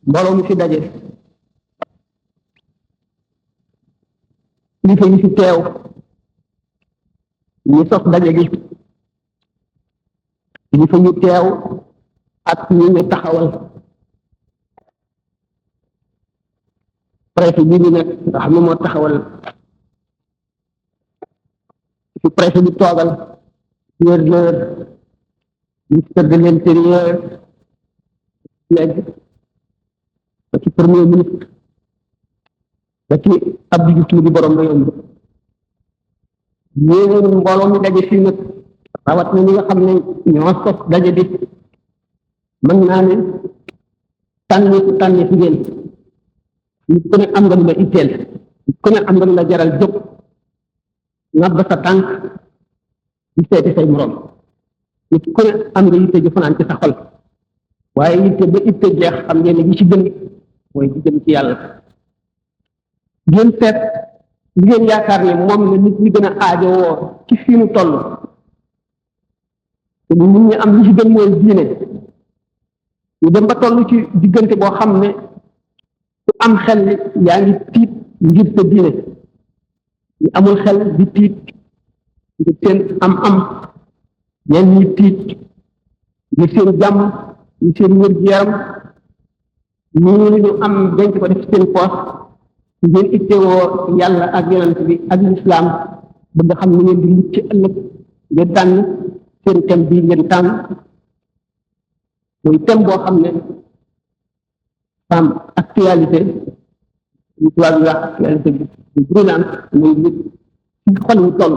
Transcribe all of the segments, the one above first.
mbooloo mi fi daje kilifa yi fi teew ñu sos daje gi kilifa yu teew ak ñi ñu taxawal préfet bi ñu nekk nga xam ne moo taxawal ci préfet bi toogal gouverneur ministre de l'intérieur léegi ba ci premier ministre ba ci Abdou Diouf di borom réew mi yéen mbooloo mi daje fii nag rawat na ñi nga xam ne ñoo sos daje bi mën naa ne tànni fi ngeen nit ku ne am nga lu la itteel nit ku ne am nga lu la jaral jóg ngab sa tànk di seeti say morom nit ku ne am nga yitte ju fanaan ci sa xol waaye yitte ba itte jeex xam ngeen ne gi ci gën mooy di jëm ci yàlla ngeen seet li ngeen yaakaar ne moom la nit ñi gën a aajowoo ci fii nu toll te nit ñi am li ci gën mooy diine ñu dem ba toll ci diggante boo xam ne ku am xel yaa ngi tiit ngir sa diine ñu amul xel di tiit ngir seen am ñeen ñi tiit ngir seen jàmm ngir seen wér-gu-yaram ñu li ñu am denc ko def ci seen poos ngeen ittewoo yàlla ak yonent bi ak lislaam bëgg xam ni ngeen di mucc ci ëllëg ngeen tànn seen thème bii ngeen tànn mooy thème boo xam ne am actualité ñu tubaab yi wax actualité bi brûlante muy nit ci xol ñu toll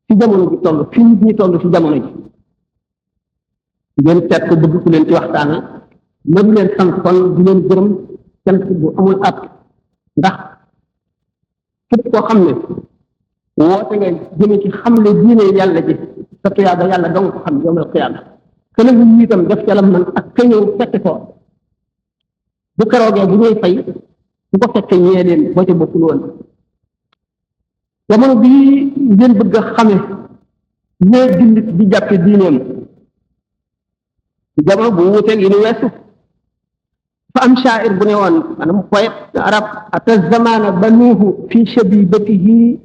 ci jamono ji toll fi nit ñi toll ci jamono ji ngeen seet ko bëgg ku leen ci waxtaane ma di leen sant kon di leen gërëm sant bu amul at ndax képp koo xam ne woote nga jëme ci xamle diine yàlla ji sa tuyaaba yàlla dong ko xam yawmal qiyaama kene ñu itam def ca la man ak ka ñëw fekk ko bu keroogee bu ñuy fay bu ko fekkee ñee leen boo ca bokkul woon jamono bii ngeen bëgg a xame ñee jullit di jàppe diineem jamono bu wuuteeg yi nu weesu fa am shaa'ir bu ne woon maanaam poète arab ata zamana banuuhu fi shabibatihi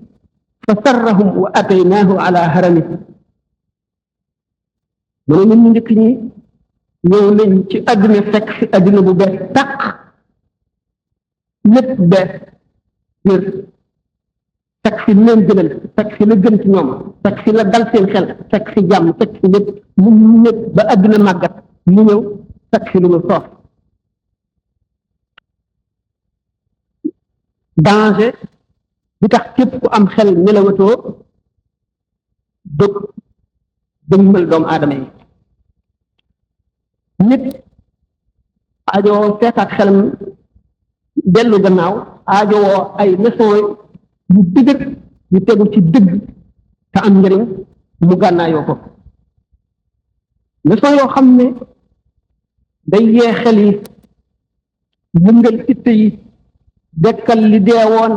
fa sarrahum wa ataynaahu ala harami mu ne ñun ñu njëkk ñi ñëw nañ ci àdduna fekk fi àdduna bu bees tàq lépp bees ngir fekk fi lu leen gënal fekk fi la gën ci ñoom fekk fi la dal seen xel fekk fi jàmm fekk fi lépp mu ñëpp ba àdduna màggat mu ñëw fekk fi lu ñu soof danger bi tax képp ku am xel nelawatoo dëgg dëgmal doomu aadama yi nit aajowoo seetaat xelam dellu gannaaw aajowoo ay leçon yu dëgër yu tegu ci dëgg te am njëriñ mu gànnaayoo ko leçon yoo xam ne day yee xel yi yëngal itte yi dekkal li deewoon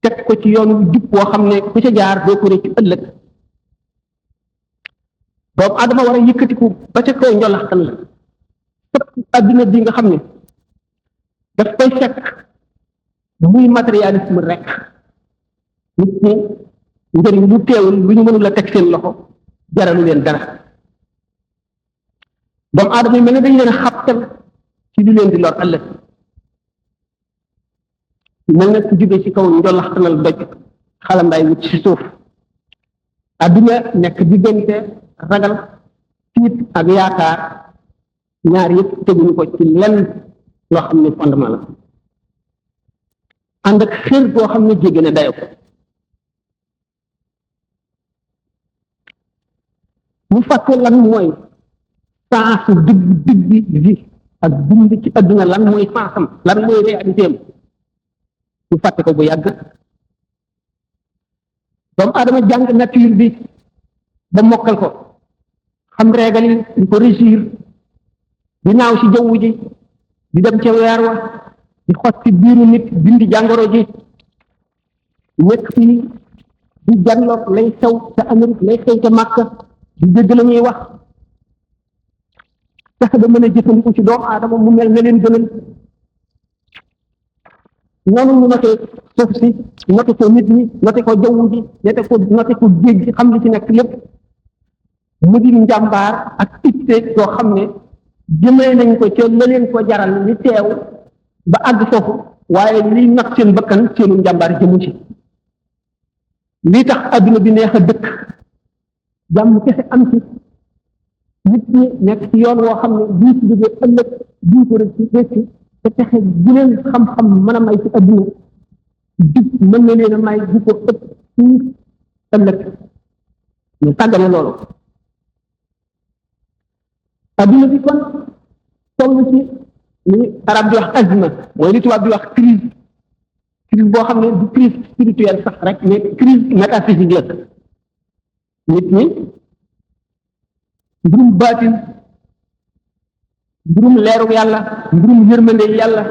teg ko ci yoon wu jub woo xam ne ku ca jaar doo ko rëcc ëllëg doomu adama war a yëkkatiku ba ca kaw njolaxtan la sëpp adduna bi nga xam ne daf koy fekk muy matérialisme rek nit ñi njëriñ lu teewul lu ñu mënul a teg seen loxo jaralu leen dara doomu adama yi mel ne dañu leen a xabtal ci lu leen di lor ëllëg mel na ku jóge ci kaw njolaxtanal doj xalambaay wut ci suuf adduna nekk diggante ragal tiit ak yaakaar ñaar yëpp teguñu ko ci lenn loo xam ne fondement la ànd ak xër boo xam ne jéggi na dayo ko mu fàtte lan mooy sens digg bi ak dund ci adduna lan mooy sensam lan mooy réalité am mu fàtte ko bu yàgg doomu aadama jàng nature bi ba mokkal ko xam régal yi di ko régir di naaw ci jaww ji di dem ca weer wa di xot ci biiru nit dindi jàngoro ji nekk fii di janloog lay xew ca Amérique lay xew ca Màkka di dégg la ñuy wax fexe ba mën a jëfandiku ci doomu aadama mu mel ne leen gënal noonu ñu noté suuf si noté ko nit ñi noté ko jaww ji noté ko géej gi xam li ci nekk lépp mu di njàmbaar ak itte yoo xam ne jëmee nañ ko ca la leen ko jaral li teew ba àgg foofu waaye liy nax seen bakkan seenu njàmbaar jëmu ci lii tax adduna bi neex a dëkk jàmm kese am ci nit ñi nekk ci yoon woo xam ne bii ci jógee ëllëg bii ko rek ci récc te texe bu leen xam-xam mën a may ci adduna jub mën na leen a may bu ko ëpp ci ëllëg ñu tàggane loolu adduna bi kon toll ci li arab di wax azma mooy li tubaab di wax crise boo xam ne du crise spirituelle sax rek mais crise métaphysique la nit ñi mbirum baatin mbirum leeru yàlla mbirum yërmande yàlla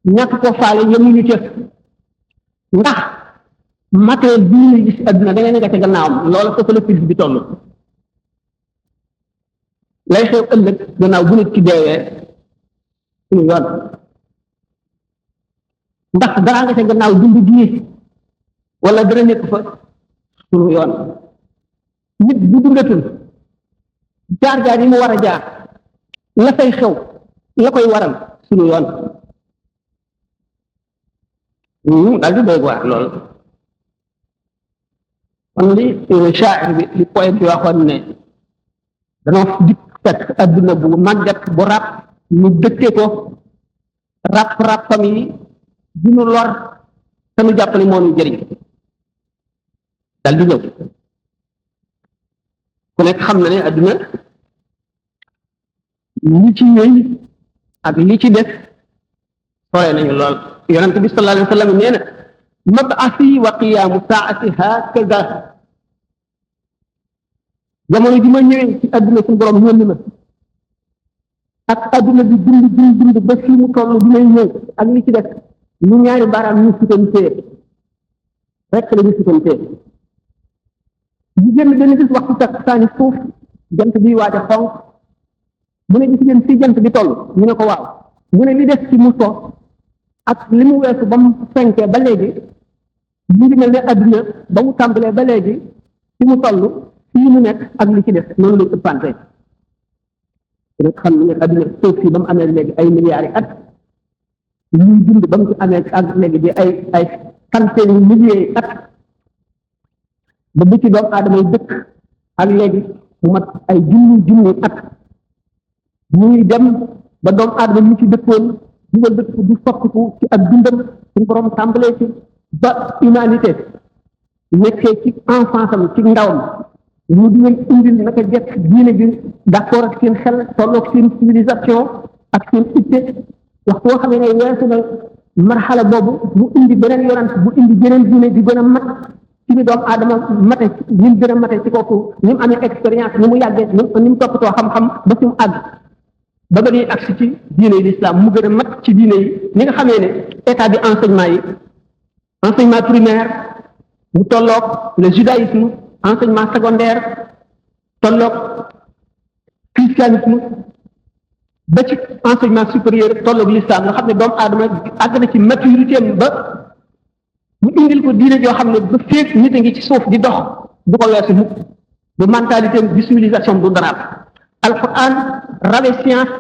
ñàkk ko faale yemuñu ca ndax matériel bii ñuy gis adduna da ngay nekk ca gannaawam loola foofu la crise bi toll lay xew ëllëg gannaaw bu nit ki deewee suñu yoon ndax dara nga ca gannaaw dund gii wala dara nekk fa suñu yoon nit bu dundatul jaar-jaar yi mu war a jaar la fay xew la koy waral suñu yoon daal di doy waar lool kon li shaa'ir bi li poète bi waxoon ne danoo dikk fekk adduna bu màggat bu ràpp ñu dëkke ko ràpp-ràppam yi duñu lor te nu jàpp ne moo ñu jëriñ dal di ñëw ku nekk xam na ne adduna li ci ñëw ak li ci def sore nañu lool yonent bi sallallahu alayhi wa sallam nee na mab'asi wa qiyaamu saa'ati hakaza jamono ji ma ñëwee ci adduna suñu borom yónni ma ak adduna bi dund ba fii mu toll bi may ñëw ak li ci def ñu ñaari baaraam ñu sutantee rek la ñu sutantee ñu génn benn gis waxtu tak saani suuf jant bi waaj a xonq mu ne gis ngeen fii jant bi toll ñu ne ko waaw mu ne li des ci mu so ak li mu weesu ba mu fenkee ba léegi mu ngi mel ne adduna ba mu tàmbalee ba léegi fi mu toll fii mu nekk ak li ci def noonu lay ëppante rek xam ne adduna suuf si ba mu amee léegi ay milliards yi at ñuy dund ba mu ci amee ak léegi di ay centaine milliers yi at ba bu ci doomu aadama yi dëkk ak léegi mu mat ay junni at ñuy dem ba doomu aadama ñu ci dëkkoon dugal dëkk du soppiku ci ak dundam suñu borom tàmbalee ci ba humanité nekkee ci enfance am ci ndawam ñu di leen indil naka jekk diine bi d'accord ak seen xel tolloog seen civilisation ak seen itte wax koo xamee ne weesu na marxala boobu mu indi beneen yonant bu indi beneen diine di gën a mat ci ni doomu aadama mate ni mu gën a mate ci kooku ni mu amee expérience ni mu yàggee ni mu toppatoo xam-xam ba fi mu àgg ba ba ñuy agsi ci diine yi l'islam mu gën a mat ci diine yi ni nga xamee ne état bi enseignement primaire mu tolloog le judaïsme enseignement secondaire tolloog christianisme ba ci enseignement supérieur tolloog l'islam nga xam ne doomu aadama àgg na ci maturité am ba mu indil ko diine joo xam ne ba féeg nit a ngi ci suuf di dox du ko weesu mukk bu mentalité am di civilisation du daraat alquran rawe science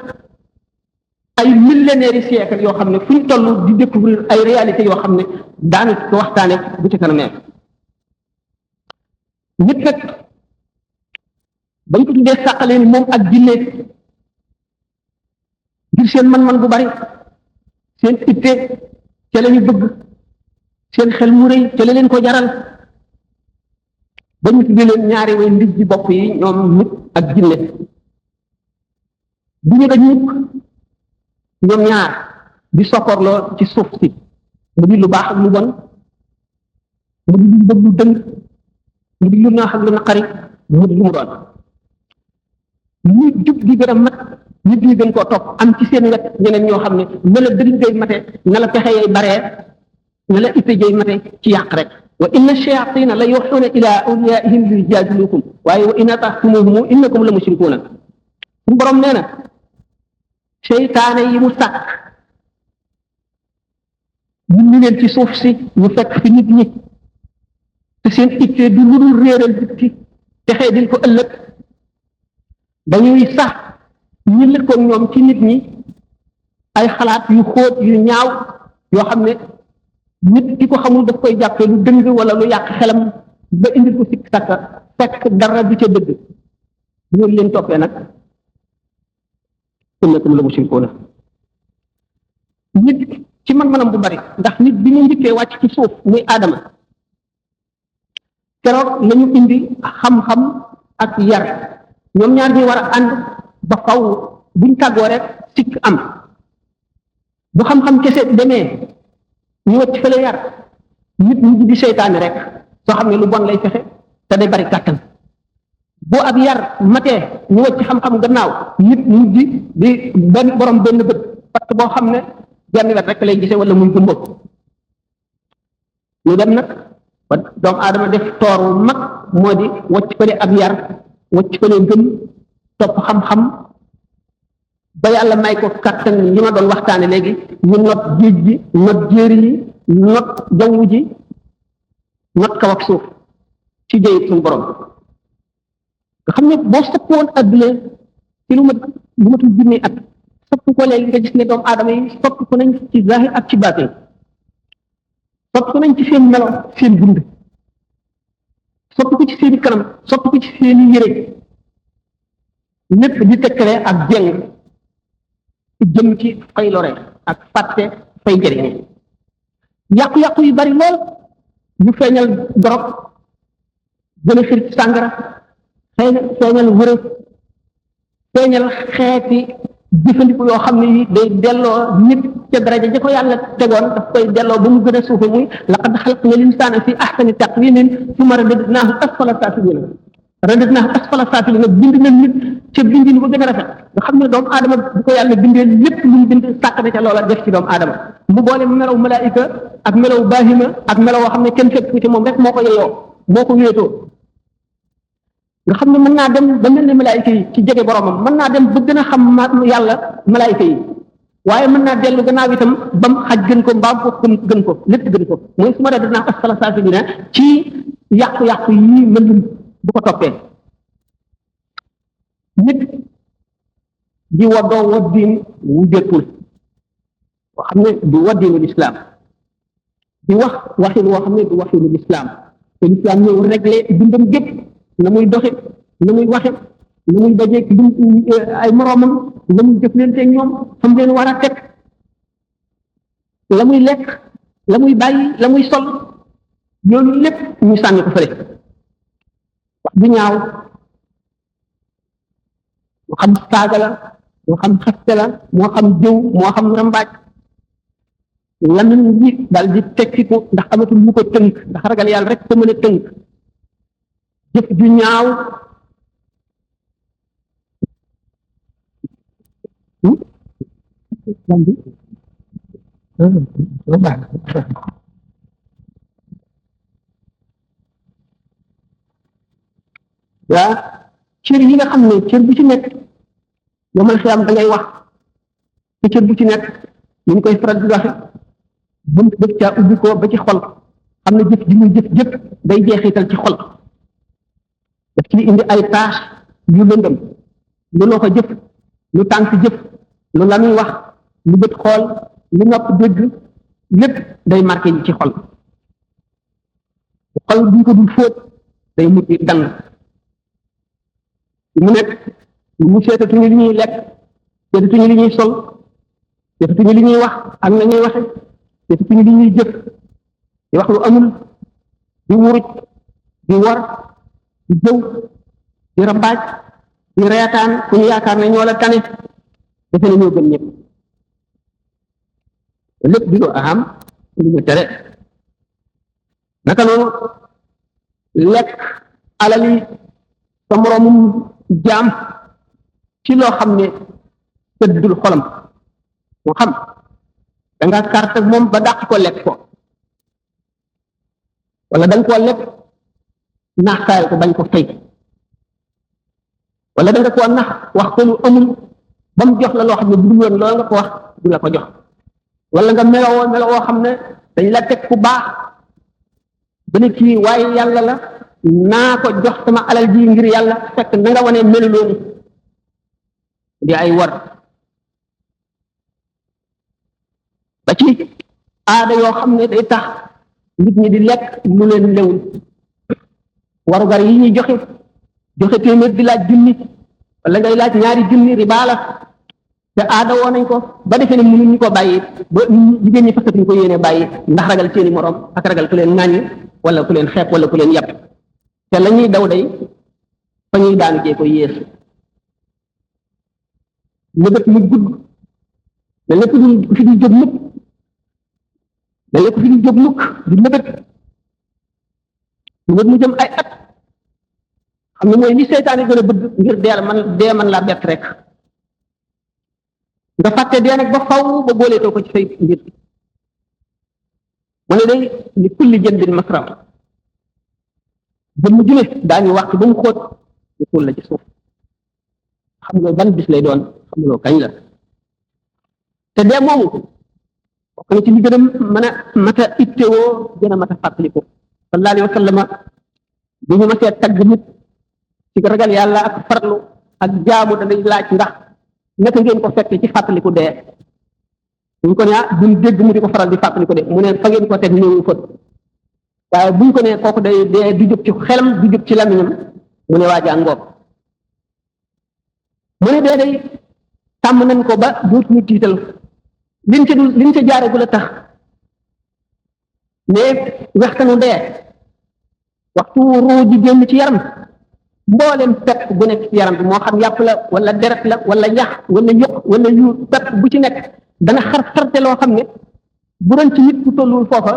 ay millénaires yi siècle yoo xam ne fu ñu toll di découvrir ay réalités yoo xam ne daanu ko waxtaane bu ci kanam nekk nit nag bañ ko tuddee sàqalee ni moom ak jinne ngir seen man-man bu bari seen itte ca la ñu bëgg seen xel mu rëy ca la leen ko jaral ba ñu tuddee leen ñaari way ndij ji bopp yi ñoom nit ak jinne bu ñu dañ mukk ñoom ñaar di sokkorloo ci suuf si mu di lu baax ak lu bon mu di lu bëgg lu dëng mu di lu naax ak lu naqari mu di lu mu doon nit jub gi gën a mat nit ñi gën koo topp am ci seen wet ñeneen ñoo xam ne na la dëriñ gay mate na la pexe yay baree na la itte jay mate ci yàq rek wa inna shayatina la yuxuuna ila awliyaihim li yujaadilukum waaye wa in ataxtumuhum innakum la mushrikuuna suñu borom nee na seytaane yi mu sàkk ñu leen ci suuf si ñu fekk fi nit ñi te seen ittee du lu dul réeral bitti texee dil ko ëllëg dañuy sax ñi lëkkoog ñoom ci nit ñi ay xalaat yu xóot yu ñaaw yoo xam ne nit ki ko xamul daf koy jàppee lu dëng wala lu yàq xelam ba indil ko sikk sàkka fekk dara du ca dëgg ñu leen toppee nag innakum la mushrikuuna nit ci man-manam bu bari ndax nit bi ñu njëkkee wàcc ci suuf muy aadama keroog lañu indi xam-xam ak yar ñoom ñaar ñi war a ànd ba faw buñ tàggoo rek sikk am bu xam-xam kese demee ñu wacc fële yar nit ñi di seytaane rek soo xam ne lu bon lay fexe te day bari kàttan bu ab yar matee ñu wacc xam-xam gannaaw nit ñi di benn borom benn bët parce que boo xam ne benn wet rek lay gisee wala muy gumbo ñu dem nag ba doomu aadama def toor wu mag moo di wacc fële ab yar wacc fële gëm topp xam-xam ba yàlla may ko kattan yi ma doon waxtaane léegi ñu not géej gi not jéeri yi not jaww ji not kaw ak suuf ci jëyit suñu borom nga xam ne boo sopp woon adduna ci lu matul junni at sopp ko léegi nga gis ne doomu aadama yi sopp ko nañ ci zahir ak ci baatin sopp ko nañ ci seen melo seen dund sopp ko ci seeni kanam sopp ko ci seeni yére lépp di tekkale ak jeng jëm ci fay lore ak fàtte fay jëriñ yàqu-yàqu yu bari lool ñu feeñal dorog gën a xir ci sàngara feeñal wërëf feeñal xeeti jëfandiku yoo xam ne yi day delloo nit ca daraja ja ko yàlla tegoon daf koy delloo ba mu gën a suufe muy laqad xalaqna l-insaana fi ahsani taqwiimin summa radadnaahu asfala saafiliina bind na nit ca bindin ba gën a rafet nga xam ne doomu aadama bu ko yàlla bindee lépp lu mu bind sàkk na ca loola def ci doomu aadama mu boole melaw malaayika ak melaw baahima ak melaw woo xam ne kenn fekk ko ci moom rek moo ko yeyoo moo ko wéetoo nga xam ne mën naa dem ba mel ne malaayika yi ci jege boromam mën naa dem ba gën a xam yàlla malaayika yi waaye mën naa dellu gannaaw itam bam xaj gën ko mbaam ko gën ko lépp gën ko mooy su ma dee dinaa asfala saafiliina ci yàqu-yàqu yi mën bu ko toppee nit di waddoo waddiin wu jëkkul boo xam ne du waddiinu lislaam di wax waxin woo xam ne du waxinu lislaam te lislaam ñëw réglé dundam gépp na muy doxe na muy waxe na muy dajeeg ay moroomam na muy jëflanteeg ñoom xam leen war a teg la muy lekk la muy bàyyi la muy sol yoonu lépp ñu sànni ko fële wax bu ñaaw moo xam saaga la moo xam xaste la moo xam jëw moo xam rambaaj lamin ji daal di tekkiku ndax amatul lu ko tënk ndax ragal yàlla rek te mën a tënk jëf ju ñaaw waa cër yi nga xam ne cër bu ci nekk yow man xiyam da ngay wax te cër bu ci nekk ñu ngi koy faral di waxe bunt def caa ubbi ko ba ci xol xam ne jëf ji muy jëf day jeexital ci xol daf ci indi ay tâche yu lëndëm lu loxo jëf lu tànk jëf lu lamiñ wax lu bët xool lu nopp dégg lépp day marqué yi ci xol xol bu ñu ko dul fóot day mujj dang mu nekk mu seetatuñu li ñuy lekk seetatuñu li ñuy sol seetatuñu li ñuy wax ak na ñuy waxe seetatuñu li ñuy jëf di wax lu amul di wuruj di wor di jëw di rambaaj di reetaan ku ñu yaakaar ne ñoo la tane defe na ñoo gën ñëpp lépp di lu aham lu ñu tere naka noonu lekk alali sa moroomum jaam ci loo xam ne tëddul xolam moo xam da nga carte ak moom ba dàq ko lekk ko wala da nga koo lekk naaxtaay ko bañ ko fay wala da nga koo nax wax ko lu amul ba mu jox la loo xam ne bu dul woon loolu nga ko wax du la ko jox, wala nga melowoo xam ne dañ la teg ku baax ba ne kii waaye yàlla la naa ko jox sama alal ji ngir yàlla, fekk na nga wane melu loolu di ay war. ba ci aada yoo xam ne day tax nit ñi di lekk lu leen lewul, warugar yi ñuy joxe téeméer di laaj junni wala ngay laaj ñaari junni riba la, te aada woo nañ ko ba defee ne mënuñu ko bàyyi, ba jigéen ñi fasatuñ ko yéene bàyyi ndax ragal seeni morom ak ragal ku leen ŋàññi wala ku leen xeeb wala ku leen yàpp, te la ñuy daw day fa ñuy daanu jee ko yées. nëbët mu gudd mel ne ku fi di jóg mukk mel ne ku fi di jóg mukk di nëbët mu jëm ay at, xam ne mooy li seytaane gën a bëgg ngir dee man laa bett rek nga fàtte dee nag ba faw ba booleetoo ko ci say mbir. mu ne day li kulli jëndin masram, jëmm ju ne daañu wax ba mu xóot ñu suul la ci suuf, xam nga ban bis lay doon, xam nga kañ la. te dee moomu bokk na ci li gën a mën a mat a ittewoo gën a mat a fàttaliku. sallallahu alayhi wa sallam bu ñu masee tagg nit ci ragal yàlla ak farlu ak jaamu danañ laaj ndax naka ngeen ko fekk ci fàttaliku dee. buñ ko ne duñ dégg mu di ko faral di fàttaliku de, mu ne fa ngeen ko teg ñëwu fët, waaye buñ ko ne kooku day dee du jóg ci xelam du jóg ci lamiñam, mu ne waajaa ngoog. mu ne dee day tàmm nañ ko ba dootuñu tiital liñ ca jaare gu la tax mais waxtanu dee waxtu ruu di génn ci yaram, mboolem pepp bu nekk ci yaram bi moo xam yàpp la wala deret la wala yax wala yëq wala yu pepp bu ci nekk dana xarte loo xam ne bu doon ci nit ku tollul foofa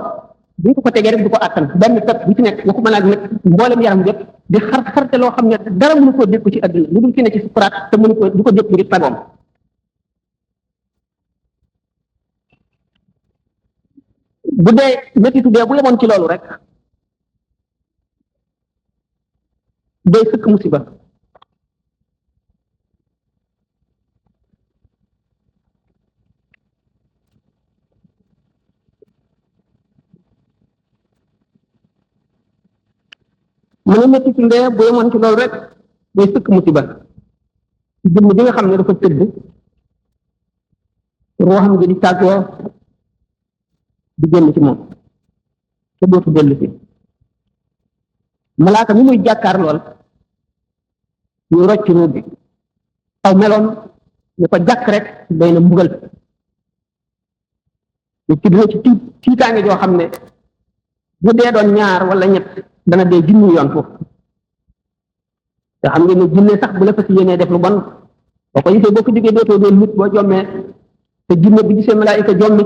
bu ñu ko tegee rek du ko àttan. benn pepp bu ci nekk waxuma naa nag mboolem yaram bi yëpp di xarte loo xam ne dara mënu koo dékku ci àdduna lu dul ki ne ci sukuraat te mënu ko du ko dékku ngir sagoom. bu dee métitu dee bu yemoon ci loolu rek day sëkk musiba. mu ne métitu dee bu yemoon ci loolu rek day sëkk musiba jëmm ji nga xam ne dafa tëdd ruuxam gi di tàggoo di génn ci moom te dootu dellu si. malaaka mi muy jàkkaar lool ñu rocc ruub bi aw meloon ñu ko jàkk rek day na mbugal ñu ci dina ci tiitaange joo xam ne bu dee doon ñaar wala ñett dana dee junni yoon foofu. te xam ngeen ne jinne sax bu la fas yéenee def lu bon boo ko gisee boo ko jógee dootoo doon nit boo jommee, te jinne bu gisee malaayika jommi,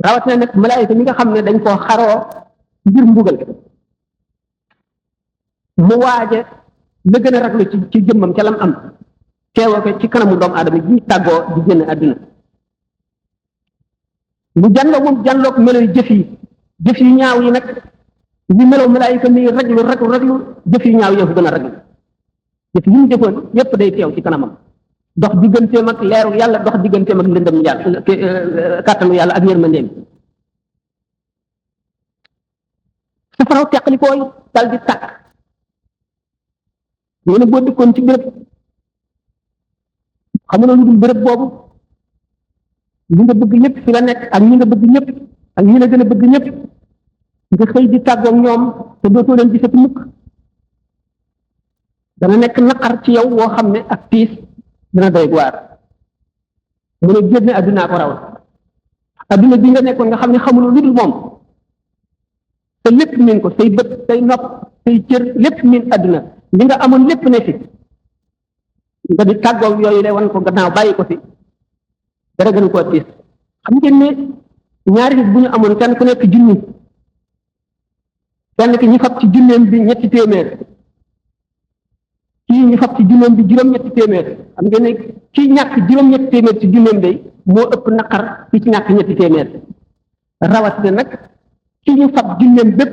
rawatina nag malaayika mi nga xam ne dañ koo xaroo ngir mbugal, mu waaje la gën a raglu ci jëmmam ca lam am teewoo ko ci kanamu doomu aadama ji tàggoo di génn àdduna. mu janloog meloy jëf yi ñaaw yi nag ñu melow malaayika mi raglu jëf yi ñaaw yëfu gën a raglu. jëf yi mu jëfoon yépp day teew ci kanamam, dox digganteem ak leeru yàlla, dox digganteem ak lëndëm yàlla, kàttanu yàlla ak yërmandeem. safaraw teqlikooy dal di tàkk. ñu ne boo dëkkoon ci béréb xamuloo lu dul béréb boobu li nga bëgg ñëpp fi la nekk ak ñi nga bëgg ñëpp ak ñi la gën a bëgg ñëpp nga xëy di tàggoog ñoom te dootoo leen gisati mukk, dana nekk naqar ci yow woo xam ne ak tiis dana doy waar. mu ne génne addunaa ko raw, adduna bi nga nekkoon nga xam ne xamuloo lu dul moom te lépp miin ko, say bët say nopp say cër lépp miin adduna, li nga amoon lépp ne fi nga di tàggoog yooyu lay wan ko gannaaw bàyyi ko fi, dara gën koo tiis. xam ngeen ne ñaari nit bu ñu amoon kenn ku nekk junni, kenn ki ñu fab ci junneem bi ñetti téeméer, kii ñu fab ci junneem bi juróom-ñetti téeméer, xam ngeen ne kii ñàkk juróom-ñetti téeméer ci junneem day moo ëpp naqar ki ci ñàkk ñetti téeméer. rawatina nag kii ñu fab junneem bépp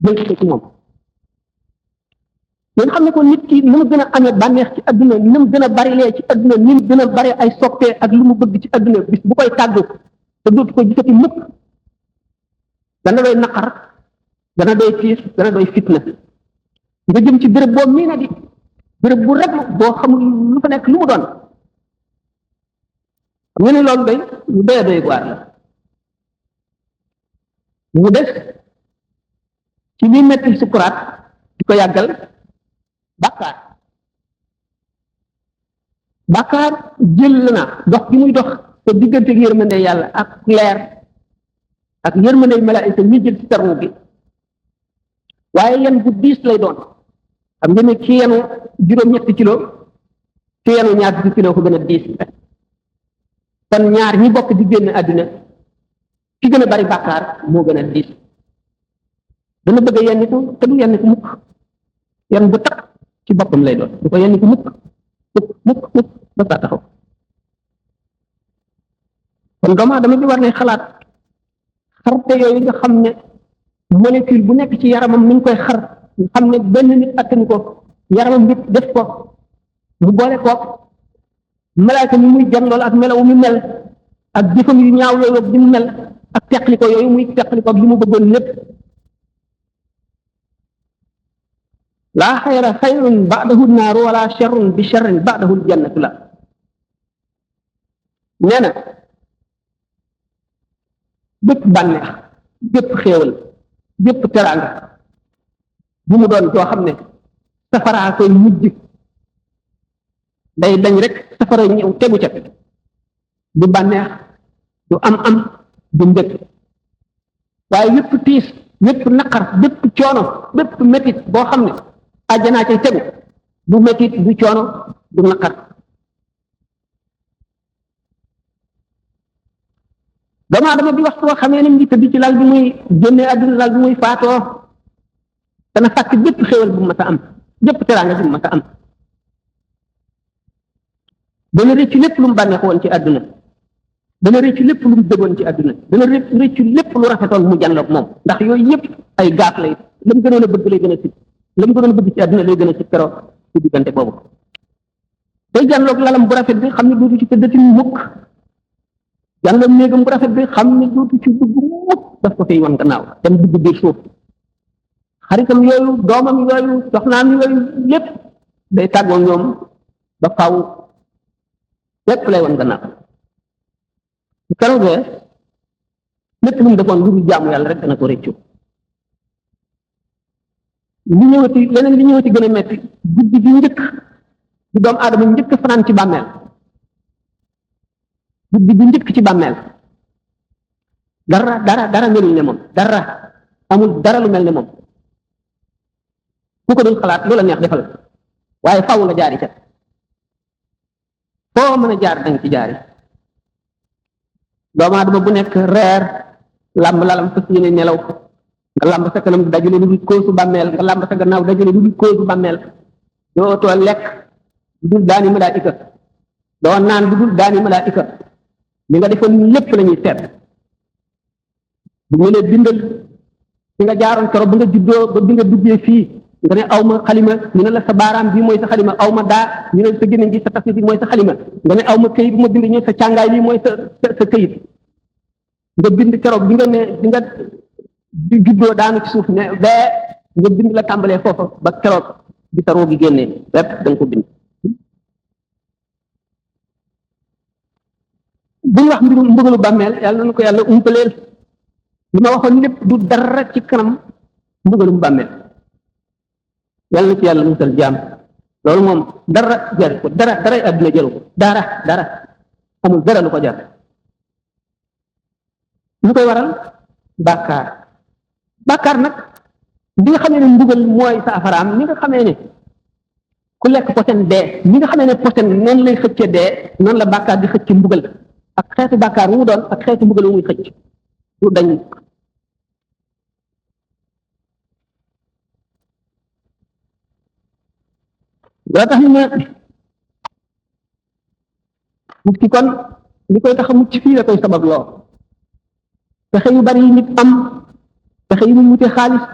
jël ko ci moom. ngeen xam ne ko nit ki ni mu gën a amee bànneex ci adduna ni mu gën a bari lee ci adduna ni mu gën a bari ay soppee ak lu mu bëgg ci adduna bis bu koy tàggu te dootu ko gisati mukk dana doy naqar dana doy tiis dana doy fitna nga jëm ci béréb boo mii na di béréb bu rek boo xamul lu fa nekk lu mu doon xam nga ne loolu day lu doy doy waar la mu des ci liy metti sukuraat di ko yàggal bàkkaar jël na dox gi muy dox te diggante ak yërmande yàlla ak leer ak yërmande malaayika ñi jël ci tarwu gi waaye yan bu diis lay doon xam nga ne ki yenu juróom-ñetti kilo ki yenu ñaar fukki kilo ko gën a diis kon ñaar ñi bokk di génn àddina ki gën a bari bàkkaar moo gën a diis dana bëgg a yenn ko te du yenn ko mukk yenn bu takk ci boppam lay doon du ko yenn ko mukk mukk ba saa taxaw kon doomu aadama bi war nay xalaat xarte yooyu nga xam ne molécule bu nekk ci yaramam mi ngi koy xar nga xam ne benn nit attanu ko yaramam nit def ko mu boole ko malaaka mi muy janlool ak melaw mi mel ak jëfam yu ñaaw yooyu bi mu mel ak teqli ko yooyu muy teqli ko ak li mu bëggoon lépp laa xayra xayrun ba'dahu naaru wala sharrun bi sharrin ba'dahu jannatu la nee na bépp bànneex bépp xéewal bépp teraanga bu mu doon joo xam ne safaraa koy mujj day dañ rek safara ñëw tegu ca du bànneex du am du mbëgg waaye yépp tiis yépp naqar bépp coono bépp métit boo xam ne àjjanaa cay tegu du métit du coono du naqar doomu aadama bi waxtu boo xamee ne ngi tëdd ci lal bi muy génnee àdduna lal bi muy faatoo dana fàkk bépp xéwal bu mat a am bépp teraanga bu mat a am dana rëcc lépp lu mu bànneexu woon ci àdduna dana rëcc lépp lu mu dëggoon ci àdduna dana rëcc lépp lu rafetoon mu jànloog moom ndax yooyu yëpp ay gaaf lay la mu gënoon a bëgg lay gën a sib la mu gënoon a bëgg ci àdduna lay gën a sib keroog ci diggante boobu day jànloog lalam bu rafet bi xam ne dootu ci tëddati mukk jànloog néegam bu rafet bi xam ne dootu ci dugg mukk daf ko fiy wan gannaaw dem dugg biir suuf xaritam yooyu doomam yooyu soxnaam yooyu lépp day tàggoo ñoom ba faw lépp lay wan gannaaw su keroogee lépp lu mu defoon lu dul jaamu yàlla rek dana ko réccu li ñëwati leneen li ñëwati gën a metti guddi gi njëkk di doomu aadama njëkk fanaan ci bàmmeel guddi gi njëkk ci bàmmeel dara melul ne moom dara amul dara lu mel ne moom ku ko dul xalaat loola neex defal waaye faaw nga jaari ca foo mën a jaar danga ci jaari doomu aadama bu nekk reer làmb lalam fas yéene nelaw nga làmb sa kanam dajale lu dul koosu bàmmeel nga làmb sa gannaaw dajale lu dul koosu bàmmeel doo too lekk lu dul daani malaayika doo naan lu dul daani malaayika li nga defoon lépp la ñuy seet bu ñu lee bindal fi nga jaaroon keroog ba nga juddoo ba bi nga duggee fii nga ne aw ma xalima ñu ne la sa baaraam bii mooy sa xalima aw ma daa ñu ne sa gémmiñ gi sa tas bi mooy sa xalima nga ne aw ma këyit bu ma bind ñu sa càngaay lii mooy sa këyit nga bind keroog bi nga ne bi nga juddoo daanu ci suuf ne bee nga bind la tàmbalee foofa ba keroog bi sa roo gi génnee lépp da nga ko bind bu ñu wax mbirum mbugalu bàmmeel yàlla na ko yàlla umpaleel li ma waxoon lépp du dara ci kanam mbugalum bàmmeel yàlla na ci yàlla musal jaam loolu moom dara jar ko dara àdduna jaru ko dara amul dara lu ko jar lu koy waral bàkkaar nag bi nga xamee ne mbugal mooy saafaraam ni nga xamee ne ku lekk posen dee ni nga xamee ne posen noonu lay xëcce dee noonu la bàkkaar di xëcc mbugal ak xeetu bàkkaar wu mu doon ak xeetu mbugal wu muy xëcc lu dañ doo tax ni ma nit ki kon li koy tax a mucc fii la koy sabab loo pexe yu bari yi nit am pexe yi mu wute xaalis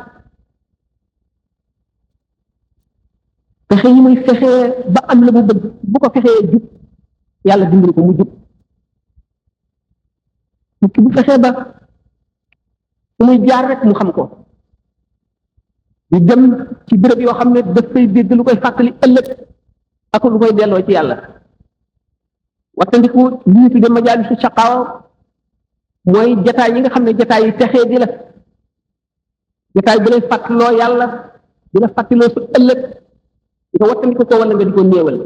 fexe yi muy fexee ba am la mu bëgg bu ko fexee jub yàlla dimbali ko mu jub ki bu fexee ba fu muy jaar rek mu xam ko di dem ci béréb yoo xam ne daf koy dégg lu koy fàttali ëllëg ak lu koy delloo ci yàlla wattandiku li ñu tudde majaalisu shaqaawa mooy jataay yi nga xam ne jataay yi texee di la jataay bu lay fàttaloo yàlla di la fàttaloo su ëllëg nga wattandiku ko wala nga di ko néewal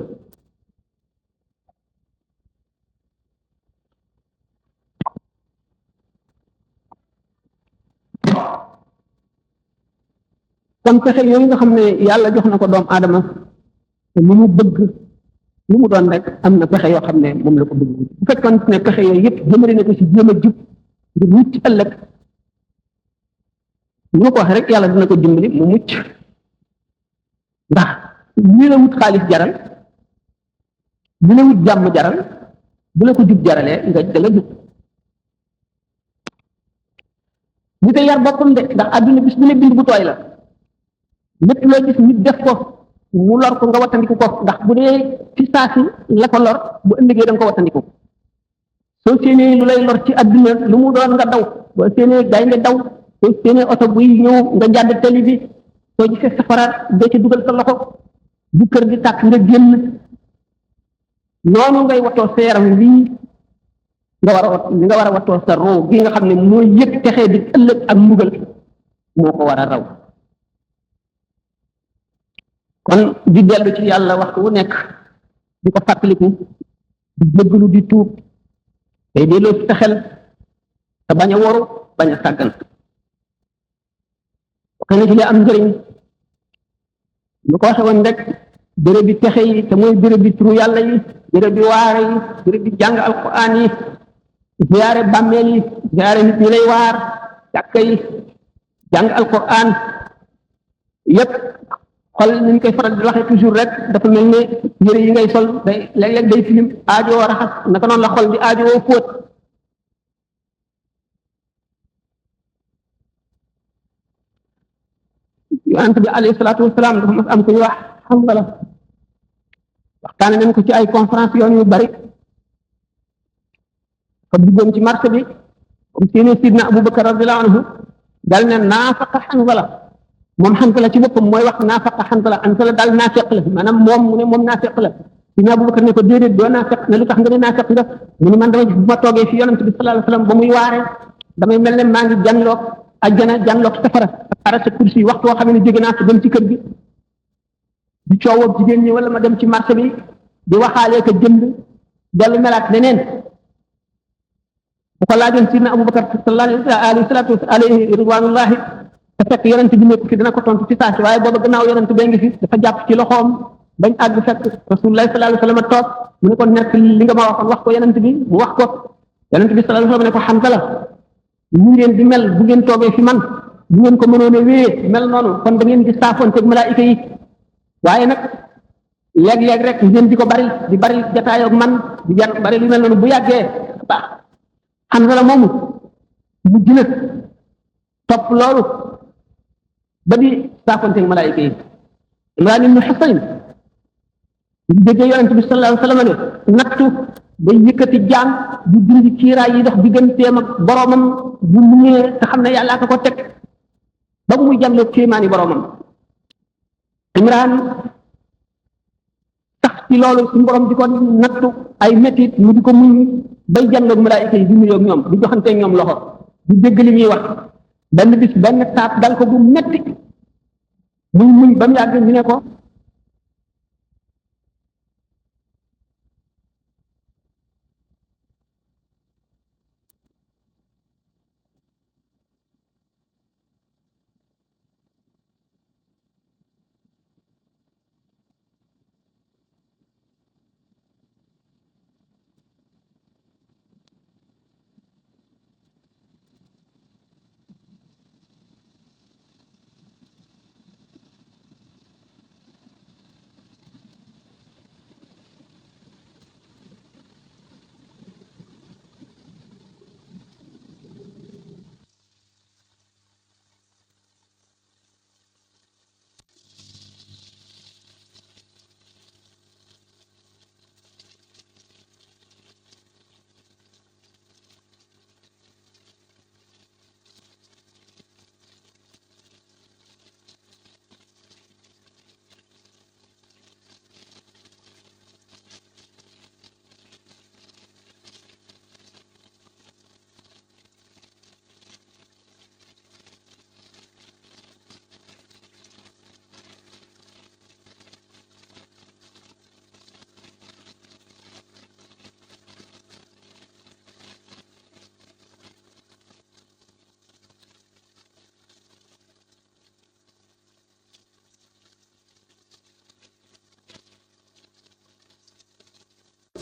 kon pexe yooyu nga xam ne yàlla jox na ko doomu aadama te lu mu bëgg lu mu doon rek am na pexe yoo xam ne moom la ko bëgg bu fekkoon ne pexe yooyu yëpp jëmale na ko ci jéem a jub ngir mucc ëllëg lu ma ko waxee rek yàlla dina ko dimbali mu mucc ndax lii la wut xaalis jaral li la wut jàmm jaral bu la ko jub jaralee nga dala jub ñu te yar boppam de ndax àdduna bis bu ne bind bu tooy la lépp loo gis nit def ko mu lor ko nga wattandiku ko ndax bu dee ci saasi la ko lor bu ëllëgee da nga ko wattandiku soo séenee lu lay lor ci àdduna lu mu doon nga daw boo séenee gaay nga daw soo séenee oto buy ñëw nga jàdd tali bi soo gisee safara doo ci dugal sa loxo bu kër gi tàkk nga génn noonu ngay watoo sa yaram lii nga war a watoo sa roo gi nga xam ne mooy yëg texee di ëllëg ak mbugal moo ko war a raw kon di dellu ci yàlla waxtu wu nekk di ko fàttaliku di jéggalu di tuub tey delloo ci xel te bañ a woru bañ a sàggan wax na ci li am njëriñ lu ko waxe woon rek béréb bi texe yi te mooy béréb bi turu yàlla yi béréb bi waare yi béréb bi jàng alquran yi ziyaare bàmmeel yi ziyaare nit ñi lay waar jàkka yi jàng alquran yépp xol ni ñu koy faral di waxee toujours rek dafa mel ne yére yi ngay sol day léeg-léeg day tilim aajoo raxas naka noonu la xol di aajoo fóot yonent bi alayhi salaatu wasalaam dafa mas am ku ñu wax Hanzala waxtaane nañ ko ci ay conférence yoon yu bari fa duggoon ci marché bi comme seeni sidna Abubakar radiyallahu anhu dal ne naafaqa Hanzala moom Hanzala ci boppam mooy wax naafaqa Hanzala daal naafeq la maanaam moom mu ne moom naafeq la sidna Abubakar ne ko déedéet doo naafeq ne lu tax nga ne naafeq nga mu ne man dama gis bu ma toogee fi yonent bi sallallahu alayhi wasallam ba muy waaree damay mel ne maa ngi janloog ajjana janloog safara ak arasa kursi waxtu woo xam ne jóge naa dem ci kër gi di coowoo jigéen ñi wala ma dem ci marché bi di waxaalee ko jënd dellu melaat leneen bu ko laajoon sidna Abubakar sallallahu alayhi ridwanullahi te fekk yonent bi nekk fi dina ko tontu ci saasi waaye booba gannaaw yonent bee ngi fi dafa jàpp ci loxoom bañ àgg fekk rasulullah sallallahu alayhi wasallam toog mu ne ko nekk li nga ma waxoon wax ko yonent bi mu wax ko yonent bi sallallahu alayhi wasallam ne ko Hanzala ñu ngeen di mel bu ngeen toogee fi man bu ngeen ko mënoon a wéyee mel noonu kon da ngeen di saafoonteeg malaayika yi waaye nag léeg-léeg rek ngeen di ko bari jataayoo man di bari lu mel noonu bu yàggee baax Hanzala moomu mu gën a topp loolu ba di saafoonteeg malaayika yi Imraan ibnu Husayn ñu déggee yonent bi sallallahu alayhi wasallam ne nattu day yëkkati jaan di dindi kiiraay yi dox digganteem ak boromam bu muñee te xam ne yàllaa ko teg ba mu muy jàllee kéemaani boromam Imraan tax ci loolu suñu borom di ko nattu ay métit mu di ko muñ bay jàlloog malaayika yi di nuyoog ñoom di joxanteeg ñoom loxo di dégg li ñuy wax benn bis benn taab dal ko bu metti muy muñ ba mu yàgg ñu ne ko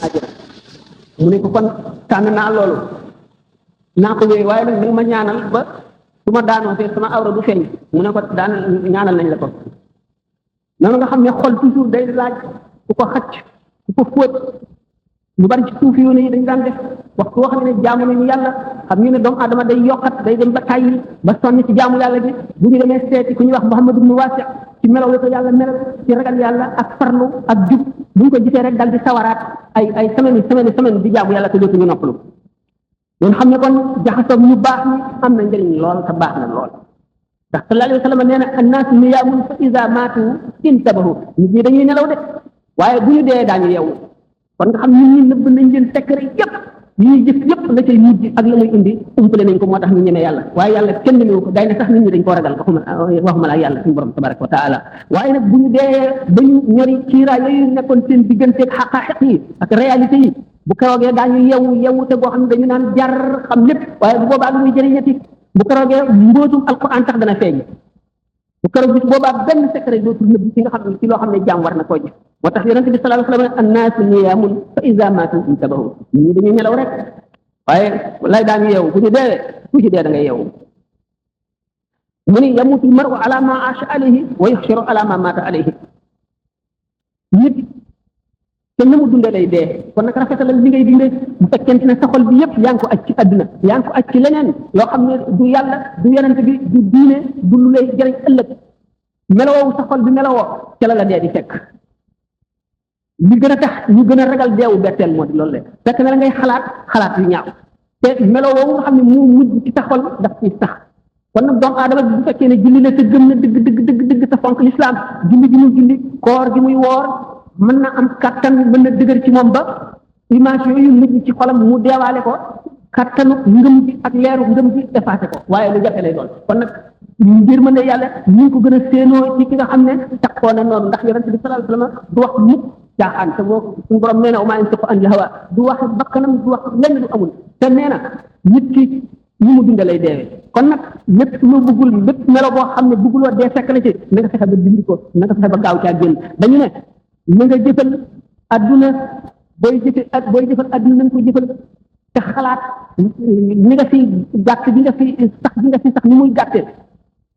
àjjana mu ne ko kon tànn naa loolu naa ko wéy waaye nag ma ñaanal ba su ma daanoo fee sama awra du feeñ mu ne ko daan ñaanal nañ la ko noonu nga xam ne xol toujours day laaj ku ko xacc ku ko fóot ñu bari ci suuf yoon yi dañ daan def waxtu woo xam ne jaamu nañu yàlla xam ñu ne doomu adama day yokkat day dem ba tàyyi ba sonn ci jaamu yàlla gi bu ñu demee seeti ku ñuy wax Muhammad ibn Wasi ci melaw la ko yàlla melal ci ragal yàlla ak farlu ak jub bu ñu ko gisee rek dal di sawaraat ay semaine di jaamu yàlla te dootuñu noppalu ñun xam ne kon jaxasoog ñu baax ñi am na njëriñ lool te baax na lool ndax sallallahu alayhi wa sallam nee na annaasu niyaamun fa iza maatu intabahu nit ñi dañuy nelaw de waaye bu ñu dee daañu yeewu kon nga xam nit ñi nëbb nañ leen secret yépp yi ñuy jëf yépp la cay mujj ak la muy indi umpale nañ ko moo tax ñu ñeme yàlla waaye yàlla kenn ñemewu ko day ne sax nit ñi dañ koo ragal waxuma la yàlla suñu borom tabaraka wa taala waaye nag bu ñu dee ba ñu ñori kiiraay yooyu nekkoon seen digganteeg xaqaaxiq yi ak réalité yi bu keroogee daañu yewu te boo xam ne dañu naan jar xam lépp waaye bu boobaa lu muy jëriñati bu keroogee mbóotum alquran sax dana feeñ bu keroog bis boobaa benn secret dootul nëbb ci nga xam ne ci loo xam ne jaam war na koo jëf moo tax yonente bi sallallahu alayhi wa sallam annaasu niyaamun fa iza maatu intabahu nit ñi dañuy nelaw rek waaye lay daañu yeewu bu ñu deewee ku ci dee da ngay yeewu mu ni yamutu maru ala ma aasha alayhi wa yuxsharu ala ma maata alayhi nit te na mu dundee lay dee kon nag rafetalal li ngay dundee bu fekkente ne sa xol bi yëpp yaa ngi ko aj ci àdduna yaa ngi ko aj ci leneen loo xam ne du yàlla du yonente bi du diine du lu lay jëriñ ëllëg melowoo sa xol bi melowoo ca la dee di fekk li gën a tax ñu gën a ragal deewu betteel moo di loolu le fekk na la ngay xalaat yu ñaaw te melowoo nga xam ne mu mujj ci sa xol daf ci sax kon nag doomu aadama bu fekkee ne julli la te gëm na dëgg te fonk lislaam julli gi muy julli koor gi muy woor mën na am kattan mën na dëgër ci moom ba image yooyu mujj ci xolam mu deewaale ko kattanu ngëm bi ak leeru ngëm bi effacé ko waaye lu jafe lay doon kon nag mbir ma ne yàlla ñu ngi ko gën a séenoo ci ki nga xam ne takkoo na noonu ndax yonente bi sallallahu alayhi wasallam du wax mukk caaxaan te moo suñu borom nee na wa maa yantiqu anil hawaa du wax bakkanam du wax lenn du amul te nee na nit ki ñu mu dund lay deewee kon nag lépp loo bëggul lépp melo boo xam ne bëgguloo dee fekk la ci na nga fexe ba dindi ko na nga fexe ba gaaw caa génn dañu ne na nga jëfal adduna booy jëfal adduna na nga ko jëfal te xalaat ni nga fi gàtt bi nga fi sax ni muy gàttee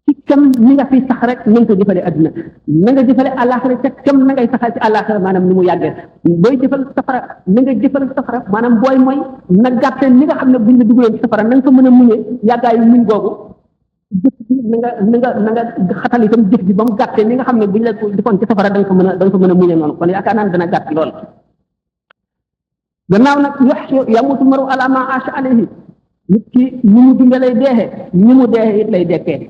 ci kam ni nga fi sax rek na nga ko jëfale adduna na nga jëfale àllaaxira te kam na ngay saxal ci àllaaxira maanaam ni mu yàggee booy jëfal safara na nga jëfal safara maanaam booy mooy na gàttee ni nga xam ne buñ la dugaloon ci safara na nga ko mën a muñee yàggaayu muñ googu jëf bi na nga xatal itam jëf bi ba mu gàttee ni nga xam ne buñ la defoon ci safara da nga ko mën a muñee noonu kon yaakaar naa ne dana gàtt lool gannaaw nag yamutu maru ala ma aasha alayhi nit ki ni mu dunde lay deexee ni mu deexee it lay dekkee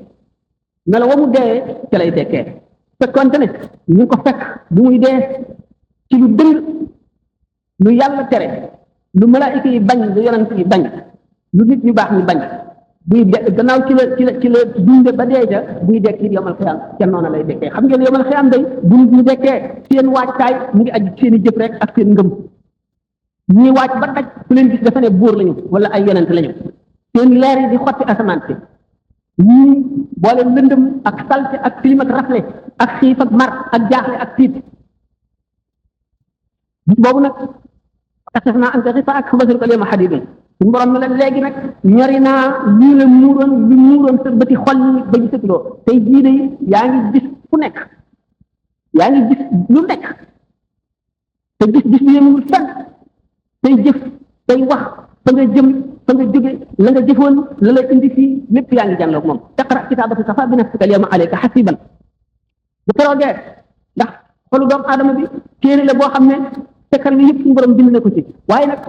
melo wa mu deexee ca lay dekkee fekkonte ne ñu ko fekk bu muy dee ci lu dëng lu yàlla tere lu malaayika yi bañ lu yonent yi bañ lu nit ñu baax ñu bañ buy de gannaaw ci la dunde ba dee ja buy dekk it yomal xiyaam ca noona lay dekkee xam ngeen yomal xiyaam day bu nit ñu dekkee seen waajtaay mu ngi aju seen i jëf rek ak seen ngëm ñii waaj ba daj ku leen gis dafa ne buur lañu wala ay yonent lañu seen leer yi di xotti asamaan si ñii boole lëndëm ak salte ak tilim ak rafle ak xiif ak mar ak jaaxle ak tiit boobu nag kasef naa anta xifa ak xabasiruka al yawma xadidun suñu borom ne la léegi nag ñori naa lii la muuroon sa bëti xol yi ba gisatuloo tey jii de yaa ngi gis fu nekk yaa ngi gis lu nekk te gis bi yemul fenn tey jëf tey wax fa nga jëm fa nga jóge la nga jëfoon la lay indi fii lépp yaa ngi jànloog moom iqra kitaabaka kafaa bi nafsika al yawma alayka hasiban bu keroogee ndax xolu doomu aadama bi téere la boo xam ne fekkar yi yëpp suñu borom bind na ko ci waaye nag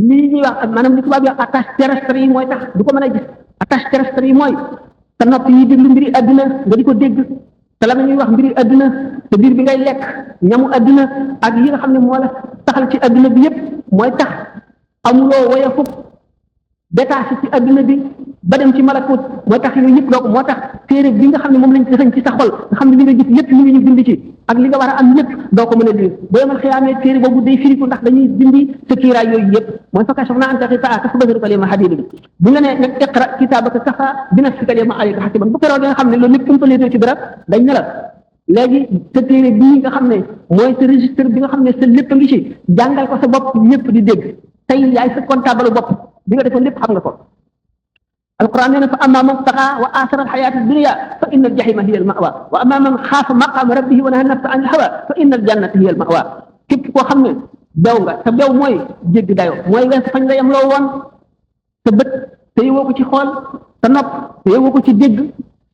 lii ñuy wax maanaam li tubaab yi wax attache terrestre yi mooy tax du ko mën a gis attache terrestre yi mooy sa nopp yi déglu mbiri adduna nga di ko dégg te la ñuy wax mbiri adduna te biir bi ngay lekk ñamu adduna ak yi nga xam ne moo la taxal ci adduna bi yëpp mooy tax amuloo woye fukk détaché ci adduna bi ba dem ci malakut mooy tax yooyu yëpp doo ko moo tax téere bi nga xam ne moom lañ defañ ci sa xol nga xam ne li nga gis lépp li ñu bind ci ak li nga war a am lépp doo ko mën a lire boo yemal xiyaamee téere boobu day firiku ndax dañuy dindi sa kiiraay yooyu yëpp mooy fa kashafnaa anka ghitaa'aka fa basharuka al yawma hadiidun bu nga ne nag iqra kitaabaka kafaa bi nafsika al yawma alayka hasiiban bu keroog nga xam ne loolu lépp umpaleetoo ci dara dañ ne la léegi sa téere bii nga xam ne mooy sa registre bi nga xam ne sa lépp a ngi ci jàngal ko sa bopp ñëpp di dégg tey yaay sa comptable bopp bi nga defoon lépp xam nga ko alquran nee na fa amma man taxa wa asara alxayata dunia fa inna aljahima hiya almawa wa amma man xaafa maqama rabbihi wa naha nafsa an alhawa fa inna aljannata hiya almawa képp koo xam ne bew nga sa bew mooy jéggi dayo mooy wees fañ la yem loo woon sa bët te yowoo ko ci xool sa nopp te yowoo ko ci dégg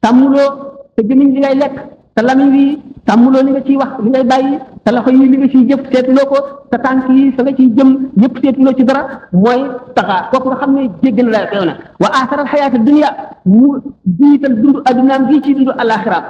sàmmuloo sa gémmiñ li ngay lekk sa lamiñ wi sàmmuloo li nga ciy wax li ngay bàyyi sa loxo yi li nga ciy jëf seetuloo ko sa tànk yi fa nga ciy jëm yëpp seetuloo ci dara mooy taxaa kooku nga xam ne jégg na la xew na wa asaral xayaata dunia mu jiital dundu addunaam gii ci dundu alaxiraam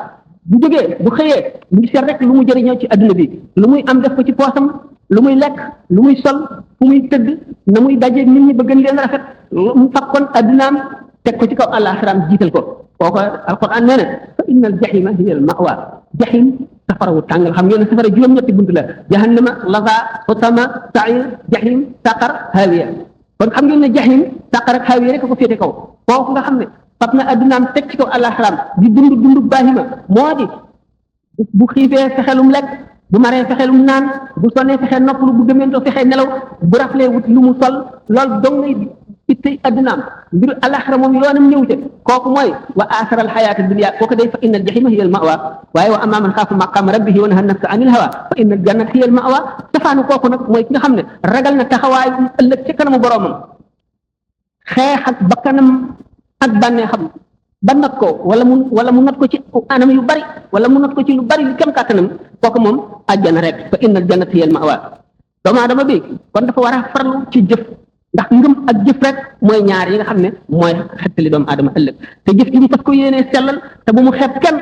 bu jógee bu xëyee mu ngi seet rek lu mu jëriñoo ci adduna bi lu muy am def ko ci poosam lu muy lekk lu muy sol fu muy tëdd na muy dajeeg nit ñi ba gën leen rafet mu fakkoon addunaam teg ko ci kaw alaxiraam jiital ko kooku alquran nee na fa inna al jahima hiya al mawa jahim safara wu tàngal xam ngeen ne safara juróom-ñetti bunt la jahannama laza hutama sair jahim saqar hawiya kon xam ngeen ne jahim saqar ak hawiya rek ko féete kaw kooku nga xam ne fab na addunaam teg ci kaw alaxiraam di dund baahima moo di bu xiifee fexelum lekk bu maree fexelum naan bu sonnee fexe noppalu bu gëmentoo fexe nelaw bu raflee wut lu mu sol loolu dong ngay ittey addunaam mbiru alaxira moom yoonam ñëw ca kooku mooy wa asara alxayaata dunia kooku day fa inna aljahima hiya almawa waaye wa amma man xaafa maqama rabbihi wa naha nafsa anil hawa fa inna aljannata hiya almawa safaanu kooku nag mooy ki nga xam ne ragal na taxawaay ëllëg ca kanamu boroomam xeex ak bakkanam ak bànnee xam ba not ko wala mu not ko ci anam yu bari wala mu not ko ci lu bari li kem kàttanam kooku moom àjjana rek fa inna aljannata hiya almawa doomu aadama bi kon dafa war a farlu ci jëf ndax ngëm ak jëf rek mooy ñaar yi nga xam ne mooy xettali doomu aadama ëllëg te jëf ji ñu fas ko yéenee sellal te bu mu xeeb kenn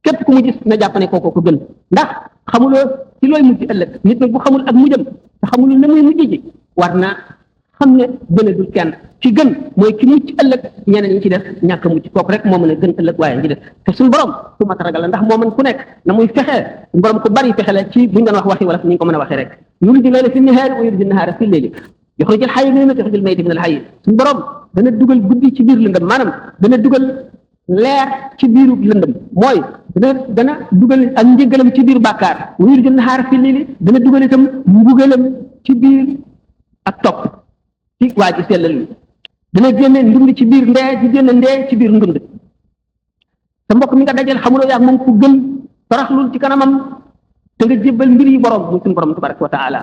képp ku mu gis na jàpp ne kooko ko gën ndax xamuloo ci looy mujj ëllëg nit nag bu xamul ak mujjam te xamuloo na muy mujj ji war na xam ne gënadul kenn ci gën mooy ki mucc ëllëg ñeneen ñi ci def ñàkk mucc kooku rek moo mën a gën ëllëg waaye ñi def te suñu borom su mat a ragal la ndax moo mën ku nekk na muy fexee suñu borom ku bari fexe la ci buñ doon wax waxi wala ni ñu ko mën a waxee rek yuliju layla fi nahaari wa yuliju nahaara fi leyli yuxrijul xayya minal mayyiti wa yuxrijul mayyita minal xayyi suñu borom dana dugal guddi ci biir lëndëm maanaam dana dugal leer ci biiru lëndëm mooy dana dugal ak njëgalam ci biir bàkkaar wa yuxrijul nahaara fi leyli dana dugal itam mbugalam ci biir ak topp ci waa ji sellal li dana génne ndund ci biir ndee di génne ndee ci biir ndund sa mbokk mi nga dajal xamuloo yaa moom ku gën toroxlul ci kanamam te nga jébbal mbir yi borom muy suñu borom tabaraka wa taala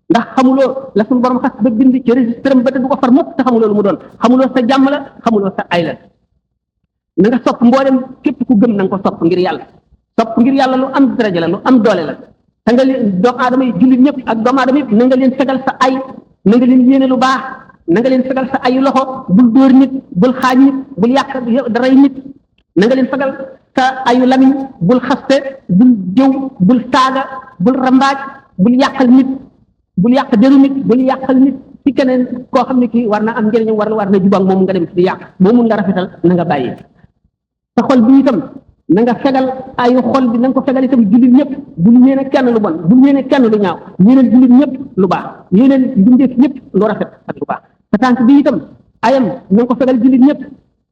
ndax xamuloo la suñu borom xas ba bind ci registre ba te du ko far mukk te xamuloo lu mu doon xamuloo sa jàmm la xamuloo sa ay la na nga sopp mboolem képp ku gëm na nga ko sopp ngir yàlla sopp ngir yàlla lu am daraja la lu am doole la te nga leen doomu aadama yi jullit ñëpp ak doomu aadama yëpp na nga leen fegal sa ay na nga leen yéene lu baax na nga leen fegal sa ayu loxo bul dóor nit bul xaaj nit bul yàq daray nit na nga leen fegal sa ayu lamiñ bul xaste bul jëw bul saaga bul rambaaj bul yàqal nit bul yàq deru nit bul yàqal nit ci keneen koo xam ne kii war na am njëriñam war na jubang moom nga dem ci di yàq boo mun nga rafetal na nga bàyyi sa xol bi itam na nga fegal ayu xol bi na nga ko fegal itam jullit ñëpp bul yéene kenn lu bon bul yéene kenn lu ñaaw yéeneen jullit ñëpp lu baax yéeneen mbindeef ñëpp lu rafet ak lu baax sa tànk bi itam ayam na nga ko fegal jullit ñëpp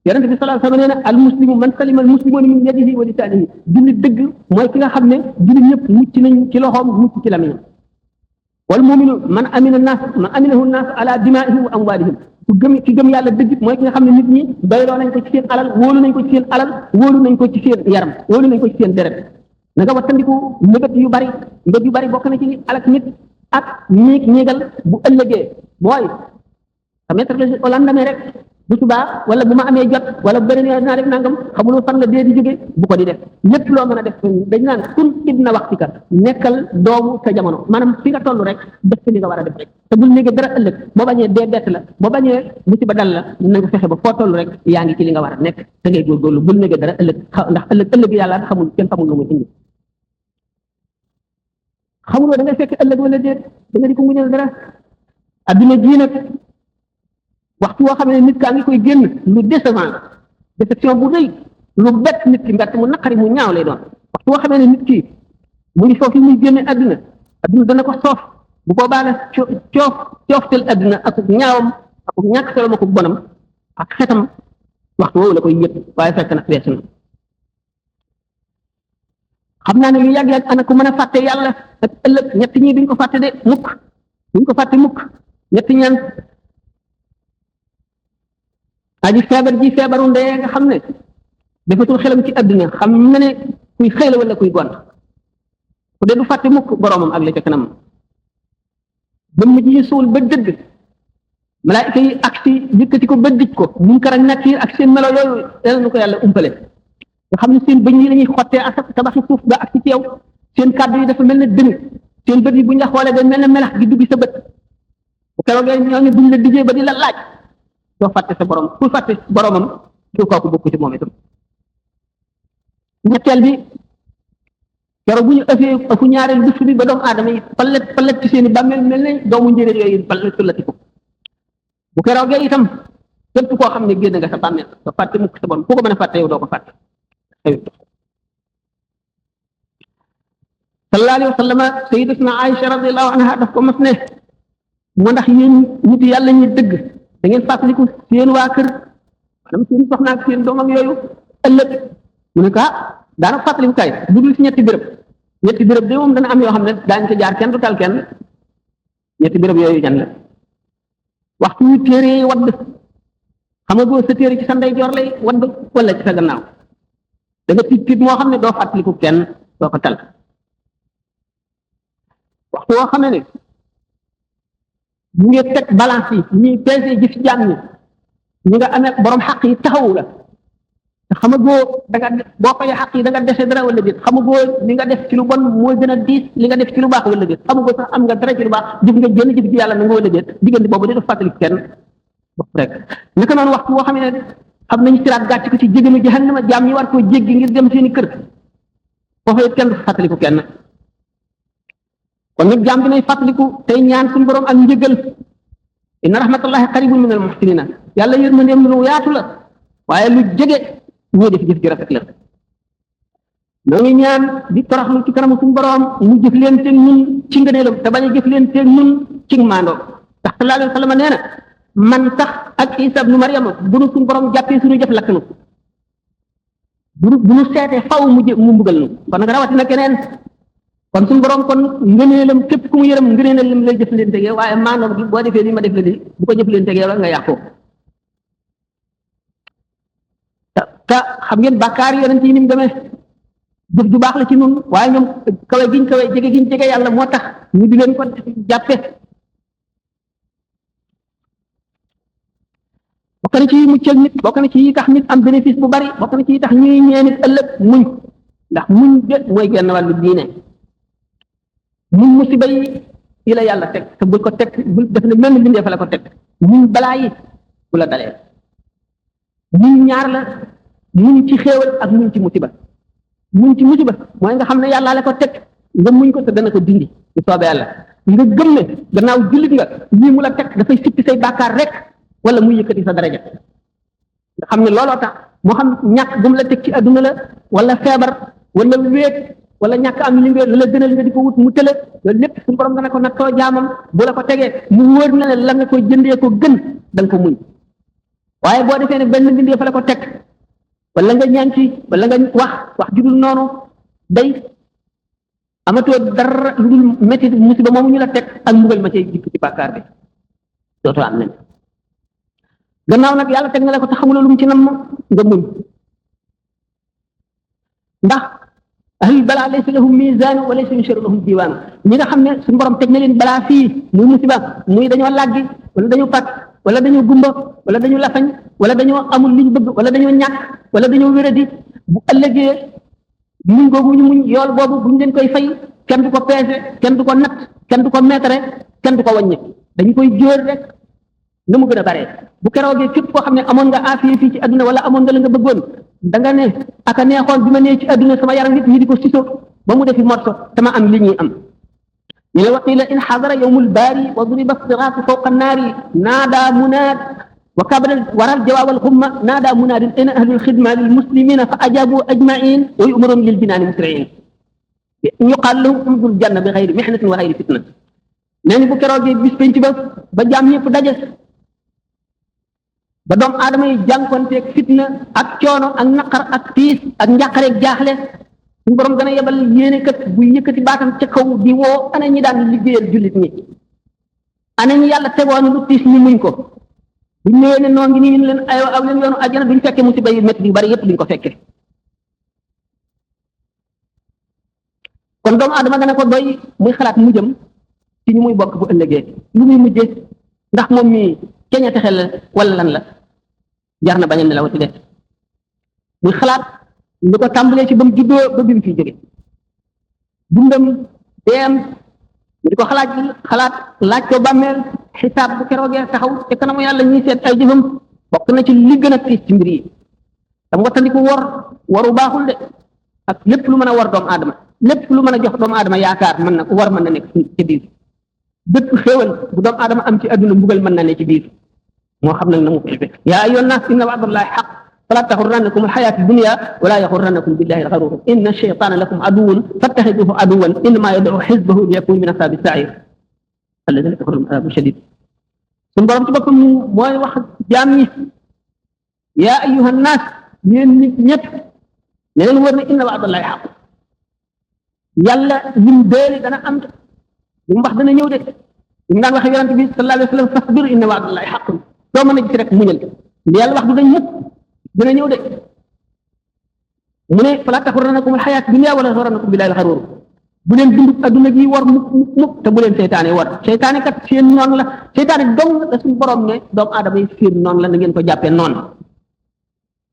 yonent bi sallallahu alayhi wa sallam nee na al muslimu man salima al muslimuna min yadihi wa lisaanihi jullit dëgg mooy ki nga xam ne jullit ñëpp mucc nañ ci loxoom mucc ci lamiñam wal muminu man amina naas man aminahu naas ala dimaihim wa amwalihim ku gëm ki gëm yàlla dëgg mooy ki nga xam ne nit ñi doyloo nañ ko ci seen alal wóolu nañ ko ci seen alal wóolu nañ ko ci seen yaram wóolu nañ ko ci seen deret na nga wattandiku mbëgët yu bari bokk na ci alak nit ak ñéegal bu ëllëgee mooy sa mettre au lendemain rek bu subaa wala bu ma amee jot wala bu beneen yoon dinaa def nangam xamuloo fan la dee di jóge bu ko di def lépp loo mën a def dañ naan kun ibna waxtika nekkal doomu sa jamono maanaam fi nga toll rek def li nga war a def rek te bul néegee dara ëllëg boo bañee dee bett la boo bañee musiba dal la na nga fexe ba foo toll rek yaa ngi ci li nga war a nekk da ngay góorgóorlu bul néegee dara ëllëg ndax ëllëg yàlla xamul kenn xamul lu muy indi xamuloo da ngay fekk ëllëg wala déet da nga di ko muñal dara adduna jii nag waxtu woo xam ne nit kaa ngi koy génn lu décevant déception bu rëy lu bett nit ki mbett mu naqari mu ñaaw lay doon waxtu woo xam ne nit ki mu ngi foofu muy génne adduna dana ko soof bu boobaa la cooftel adduna ak ñaawam ak ñàkk solo ak bonam ak xetam waxtu woowu la koy yëpp waaye fekk na weesu na xam naa ne lu yàgg-yàgg ana ko mën a fàtte yàlla ak ëllëg ñett ñi duñ ko fàtte de mukk duñ ko fàtte mukk ñett ñaan aji feebar ji feebaru ndee nga xam ne defatul xelam ci àdduna xam na ne kuy xëy la wala kuy gont ku dee du fàtte mukk boroomam ak la ca kanam ba mujj yi suul ba dëgg malaayika yi ak si yëkkati ko ba dij ko Munkar ak Nakiir ak seen melo yooyu yàlla na ko yàlla umpale nga xam ne seen bëñ yi lañuy xottee ak tabaxi suuf ba ak si ci yow seen kàddu yi dafa mel ne dënn seen bët yi buñ la xoolee day mel ne melax gi dugg sa bët bu keroogee ñooñu buñ la dijee ba di la laaj doo fàtte sa borom ku fàtte boromam du kooku bokk ci moom itam ñetteel bi keroog bu ñu ëfu ñaareel bés bi ba doomu aadama yi palet ci seen i bàmmeel mel ne doomu njéeréer yooyu palet ko bu keroogee itam képp koo xam ne génn nga sa bàmmeel doo fàtte mukk sa borom ku ko mën a fàtte yow doo ko fàtte sallallahu alayhi wa sallam sayyidatuna Aïcha radiyallahu anha daf ko mas ne moo ndax yéen nit yàlla ñi dëgg da ngeen fàttaliku seen waa kër maanaam seen soxna ak seen doom ak yooyu ëllëg mu ne ko daanaka fàttaliku kay bu dul si ñetti béréb de moom dana am yoo xam ne daañu ko jaar kenn du tal kenn ñetti béréb yooyu jan la waxtu yu téere yi wadd xam nga boo sa téere ci sa ndeyjoor lay wadd wala ci sa gannaaw da nga tiit moo xam ne doo fàttaliku kenn doo ko tal waxtu woo xam ne ñu ngi teg balance yi ñuy peese jëf jaam ñi nga amee borom xaq yi taxawu la te xamagoo da nga boo fayee xaq yi da nga dese dara wala déet xamagoo li nga def ci lu bon mooy gën a diis li nga def ci lu baax wala déet xamagoo sax am nga dara ci lu baax jëf nga jënd jëf ci yàlla na nga wala déet diggante boobu dina fàttali kenn bopp rek naka noonu waxtu woo xam ne xam nañu siraat gàcc ko ci jéggalu jahannama jaam ñi war koo jéggi ngir dem seeni kër foofu it kenn du fàttaliku kenn kon nag jaam bi nay fàttaliku tey ñaan suñu borom ak njëgal inna rahmatullahi qaribun min al muhsinina yàlla yërmandeem lu yaatu la waaye lu jege ñuy def jëf ju rafet la noo ngi ñaan di toroxlu ci kanamu suñu borom mu jëf leen teeg ñun ci ngëneelam te bañ a jëf leen teeg ñun ci maandoo ndax sallallahu alayhi wa sallam nee na man sax ak Isa ibnu Maryama bu nu suñu borom jàppee suñu jëf lakk nu bu nu seetee faw mu mbugal nu kon nag rawatina keneen kon suñu borom kon ngëneelam képp ku mu yërëm ngëneelam lay jëf leen tegee waaye maandoo gi boo defee nii ma def la nii bu ko jëf leen tegee nga yàqoo te xam ngeen bàkkaar yonent yi ni mu demee jëf ju baax la ci ñun waaye ñoom kawe giñ jege yàlla moo tax ñu di leen ko jàppe bokk na ci yi muccal nit bokk na ci yi tax nit am bénéfice bu bari bokk na ci yi tax ñuy ñee nit ëllëg muñ ndax muñ de mooy genn wàllu diine muñ musiba yi la yàlla teg te bul ko teg bul def ne mel ni bindee fa la ko teg muñ balaa yi bu la dalee muñ ñaar la muñ ci xéewal ak muñ ci musiba muñ ci musiba mooy nga xam ne yàlla la ko teg nga muñ ko te dana ko dindi ci soobee yàlla nga gëm ne gannaaw jullit nga lii mu la teg dafay sippi say bàkkaar rek wala muy yëkkati sa daraja nga xam ne looloo tax moo xam ñàkk gum la teg ci adduna la wala feebar wala wéet wala ñàkk am li nga la gënal nga di ko wut mu tële loolu lépp suñu borom dana ko nattoo jaamam bu la ko tegee mu wóor na ne la nga koy jëndee ko gën da nga ko muñ waaye boo defee ne benn bindee fa la ko teg wala nga ñaan ci wala nga wax ju dul noonu day amatoo dara lu dul métti musiba moomu ñu la teg ak mbugal ma cay jikk ci bàkkaar bi dootoo am nañ gannaaw nag yàlla teg na la ko te xamuloo lu mu ci nam nga muñ ndax ahlul balaa laysa lahum miisaan wa laysa yusharu lahum diiwaan ñi nga xam ne suñu borom teg na leen balaa fii muy musiba muy dañoo làggi wala dañoo pat wala dañoo gumba wala dañoo lafañ wala dañoo amul liñ bëgg wala dañoo ñàkk wala dañoo wéradi bu ëllëgee muñ googu ñu muñ yool boobu buñ leen koy fay kenn du ko peese kenn du ko natt kenn du ko meetare kenn du ko wàññi dañu koy jóor rek na mu gën a bare bu keroogee képp koo xam ne amoon nga aafiya fii ci adduna wala amoon nga la nga bëggoon da nga ne aka neexoon bi ma nee ci adduna sama yaram nit ñi di ko siso ba mu defi morso dama am li ñuy am ñu ne waqila in xadara yowmul baari wa duriba siraatu fawqa naari naada munaad wa kabara waral jawaabal xumma naada munaadin ina ahlul xidma lil muslimina fa ajabu ajmain wa yumaroon lil jinaani musriin yuqaal lahum umdul janna bi xayri mihnatin wa xayri fitna nee ni bu keroogee bis penc ba jaam ñëpp daje ba doom aadama yi jànkonteeg fitna ak coono ak naqar ak tiis ak njàqareeg jaaxle suñu borom dana yebal yéene kat bu yëkkati baatam ca kaw di woo ana ñi daan liggéeyal jullit ñi ana ñi yàlla tegoon lu tiis ñu muñ ko buñ ñëwee ne noo ngi nii leen ay aw leen yoonu àjjana duñ fekkee musiba yu métti yu bari yëpp duñ ko fekkee kon doomu aadama dana ko doy muy xalaat mu jëm ci ñu muy bokk bu ëllëgee lu muy mujjee ndax moom mi keña texe la wala lan la jar na bañ a nelawati de muy xalaat li ko tàmbalee ci ba mu juddoo ba bi mu fiy jóge dundam deem di ko xalaat laaj ko bàmmeel xisaab bu keroogee taxaw te kanamu yàlla ñuy seet ay jëfam bokk na ci li gën a tiis ci mbir yi tam wattandiku waru baaxul de ak lépp lu mën a war doomu aadama lépp lu mën a jox doomu aadama yaakaar mën na war mën na nekk ci biir bépp xéewal bu doomu aadama am ci adduna mbugal mën na ne ci biir moo xam nag na mu ko defee yaa ayyuhan naas inna wa'dallahi haqq fala taxurrannakum alxayaatu dunya wala yaxurrannakum billahi alxaruur inna shaytaana lakum aduwwun fattaxiduhu aduwwan innamaa yad'u xizbahu liyakunu min ashaabi sa'iir alladina kafaru lahum azaabun shadiid suñu borom ci boppam mooy wax jaam ñi yaa ayyuhan naas yéen nit ñëpp ne leen wër ne inna wa'dallahi haqq yàlla lim déeli dana am de lu mu wax dana ñëw de ñu daan waxe yonente bi sallallahu alayhi wa sallam fasbir inna wa'dallahi haqq soo mën a gis rek muñal li yàlla wax du dañ ñëpp dana ñëw de mu ne fala taxurrannakum alxayaat dunya wala yaxurrannakum billahi alxaruur bu leen dund adduna gi war mukk te bu leen seytaane war seytaane kat seen noonu la seytaane dong la suñu borom ne doomu aadama yi seen noonu la na ngeen ko jàppee noonu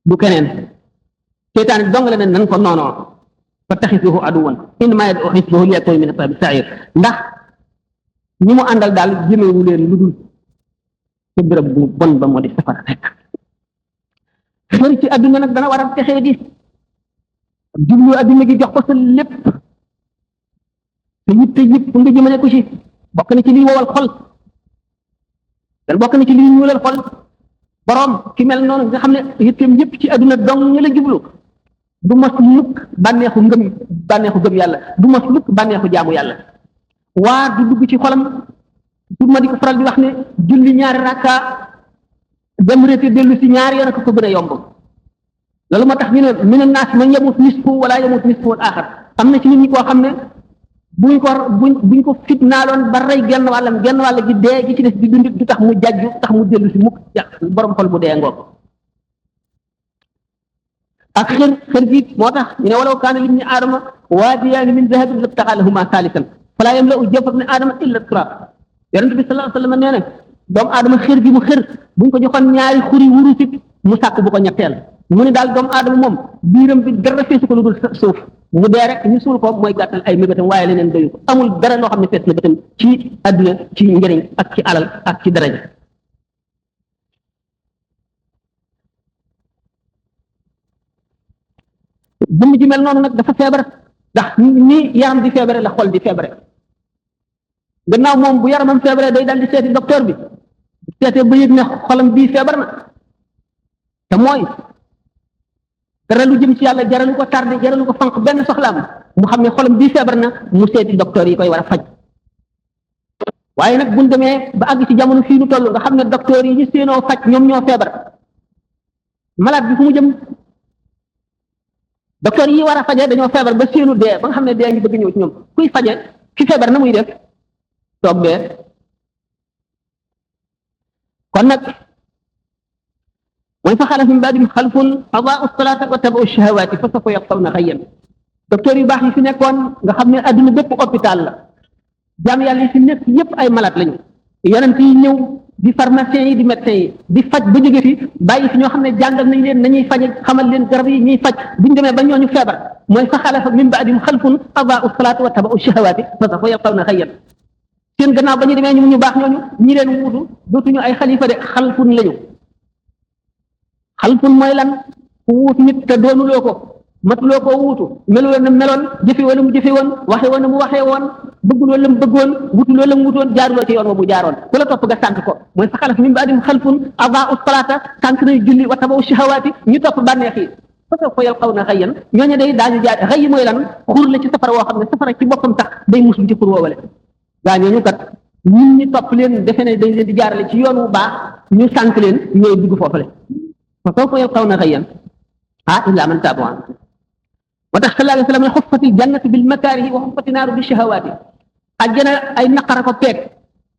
du keneen seytaane dong la ne nan ko noonoo fattaxisuhu aduwan innamaa yad'u xisbahu liyakunu min ashaabi sa'iir ndax ñi mu àndal daal jëmewu leen lu dul ci béréb bu bon ba moo di safara rek xër ci adduna nag dana war a texee di jublu adduna gi jox ko sa lépp te yitte yëpp nga jëmale ko ci bokk na ci liy wowal xol dan bokk na ci liy ñuulal xol borom ki mel noonu nga xam ne yitteem yëpp ci adduna dong nga la jublu du mos mukk bànneexu gëm yàlla du mos mukk bànneexu jaamu yàlla waa du dugg ci xolam pour ma di ko faral di wax ne julli ñaari rakka dem rété dellu si ñaari yoon ko gën a yomb loolu moo tax ñu ne mina naas man yamut nisfu wala yamut nisfu al axar am na ci nit ñi koo xam ne buñ ko fitnaaloon ba rey genn wàll gi dee gi ci des di dund du tax mu jajju tax mu dellu si mukk borom xol bu dee ngoog ak xër gi moo tax ñu ne walaw kaana libni aadama waadiyaani min dahabin labtagaa lahumaa saalisan falaa yamla'u jawfa ibni aadama illa turaab yonent bi sallallahu alayhi wa sallam nee na doomu aadama xër gi mu xër buñ ko joxoon ñaari xuri wurusit mu sàkk bu ko ñetteel mu ne daal doomu aadama moom biiram bi dara feesu ko lu dul suuf mu dee rek ñu suul ko mooy gàttal ay mébétam waaye leneen doyu ko amul dara loo xam ne fees na bëtam ci àdduna ci njëriñ ak ci alal ak ci daraja jëmm ji mel noonu nag dafa feebar ndax ni yaram di feebare la xol di feebare gannaaw moom bu yaramam feebare day dal di seeti docteur bi seetee ba yëg ne xolam bii feebar na te mooy dara lu jëm ci yàlla jaralu ko tardé jaralu ko fanq benn soxlaam mu xam ne xolam bii feebar na mu seeti docteur yi koy war a faj waaye nag buñ demee ba àgg ci jamono fii nu toll nga xam ne docteur yi ñu seenoo faj ñoom ñoo feebar malade bi fu mu jëm docteur yi war a faje dañoo feebar ba seenu dee ba nga xam ne dee ngi bëgg ñëw ci ñoom kuy faje ki feebar na muy def toog dee kon nag mooy fa xalafa min ba'dihim xalfun adaa'u salaata wa tabaa'u shahawaati fa sawfa yalqawna ghayyan docteur yu baax yi fi nekkoon nga xam ne adduna bépp hôpital la jaam yàlla yi fi nekk yépp ay malade lañu yonent yi ñëw di pharmaciens yi di médecins yi di faj ba jóge fi bàyyi fi ñoo xam ne jàngal nañ leen nañuy faje xamal leen garab yi ñuy faj buñu demee ba ñooñu feebar mooy fa xalafa min ba'dihim xalfun adaa'u salaata wa tabaa'u shahawaati fa sawfa yalqawna ghayyan seen gannaaw ba ñu demee ñu baax ñooñu ñi leen wuutu dootuñu ay xalifa de xalfun lañu xalfun mooy lan ku wuut nit te doonuloo ko matuloo koo wuutu meloo na meloon jëfe woon mu jëfe woon waxe woon mu waxee woon bëgguloo la mu bëggoon wutuloo la mu wutoon jaaruloo ci yoon wa mu jaaroon ku la topp nga sànq ko mooy fa xalaf min ba'dihim xalfun adaa'u salaata sànq nañ julli wa tabaa'u shahawaati ñu topp bànneex yi fa sawfa yalqawna ghayyan ñooñu day daañu jaar xëy mooy lan xur la ci safara woo xam ne safara ci boppam sax day muslu ci xur woowale gaa ñooñu kat ñun ñi topp leen defe ne dañ leen di jaarale ci yoon wu baax ñu sànq leen ñooy dugg foofale fa sawfa yalqawna ghayyan illaa man taaba wa tax sallallahu alayhi wa sallam ne xuffatil jannatu bil makaarihi wa xuffati naaru bi shahawaati àjjana ay naqara ko peeg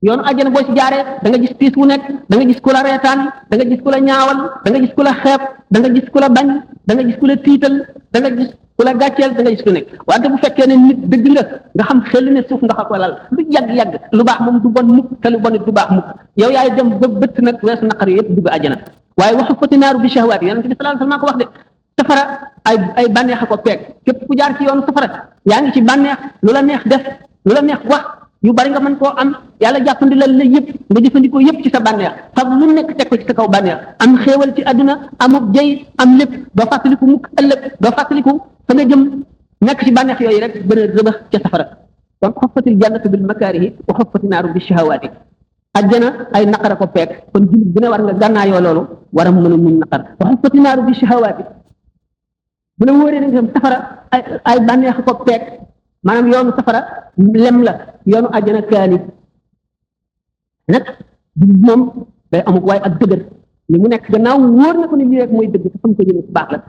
yoonu àjjana boo ci jaaree da nga gis tiis wu nekk da nga gis ku la reetaan da nga gis ku la ñaawal da nga gis ku la xeeb da nga gis ku la bañ da nga gis ku la tiital da nga gis ku la gàcceel da nga gis ku nekk wante bu fekkee ne nit dëgg nga xam xel ne suuf nga ko lal lu yàgg-yàgg lu baax moom du bon mukk te lu bon du baax mukk yow yaay dem ba bëtt nag weesu naqar yëpp dugg àjjana waaye waxu fati naaru bi shahawaat yonent bi sallallahu alayhi wasallam ko wax de safara ay bànneex a ko peeg képp ku jaar ci yoonu safara yaa ngi ci bànneex lu la neex def lu la neex wax yu bari nga mën koo am yàlla jàppandi la yëpp nga jëfandikoo yëpp ci sa bànneex fab lu nekk teg ko ci sa kaw bànneex am xéewal ci àdduna amub jëy am lépp doo fàttaliku mukk ëllëg doo fàttaliku fa nga jëm nekk ci bànneex yooyu rek bën a rëbax ca safara kon xoffatil jannatu bil makaarihi wa xoffati naaru bi shahawaati àjjana ay naqara ko peeg kon jullit bu ne war nga gànnaayoo loolu war a mën a muñ naqar wa xoffati naaru bi shahawaati bu la wóoree ne nga safara ay bànneex ko peeg maanaam yoonu safara lem la yoonu àjjana kaani nag moom day amuk waaye ak dëgër li mu nekk gannaaw wóor na ko ni lii rek mooy dëgg te fa mu ko jëmee bu baax la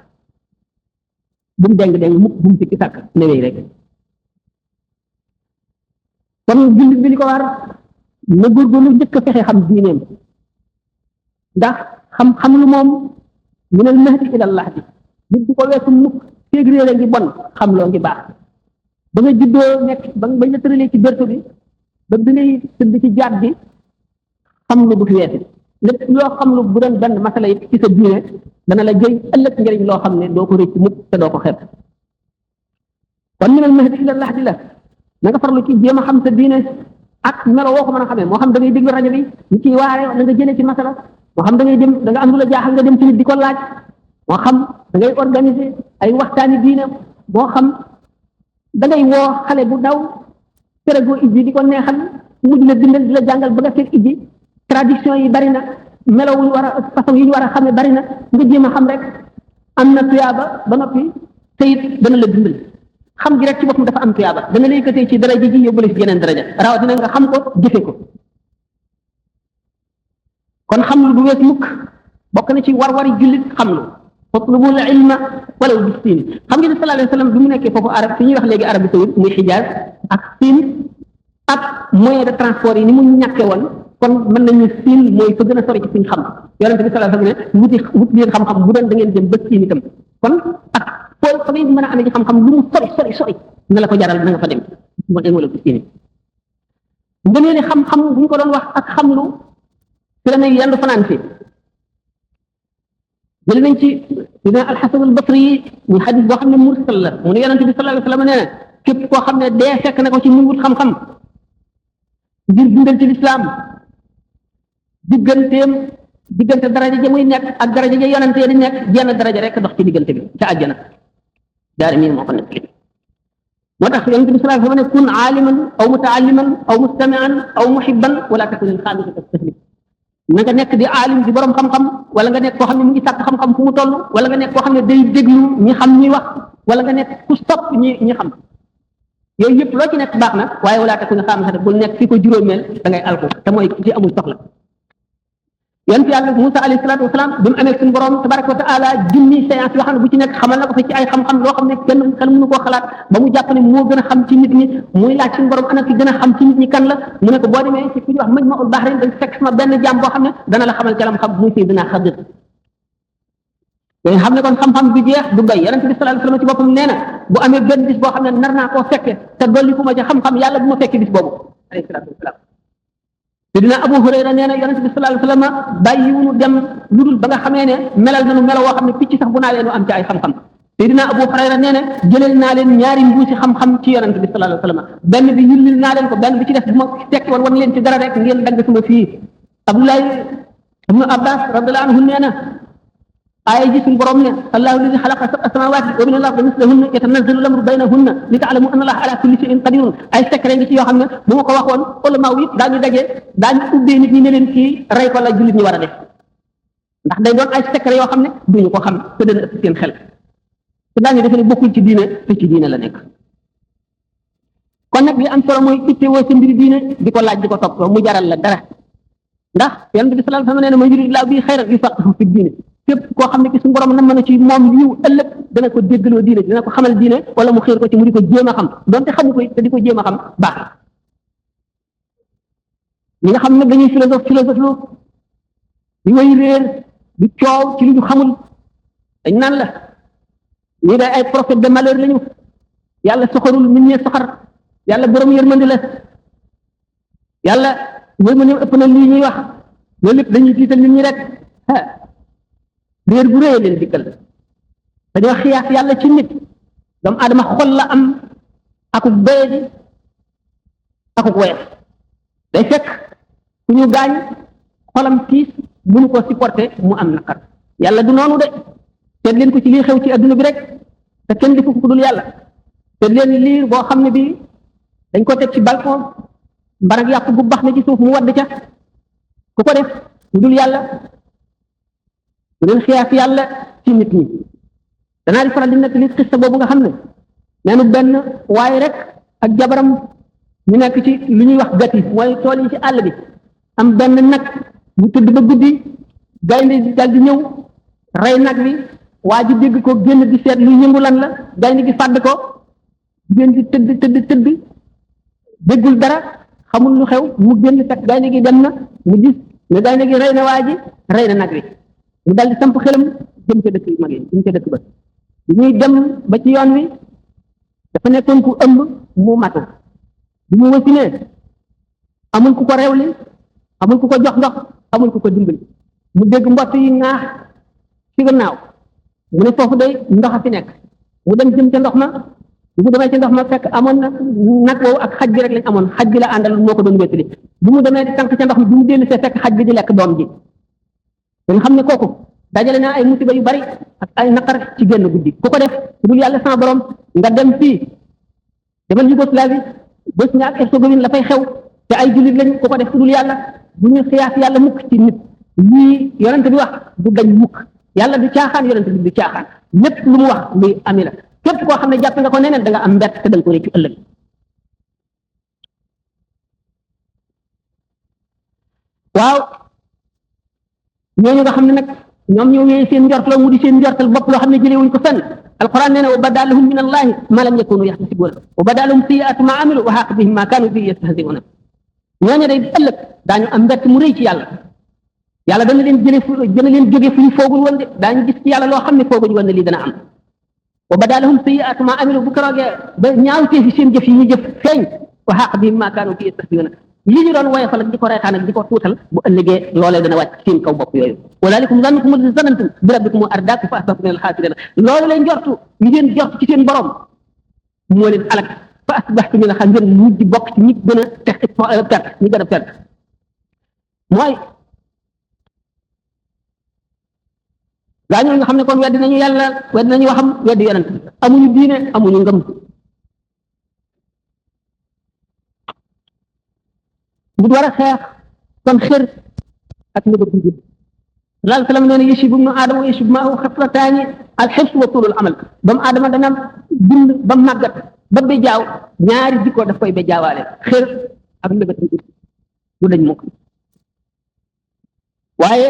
bu mu deng mukk bu mu sikki sàkk newee rek kon jullit bi li ko war na góorgóorlu njëkk a fexe xam diineem ndax xam lu moom minal mahdi ilal lahdi nit du ko weesu mukk féeg réere ngi bon xam loo ngi baax ba nga juddoo nekk ba bañ la tëralee ci berto bi ba bi ngay tëdd ci jaat bi xam lu du fi weesu lépp loo xam lu bu doon benn masala yi ci sa diine dana la jëy ëllëg njëriñ loo xam ne doo ko rëcc mukk te doo ko xeeb kon minal mahdi ilal lahdi la na nga farlu ci jéem a xam sa diine ak melo woo ko mën a xamee moo xam da ngay déglu rajo bi ñu ciy waare da nga jëlee ci masala moo xam da ngay dem da nga am lu la jaaxal nga dem ci nit di ko laaj moo xam da ngay organiser ay waxtaani diine moo xam da ngay woo xale bu daw terego ijji di ko neexal mu di la bindal di la jàngal ba nga fekk ijji tradition yi bari na melo wu ñu war a façon yi ñu war a xamee bari na nga jéem a xam rek am na tuyaaba ba noppi te it dana la bindal xam gi rek ci boppam dafa am tuyaaba dana lay yëkkatee ci daraja ji yóbbule ci yeneen daraja rawatina nga xam ko jëfe ko kon xam lu du wees mukk bokk na ci war-wari jullit xam lu fatlubul ilma walaw bi siin xam ngeen ne sallallahu alayhi wa sallam bi mu nekkee foofu arab fi ñuy wax léegi Arabie saoudite muy Xijaaz ak siin ak moyen de transport yi ni mu ñàkke woon kon mën nañu siin mooy fa gën a sori ci suñ xam yonente bi sallallahu alayhi wa sallam ne wut leen xam-xam bu doon da ngeen jëm ba siin itam kon ak fooy fa ngay mën a amee ci xam-xam lu mu sori na la ko jaral na nga fa dem mo en wala bi siin nga ne xam-xam bu ñu ko doon wax ak xam lu fi la ne yendu fanaan fi jël nañ ci dina alxasan albasri yi muy xadis boo xam ne mursal la mu ne yonente bi sallallahu alayhi wa sallam nee na képp koo xam ne dee fekk na ko ci muy wut xam-xam ngir dundal ci lislaam diggante daraja ja muy nekk ak daraja ja yonente yi di nekk jenn daraja rek dox ci diggante bi ca àjjana daari miin moo ko nekk moo tax yonente bi sallallahu alayhi wa sallam ne kun aaliman aw mutaalliman aw mustamian aw muhibban wala takun alxaamisata taslib na nga nekk di aalim di borom xam-xam wala nga nekk koo xam ne mu ngi sàkk xam-xam fu mu toll wala nga nekk koo xam ne day déglu ñi xam ñi wax wala nga nekk ku sopp ñi xam yooyu yëpp loo ci nekk baax na waaye wala takun alxaamisata bul nekk fi ko juróomeel da ngay alku te mooy ci amul soxla yonent yàlla Moussa alayhi salaatu wasalaam bi mu amee suñu borom tabaraka wa taala junni séance yoo xam ne bu ci nekk xamal na ko fa ci ay xam-xam loo xam ne kenn xel mënu koo xalaat ba mu jàpp ne moo gën a xam ci nit ñi muy laaj suñu borom ana ki gën a xam ci nit ñi kan la mu ne ko boo demee ci ku ñuy wax Majma'ul Bahrayn dañ fekk sama benn jaam boo xam ne dana la xamal calam xam muy Seydina Xadir dañ xam ne kon xam-xam bi jeex du doy yonent bi sallallahu alayhi wasallam ci boppam nee na bu amee benn bis boo xam ne nar naa koo fekke te dolli ku ma ci xam-xam yàlla bu ma fekke bis boobu alayhi salaatu wasalaam Seydina Abu Hurayra nee na yonent bi sallallahu alayhi wasallam bàyyiwunu dem lu dul ba nga xamee ne melal nañu melo woo xam ne picc sax bu naawee nu am ci ay xam-xam Seydina Abu Hurayra nee na jëleel naa leen ñaari mbuusi xam-xam ci yonent bi sallallahu alayhi wasallam benn bi yullil naa leen ko benn bi ci def bu ma tekki woon wan leen ci dara rek ngeen dagg sama fii Abdullah ibnu Abbas radiyallahu anhu nee na aaya ji suñu borom ne allahu alladi xalaqa sab'a samawati wa min al-ardi mislahunna yatanazzalu al-amru baynahunna li ta'lamu anna allaha ala kulli shay'in qadirun ay secret ngi ci yoo xam ne bu ma ko waxoon ulama yi daañu daje daañu ubbee nit ñi ne leen kii rey ko la jullit ñi war a def ndax day doon ay secret yoo xam ne duñu ko xam te dana ëpp seen xel te daañu defe ne bokkul ci diine te ci diine la nekk kon nag li am solo mooy ittewoo sa mbiri diine di ko laaj di ko topp mu jaral la dara ndax yonent bi sallallahu alayhi wasallam nee na man yuridillahu bihi xayran yufaqihu fi diine képp koo xam ne ki suñu borom na mën a ci moom yiw ëllëg dana ko déggaloo diine dana ko xamal diine wala mu xiir ko ci mu di ko jéem a xam donte xamu ko te di ko jéem a xam baax ñi nga xam ne dañuy philosophe lu di way réer di coow ci li ñu xamul dañ naan la ñii day ay prophète de malheur lañu yàlla soxorul nit ñee soxar yàlla borom yërmandi la yàlla yërmandi ëpp na lii ñuy wax loolu lépp dañuy tiital nit ñi rek réer bu réy leen dikkal dañoo xiyaas yàlla ci nit doomu aadama xol la am akuk doyadi akuk woyof day fekk ku ñu gaañ xolam tiis mënu ko supporter mu am naqar yàlla du noonu de seet leen ko ci lii xew ci adduna bi rek te kenn defu ko dul yàlla seet leen liir boo xam ne bi dañ ko teg ci balcon mbarag yàpp gu bax na ci suuf mu wadd ca ku ko def ku dul yàlla bu leen xiyaas yàlla ci nit ñi danaa di faral di nekk li xista boobu nga xam ne neenu benn waaye rek ak jabaram ñu nekk ci lu ñuy wax gati mooy tool yi ci àll bi am benn nag ñu tëdd ba guddi gaynde dal di ñëw rey nag bi waa ji dégg ko génn di seet lu yëngu lan la gaynde gi fàdd ko jigéen di tëdd déggul dara xamul lu xew mu génn fekk gaynde gi dem na mu gis ne gaynde gi rey na waa ji rey na nag bi mu dal di samp xelam jëm ca dëkk yu mag yi jëm ca dëkk ba ñuy dem ba ci yoon wi dafa nekkoon ku ëmb mu matu bi mu wasinee amul ku ko rewli amul ku ko jox ndox amul ku ko dimbali mu dégg mbott yi ŋaax ci gannaaw mu ne foofu day ndox a fi nekk mu dem jëm ca ndox ma bi mu demee ca ndox ma fekk amoon na nag woowu ak xaj bi rek lañ amoon xaj bi la àndal moo ko doon wéttali bi mu demee di tànk ca ndox mi bi mu dellu see fekk xaj bi di lekk doom ji nga xam ne kooku dajale naa ay musiba yu bari ak ay naqar ci génn guddi ku ko def dul yàlla sama borom nga dem fii demal Yougoslavie Bosnie ak Herzégovine la fay xew te ay jullit lañ ku ko def dul yàlla bu ñu xiyaas yàlla mukk ci nit lii yonente bi wax du dañ mukk yàlla du caaxaan yonente bi du caaxaan lépp lu mu wax luy ami la képp koo xam ne jàpp nga ko neneen da nga am mbett te da nga ko réccu ëllëg waaw ñooñu nga xam ne nag ñoom ñoo wéyee seen njort la mu di seen njortal bopp loo xam ne jëlee wuñ ko fenn alquran nee na wa bada lahum min allahi ma lam yakunu yaxtasibuna wa bada lahum sayiatu ma amilu wa xaaq bihim ma kaanu bihi yastahziuna ñooñu day ëllëg daañu am mbett mu rëy ci yàlla yàlla dana leen dana leen jóge fu ñu foogul woon de daañu gis ci yàlla loo xam ne fooguñu woon ne lii dana am wa bada lahum sayiatu ma amilu bu keroogee ba ñaawtee fi seen jëf yi ñu jëf feeñ wa xaaq bihim ma kaanu bihi yastahziuna li ñu doon woyofal ak di ko reetaan ak di ko tuutal bu ëllëgee loolee dana wàcc seen kaw bopp yooyu walaalikum zannukum alladi zanantum bi rabbikum ardaakum fa asbahtum min alxaasiriin loolu lay njortu ñu ngeen jort ci seen borom moo leen alak fa asbahtum min alxaasiriin ngeen mujj bokk ci ñi gën a perte ñi gën a perte mooy gaa ñooñu nga xam ne kon weddi nañu yàlla weddi nañu waxam weddi yonent amuñu diine amuñu ngëm bu war a xeex kon xër ak nëbët bu gudd sallallahu alayhi wa sallam nee na yashibu ibnu aadama wa yashibu maahu xaslataani alxirs wa tuulul amal doomu aadama dana bind ba màggat ba bejaaw ñaari jikko daf koy bejaawaale xër ak nëbët bu gudd bu dañ mukk waaye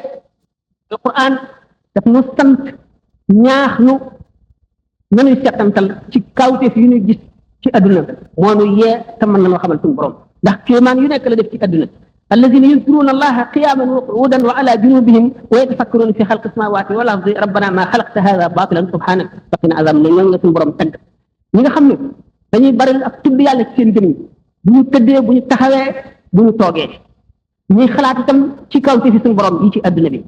alquran daf nu sant ñaax nu nanuy settantal ci kawteef yu ñu gis ci adduna moo nu yee te mën na noo xamal suñu borom ndax kéemaan yu nekk la def ci adduna alladina yadkuruna allaha qiyaman wa qu'udan wa ala junubihim wa yatafakkaruna fi xalqi samawati wal ardi rabbana ma xalaqta hada batilan subhanak faqina azab na ñoom nga suñu borom tagg ñi nga xam ne dañuy bari ak tudd yàlla ci seen jëmm bu ñu tëddee bu ñu taxawee bu ñu toogee ñuy xalaat itam ci kawte fi suñu borom yi ci adduna bi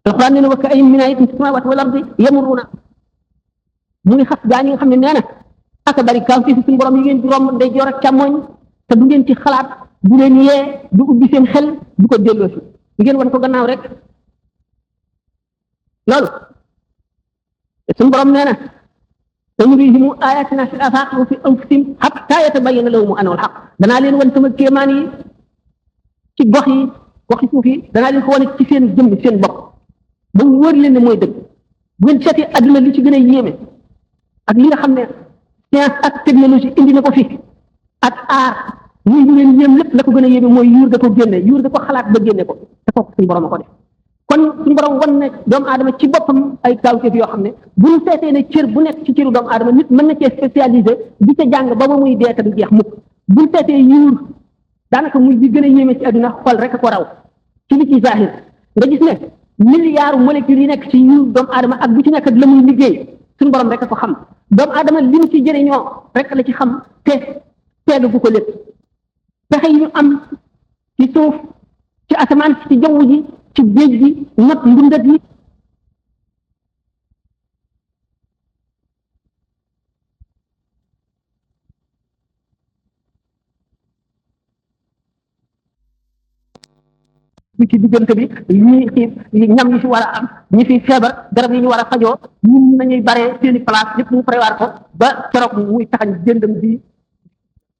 alquran nee na wa ka'ayyin min ayatin fi samawati wal ardi yamurruna mu ngi xas gaa ñi nga xam ne nee na aka bari kawte fi suñu borom yi ngeen di romb ndeyjoor ak càmmoñ te du ngeen ci xalaat du leen yee du ubbi seen xel du ko delloo si ngeen wan ko gannaaw rek loolu suñu borom nee na sanurihim ayatina fil afaqi wa fi anfusihim hatta yatabayyana lahum annahu al-haqq danaa leen wan sama kéemaan yi ci goxi suuf yi danaa leen ko wane ci seen jëmm seen bopp ba mu wóor leen ne mooy dëgg bu ngeen seetee adduna li ci gën a yéeme ak li nga xam ne science ak technologie indi na ko fi ak aar ñuy leen yéem lépp la ko gën a yéeme mooy yuur ga ko génne yuur ga ko xalaat ba génne ko te kooku suñu borom a ko def kon suñu borom wan ne doomu aadama ci boppam ay kawteef yoo xam ne bu ñu seetee ne cër bu nekk ci cëru doomu aadama nit mën na cee spécialisé di ca jàng ba muy dee te du jeex mukk bu ñu seetee yuur daanaka muy bi gën a yéeme ci àdduna xol rek ko raw ci li ci zahir nga gis ne milliards molécules yi nekk ci yuur doomu aadama ak bu ci nekk ak la muy liggéey suñu borom rek ko xam doomu aadama li mu ci jëriñoo rek la ci xam te teelu bu ko lépp pexe yi ñu am ci suuf ci asamaan ci jaww ji ci géej gi not ndundat yi ci diggante bi ñi xiif ñam yi fi war a am ñi fi feebar garab yi ñu war a fajoo ñun nañuy bare seeni place yëpp ñu prévoir ko ba keroog muy taxañ jëndam bi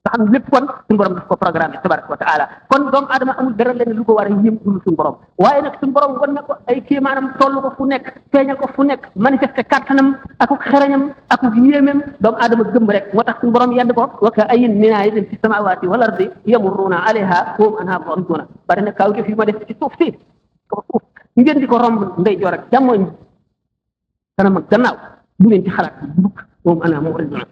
nga xam ne lépp kon suñu borom daf ko programme tabaraka wa taala kon doomu aadama amul dara leen lu ko war a yëm dul suñu borom waaye nag suñu borom wan na ko ay kéemaanam toll ko fu nekk feeñal ko fu nekk manifesté kattanam ak xerañam ak yéemam doomu aadama gëm rek moo tax suñu borom yedd ko wa ka ayyin min aayatin fi samawati wal ardi yamurruuna alayha wa hum anhaa mu'riduuna bari na kaw fi ma def ci suuf si ko suuf ngeen di ko romb ndeyjoor ak càmmoñ kanam ak gannaaw du leen ci xalaat bukk wa hum anhaa mu'riduuna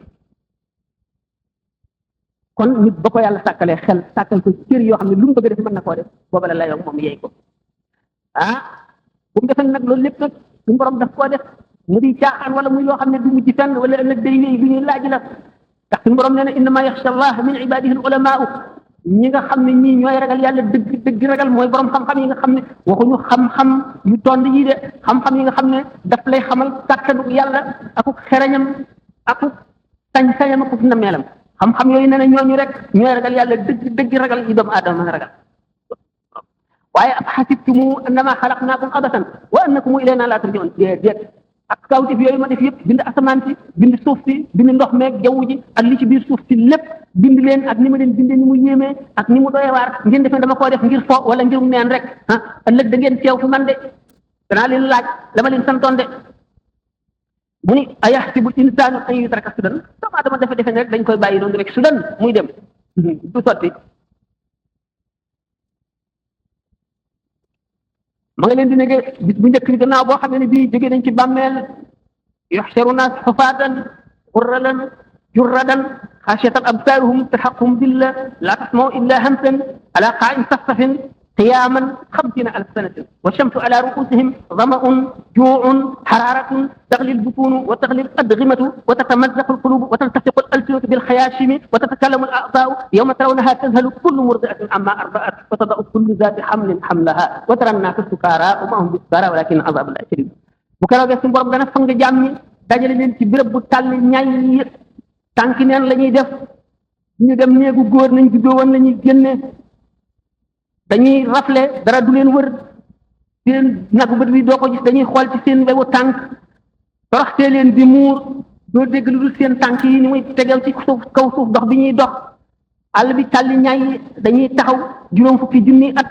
kon nit ba ko yàlla sàkkalee xel sàkkal ko cër yoo xam ne lu mu bëgg a def mën na koo def booba la layoo moom yeey ko bu mu defee nag loolu lépp nag suñu borom daf koo def mu di caaxaan wala muy loo xam ne du mujj fenn wala ëllëg day wéy lu ñuy laaj la ndax suñu borom nee na innama yaxsha allah min ibadihi al ulamaau ñi nga xam ne ñii ñooy ragal yàlla dëgg dëgg ragal mooy borom xam-xam yi nga xam ne waxuñu xam-xam yu tond yi de xam-xam yi nga xam ne daf lay xamal kàttanu yàlla akuk xereñam akuk sañ-sañam akuk nameelam xam-xam yooyu nee na ñooñu rek ñooy ragal yàlla dëgg dëgg ragal yi doomu aadama mën a ragal waaye ab xasibtumu annama xalaqnaakum abasan wa annakum ilayna laa turjaun déet ak kawtif yooyu ma def yëpp bind asamaan si bind suuf si bind ndox meeg jaww ji ak li ci biir suuf si lépp bind leen ak ni ma leen bindee ni mu yéemee ak ni mu doyee waar ngeen defee dama koo def ngir fo wala ngir neen rek ëllëg da ngeen teew fi man de danaa leen laaj dama leen santoon de mu ni ayaxsibul insaanu an yutraka sudan doomu aadama dafa defe ne rek dañ koy bàyyi noonu rek sudan muy dem du sotti ma nga leen di nege bis bu njëkk ni gannaaw boo xam ne bii jógee nañ ci bàmmeel yuxsharu naas xufaatan xurralan jurradan xaasiyatan absaaruhum tarhaquhum dillah laa tasmau illa hamsan ala qaa'in safsafin قياما 50,000 سنة والشمس على رؤوسهم ظمأ جوع حرارة تغلي البطون وتغلي الأدغمة وتتمزق القلوب وتلتصق الألسنة بالخياشم وتتكلم الأعضاء يوم ترونها تذهل كل مرضعة عما أرضعت وتضع كل ذات حمل حملها وترى الناس سكارى وما هم بسكارى ولكن عذاب الله شديد بكرة بيسم برب دانا فنگ جامي dajale leen ci béréb bu tàll ñay tànki neen la ñuy def ñu dem néegu góor nañ juddoo woon la ñuy génne dañuy rafle dara du leen wër seen nagu bët bi doo ko gis dañuy xool ci seen wewu tànk toroxtee leen di muur doo dégg lu dul seen tànk yi ni muy tegew ci suuf kaw suuf dox bi ñuy dox àll bi tàlli ñaay dañuy taxaw juróom fukki junni at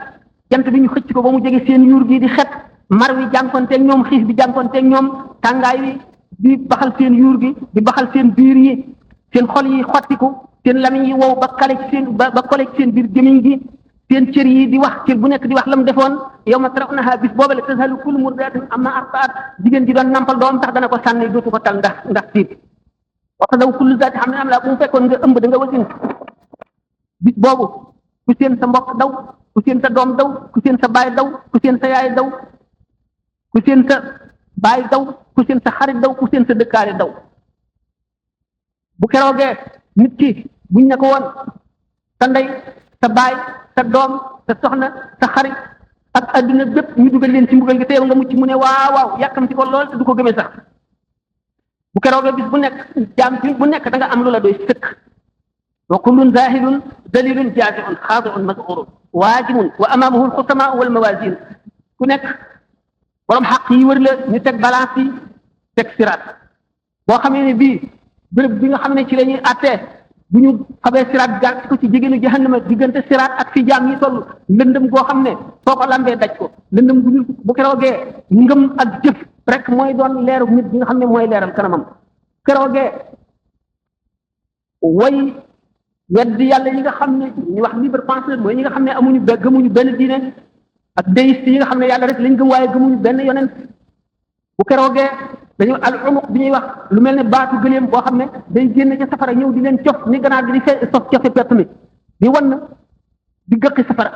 jant bi ñu xëcc ko ba mu jege seen yuur gi di xet mar wi jànkonteeg ñoom xiif bi jànkonteeg ñoom tàngaay wi di baxal seen yuur gi di baxal seen biir yi seen xol yi xottiku seen lamiñ yi wow ba kale ci seen ba kole ci seen biir gémiñ gi seen cër yi di wax cër bu nekk di wax lam defoon yow ma tarawnaha bis booba la tazhalu kullu murdi'atin amma arda'at jigéen ji doon nampal doom tax dana ko sànni dootu ko tal ndax tiit wa tadaw kullu zaati hamlin hamlaha bu mu fekkoon nga ëmb da nga wasin bis boobu ku seen sa mbokk daw ku seen sa doom daw ku seen sa baay daw ku seen sa yaay daw ku seen sa baay daw ku seen sa xarit daw ku seen sa dëkkaale daw bu keroogee nit ki buñ ne ko woon sa ndey sa baay sa doom sa soxna sa xarit ak adduna bépp ñu dugal leen ci mbugal gi teew nga mucc mu ne waaw waaw yàkkamti ko lool te du ko gëmee sax bu keroogee bis bu nekk jaam bi bu nekk da nga am lu la doy sëkk wa kullun zahilun dalilun jaaziun xaadiun mas'urun waajimun wa amaamahu alxusamaa wal mawazin ku nekk borom xaq yi wër la ñu teg balance yi teg siraat boo xamee ne bii béréb bi nga xam ne ci la ñuy attee bu ñu xamee siraat gàtt ko ci jigéenu jahannama diggante siraat ak fi jaam yi toll lëndëm goo xam ne soo ko lambee daj ko lëndëm gu ñu bu keroogee ngëm ak jëf rek mooy doon leeru nit bi nga xam ne mooy leeral kanamam keroogee way weddi yàlla yi nga xam ne ñu wax libre penseur mooy ñi nga xam ne gëmuñu benn diine ak déiste yi nga xam ne yàlla rek lañ gëm waaye gëmuñu benn yonent bu keroogee dañu al umuq bi ñuy wax lu mel ne baatu gëléem boo xam ne day génn ca safara ñëw di leen cof ni ganaar gi di sof cofe pepp mi di wan di gëqi safara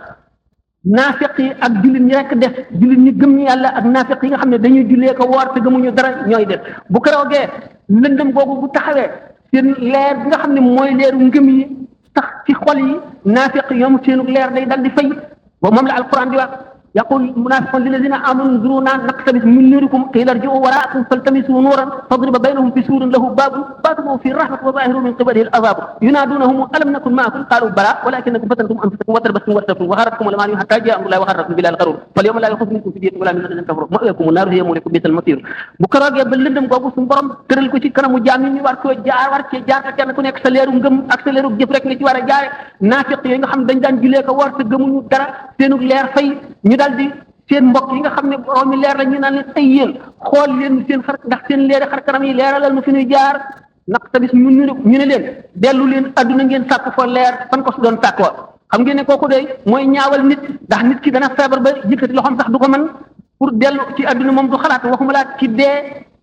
naafiq yi ak jullit ñi rek def jullit ñi gëm ñi yàlla ak naafiq yi nga xam ne dañuy jullee ko woor te gëmuñu dara ñooy def bu keroogee lëndëm googu bu taxawee seen leer bi nga xam ne mooy leeru ngëm yi tax ci xol yi naafiq ñoom seenu leer day dal di fay ba moom la alquran di wax يقول المنافقون للذين امنوا انظرونا نقتبس من نوركم قيل ارجعوا وراءكم فالتمسوا نورا فاضرب بينهم بسور له باب باطنه في الرحمه وظاهره من قبله العذاب ينادونهم الم نكن معكم قالوا بلى ولكنكم فتنتم انفسكم وتربصتم وارتبتم وغرتكم الاماني حتى جاء امر الله وغركم بالله الغرور فاليوم لا يخف منكم فدية ولا من الذين كفروا مأواكم النار هي مولكم بئس المصير bu keroogee ba lëndëm googu suñu borom tëral ko ci kanamu jaam yi war koo jaar war cee jaar kenn ku nekk sa leeru ngëm ak sa leeru jëf rek nga ci war a jaare naafiq yooyu nga xam dañ daan julee ko war te gëmuñu dara seenu leer fay ñu dal di seen mbokk yi nga xam ne borom mi leer la ñu naan leen ay yéen xool leen seen xar ndax seen leeri xar kanam yi leeralal nu fi ñuy jaar naq tabis ñu ne leen dellu leen adduna ngeen sàkk fa leer fan ko su doon sàkkoo xam ngeen ne kooku day mooy ñaawal nit ndax nit ki dana feebar ba yëkkati loxoom sax du ko mën pour dellu ci adduna moom du xalaat waxuma laa ci dee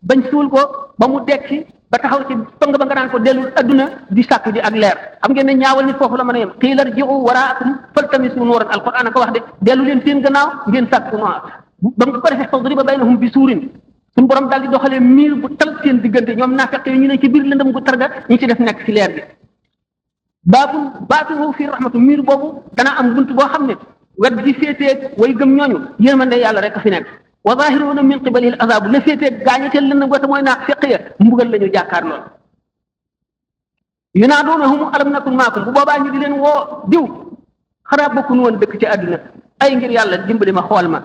bañ suul ko ba mu dekki ba taxaw ci pang ba nga naan ko dellu adduna di sàkk ji ak leer xam ngeen ne ñaawal nit foofu la mën a yem qiila irji'u waraakum faltamisu nuuran alquran ko wax de dellu leen seen gannaaw ngeen sàkk noor ba mu ko defee fadriba baynahum bi suurin suñu borom daal di doxalee miir bu tal seen diggante ñoom naafeq yi ñu ne ci biir lëndëm gu targa ñi ci def nekk ci leer bi baatuhu fi rahmatu miir boobu dana am bunt boo xam ne wet di féeteeg way gëm ñooñu yërmande yàlla rek a fi nekk wa zahiruna min qibalihi al-azab la féeteeg gaañe ca lëndëm gote mooy naafeq ya mbugal la ñu jàkkaar lool yunaadunahum alam nakun maakum bu boobaa ñu di leen woo diw xanaa bokkuñu woon dëkk ci àdduna ay ngir yàlla dimbali ma xool ma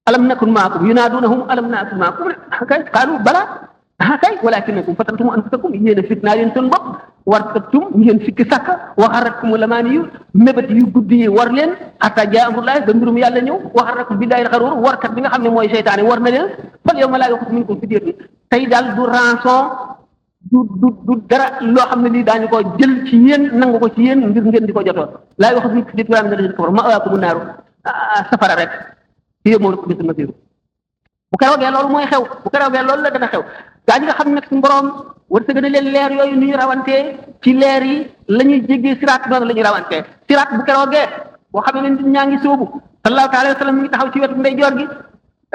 alam nakun maakum yunaadunahum alam nakun maakum kay qaalu bala kay walakinakum fatantum anfusakum yéen a fitnaa leen seen bopp wartabtum ngeen sikki sàkk wa xarratkum lamaani yu mébét yu guddi yi war leen hatta jaa amrullahi ba mbirum yàlla ñëw wa xarrakum billahi al-xaruur warkat bi nga xam ne mooy seytaane war na leen fal yawma laa yu'xazu minkum fidyatun tey daal du rançon du dara loo xam ne lii daañu ko jël ci yéen nangu ko ci yéen ngir ngeen di ko jotoo laa yu'xazu minkum fidyatun wala min alladhiina kafaru ma'waakumu naaru safara rek hiya mawlaakum bi'sal masiir bu keroogee loolu mooy xew bu keroogee loolu la dana xew gaa ñi nga xam ne nag suñu borom wërsëg na leen leer yooyu ni ñu rawantee ci leer yi la ñuy jéggee siraat noonu la ñuy rawantee siraat bu keroogee boo xam ne nit ñaa ngi sóobu sallallahu alayhi wa sallam mi ngi taxaw ci wetu ndeyjoor gi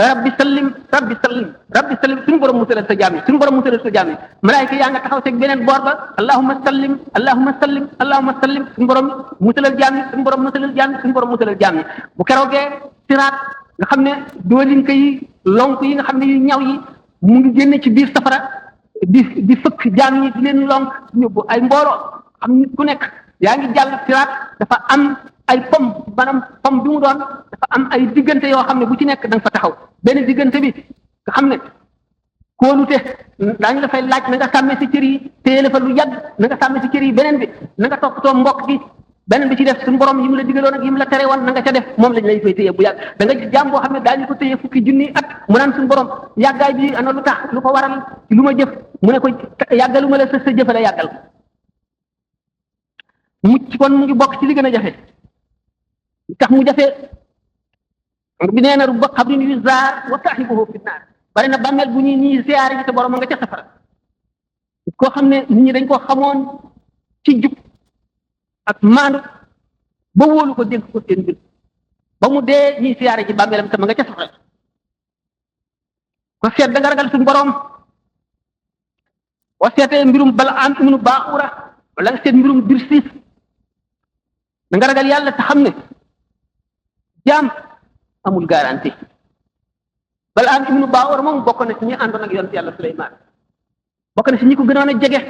rabbi sallim rabbi sallim rabbi sallim suñu borom musalal sa jaam yi suñu borom musalal sa jaam yi malaayika yaa nga taxaw seeg beneen boor ba allahumma sallim allahumma sallim allahumma sallim suñu borom musalal jaam yi suñu borom musalal jaam yi suñu borom musalal jaam yi bu keroogee siraat nga xam ne doolinka yi lonk yi nga xam ne yu ñaw yi mu ngi génne ci biir safara di fëkk jaam yi di leen lonk ñëbbu ay mbooloo xam nit ku nekk yaa ngi jàll siraat dafa am ay pom maanaam pom bi mu doon dafa am ay diggante yoo xam ne bu ci nekk da nga fa taxaw benn diggante bi nga xam ne kóolute daañu la fay laaj na nga sàmmee si cër yi téye la fa lu yàgg na nga sàmmee si cër yi beneen bi na nga toppatoo mbokk gi beneen bi ci def suñu borom yi mu la digaloon ak yi mu la tere woon na nga ca def moom lañ lay fay téye bu yàgg da nga jaam boo xam ne daañu ko téye fukki junni at mu naan suñu borom yàggaay bi ana lu tax lu ko waral ci lu ma jëf mu ne ko yàggalu ma la sa jëfale yàggal mucc kon mu ngi bokk ci li gën a jafe tax mu jafe bi nee na rubba xabrin yuzaar wa saahibuhu fi naar bari na bàmmeel bu ñuy ziyaare ji te borom nga ca safara koo xam ne nit ñi dañ ko xamoon ci jub ak maandu ba wóolu ko dénk ko seen mbir ba mu dee ñuy siyaare ci bàmmeelam te ma nga ca safara ko seet da nga ragal suñu borom wa seetee mbirum Balaam ibnu Baa'ura wala nga seet mbirum Birsiis da nga ragal yàlla te xam ne jaam amul garantie Balaam ibnu Baa'ura moom bokk na ci ñi àndoon ak yonent yàlla Suleymaan bokk na ci ñi ko gënoon a jege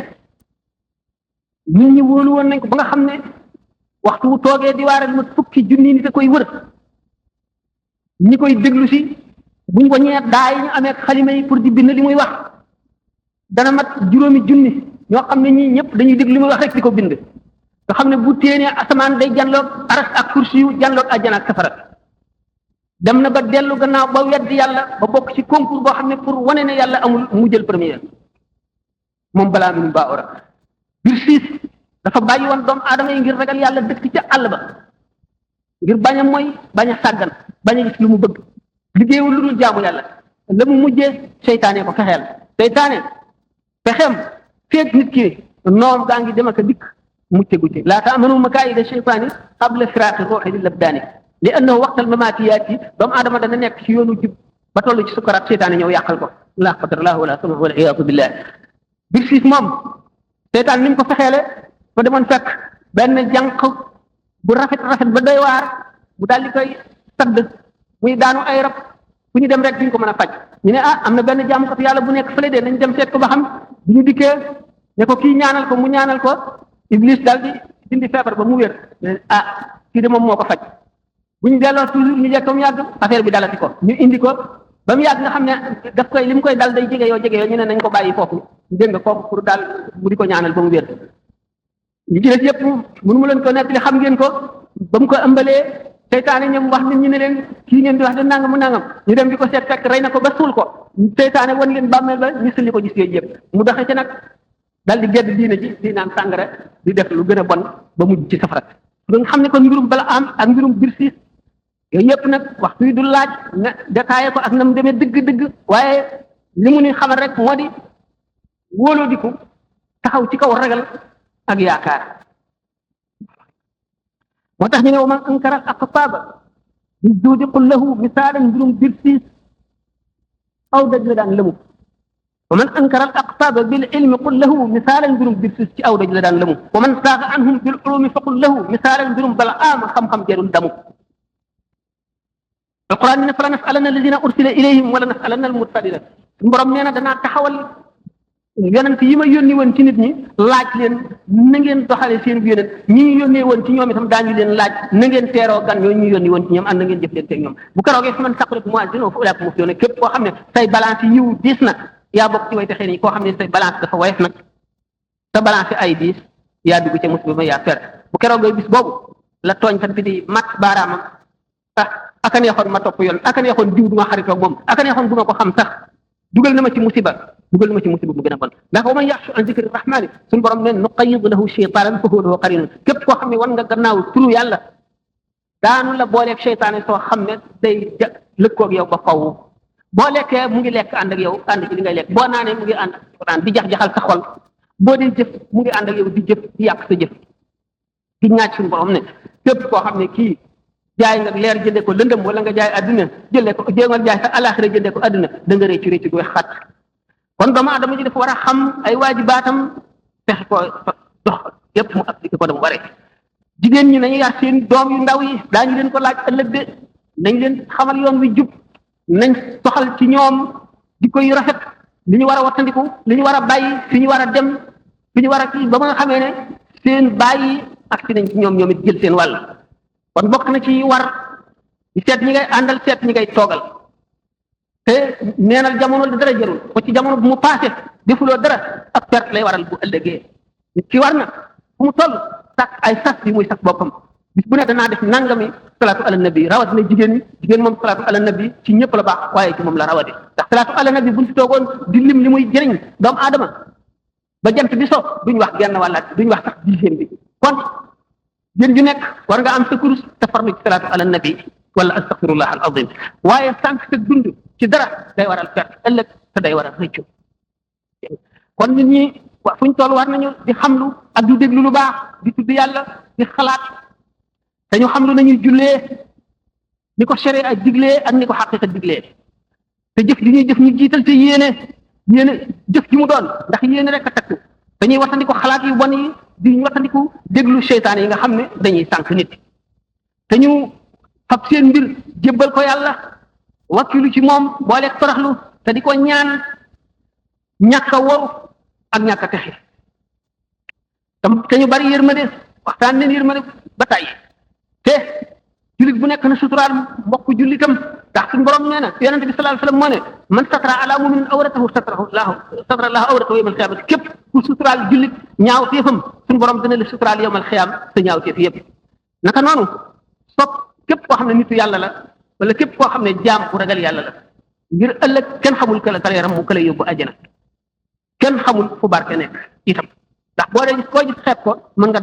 nit ñi wóolu woon nañ ko ba nga xam ne waxtu bu toogee di waare lu fukki junni nit a koy wër ñi koy déglu si buñ waññee daa yi ñu amee xalima yi pour di bind li muy wax dana mat juróomi junni ñoo xam ne ñii ñëpp dañuy déglu li muy wax rek di ko bind nga xam ne bu téenee asamaan day janloog aras ak kursi yu janloog àjjana ak safara dem na ba dellu gannaaw ba weddi yàlla ba bokk ci concours boo xam ne pour wane ne yàlla amul mu jël premier moom Balaam ibnu Baa'ura Birsiis dafa bàyyi woon doomu aadama yi ngir ragal yàlla dëkk ca àll ba ngir bañ a mooy bañ a sàggan bañ a gis lu mu bëgg liggéeyul lu dul jaamu yàlla la mu mujjee seytaane ko fexeel seytaane fexeem feeg nit ki noom gaa ngi dem ak a dikk mucce gucce laa ta'manu makaayida sheytaani qabla firaaqi ruuxi lil abdaani li annahu waqtal mamaatiyaati doomu aadama dana nekk ci yoonu jub ba toll ci sukaraat seytaane ñëw yàqal ko laa qadarallahu wala sama wala iyaadu billah bir siis moom seytaan ni mu ko fexeele fa demoon fekk benn jànq bu rafet ba doy waar mu daal di koy sadd muy daanu ay rab fu ñu dem rek duñ ko mën a faj ñu ne am na benn jaamukat yàlla bu nekk fële de nañ dem seet ko ba xam bu ñu dikkee ne ko kii ñaanal ko mu ñaanal ko iblis daal di dindi feebar ba mu wér kii de moom moo ko faj bu ñu delloo toujours ñu jekk mu yàgg affaire bi dalati ko ñu indi ko ba mu yàgg nga xam ne daf koy li mu koy dal day jege yoo ñu ne nañ ko bàyyi foofu dégg nga kooku pour daal mu di ko ñaanal ba mu wér ñu ci des yëpp mënu mu leen ko nekk li xam ngeen ko ba mu ko ëmbalee seytaane ñoom wax nit ñi ne leen kii ngeen di wax de nangam mu nangam ñu dem di ko seet fekk rey na ko ba suul ko seytaane wan leen bàmmeel ba ñu sulli ko gis yooyu yëpp mu doxee ci nag dal di gedd diina ji di naan sàngara di def lu gën a bon ba mujj ci safara nga xam ne kon mbirum bala am ak mbirum Birsiis yooyu yëpp nag waxtu yi du laaj ne détaillé ko ak na mu demee dëgg-dëgg waaye li mu ni xamal rek moo di wóoloo diku taxaw ci kaw ragal ak yaakaar moo tax ñu ne wa man ankara al aqtaaba bi zuudi qul lahu misaalan mbirum Birsiis aw daj la daan lëmu wa man ankara al aqtaaba bil ilmi qul lahu misaalan mbirum Birsiis ci aw daj la daan lëmu wa man saaga anhum bil ulumi fa qul lahu misaalan mbirum Balaam xam-xam jarul damu alquran ne fala nasalanna alladina ursila ilayhim wala nasalanna almursalina borom nee na danaa taxawal yonent yi ma yónni woon ci nit ñi laaj leen na ngeen doxale seen yonent ñi ñu yónnee woon ci ñoom itam daañu leen laaj na ngeen teeroo gan yooyu ñu yónni woon ci ñoom am na ngeen jëflante ak ñoom bu keroogee fa man saqulat mawazinuhu fa ulaa'ika muflihuun képp koo xam ne say balance yiw diis na yaa bokk ci way texee nii koo xam ne say balance dafa woyof nag sa balance ay diis yaa dugg ca musiba ma yaa perte bu keroogee bis boobu la tooñ kat bi di mat baaraamam aka neexoon ma topp yoon aka neexoon diw du ma xaritoog moom aka neexoon du ma ko xam sax dugal na ma ci musiba mu gën a bon ndax wa man yaxshu an zikri rahmani suñu borom ne nuqayyid lahu shaytanan fa huwa lahu qarinun képp koo xam ne wan nga gannaaw turu yàlla daanu la booleeg seytaane soo xam ne day lëkkoog yow ba faw boo lekkee mu ngi lekk ànd ak yow ànd ci li ngay lekk boo naanee mu ngi ànd ak di jax-jaxal sa xol boo dee jëf mu ngi ànd ak yow di jëf di yàq sa jëf di ñaaj suñu borom ne képp koo xam ne kii jaay nga leer jëndee ko lëndëm wala nga jaay adduna jëndee ko jéemal jaay sa alaxira jëndee ko adduna da nga réccu réccu du wex xat kon doomu aadama ji dafa war a xam ay waajibaatam fexe ko dox yépp mu appliqué ko dama waree jigéen ñi nañu yar seen doom yu ndaw yi daañu leen ko laaj ëllëg de nañ leen xamal yoon wi jub nañ soxal ci ñoom di koy rafet li ñu war a wattandiku li ñu war a bàyyi fi ñu war a dem fi ñu war a kii ba nga xamee ne seen bàyyi ak si nañ ci ñoom it jël seen wàll kon bokk na ci war di seet ñi ngay àndal seet ñi ngay toogal te neenal jamono la dara jarul ko ci jamono bu mu passé defuloo dara ak perte lay waral bu ëllëgee nit ki war na fu mu toll sax ay sas yi muy sas boppam bis bu ne danaa def nangami salaatu ala nabi rawat na jigéen moom salaatu ala nabi ci ñëpp la baax waaye ci moom la rawate ndax salaatu ala nabi buñ fi toogoon di lim li muy jëriñ doomu aadama ba jant bi so duñ wax genn wàllaat duñ wax sax dixième bi kon jën ju nekk war nga am sa kurus te farlu ci salaatu ala nabi wala astaghfirullah al azim waaye sànq sa dund ci dara day waral perte ëllëg te day waral rëccu kon nit ñi fu ñu toll war nañu di xamlu ak di déglu lu baax di tudd yàlla di xalaat te ñu xamlu nañuy jullee ni ko sharia ak diglee ak ni ko xaqiqa diglee te jëf li ñuy jëf ñu jiital te yéene jëf ji mu doon ndax yéene rek a takku dañuy wattandiku xalaat yu bon yi di wattandiku déglu seytaan yi nga xam ne dañuy sànq nit te ñu fab seen mbir jébbal ko yàlla wakkilu ci moom booleeg toroxlu te di ko ñaan ñàkk a woru ak ñàkk a texe te ñu bari yërmande waxtaan leen yërmande ba tàyyi te jullit bu nekk na suturaal mbokk jullitam ndax suñu borom nee na yonente bi sallallahu alayhi wasallam moo ne man satara ala muminin awratahu satara allahu awratahu yawmal qiyaamati képp ku suturaal jullit ñaaw teefam suñu borom dina la suturaal yawmal qiyaam te ñaaw teef yëpp naka noonu képp koo xam ne nitu yàlla la wala képp koo xam ne jaam bu ragal yàlla la ngir ëllëg kenn xamul ka la tareeram mu ka lay yóbbu àjjana kenn xamul fu barke nekk itam ndax boo dee gis koo gis xeeb ko mën nga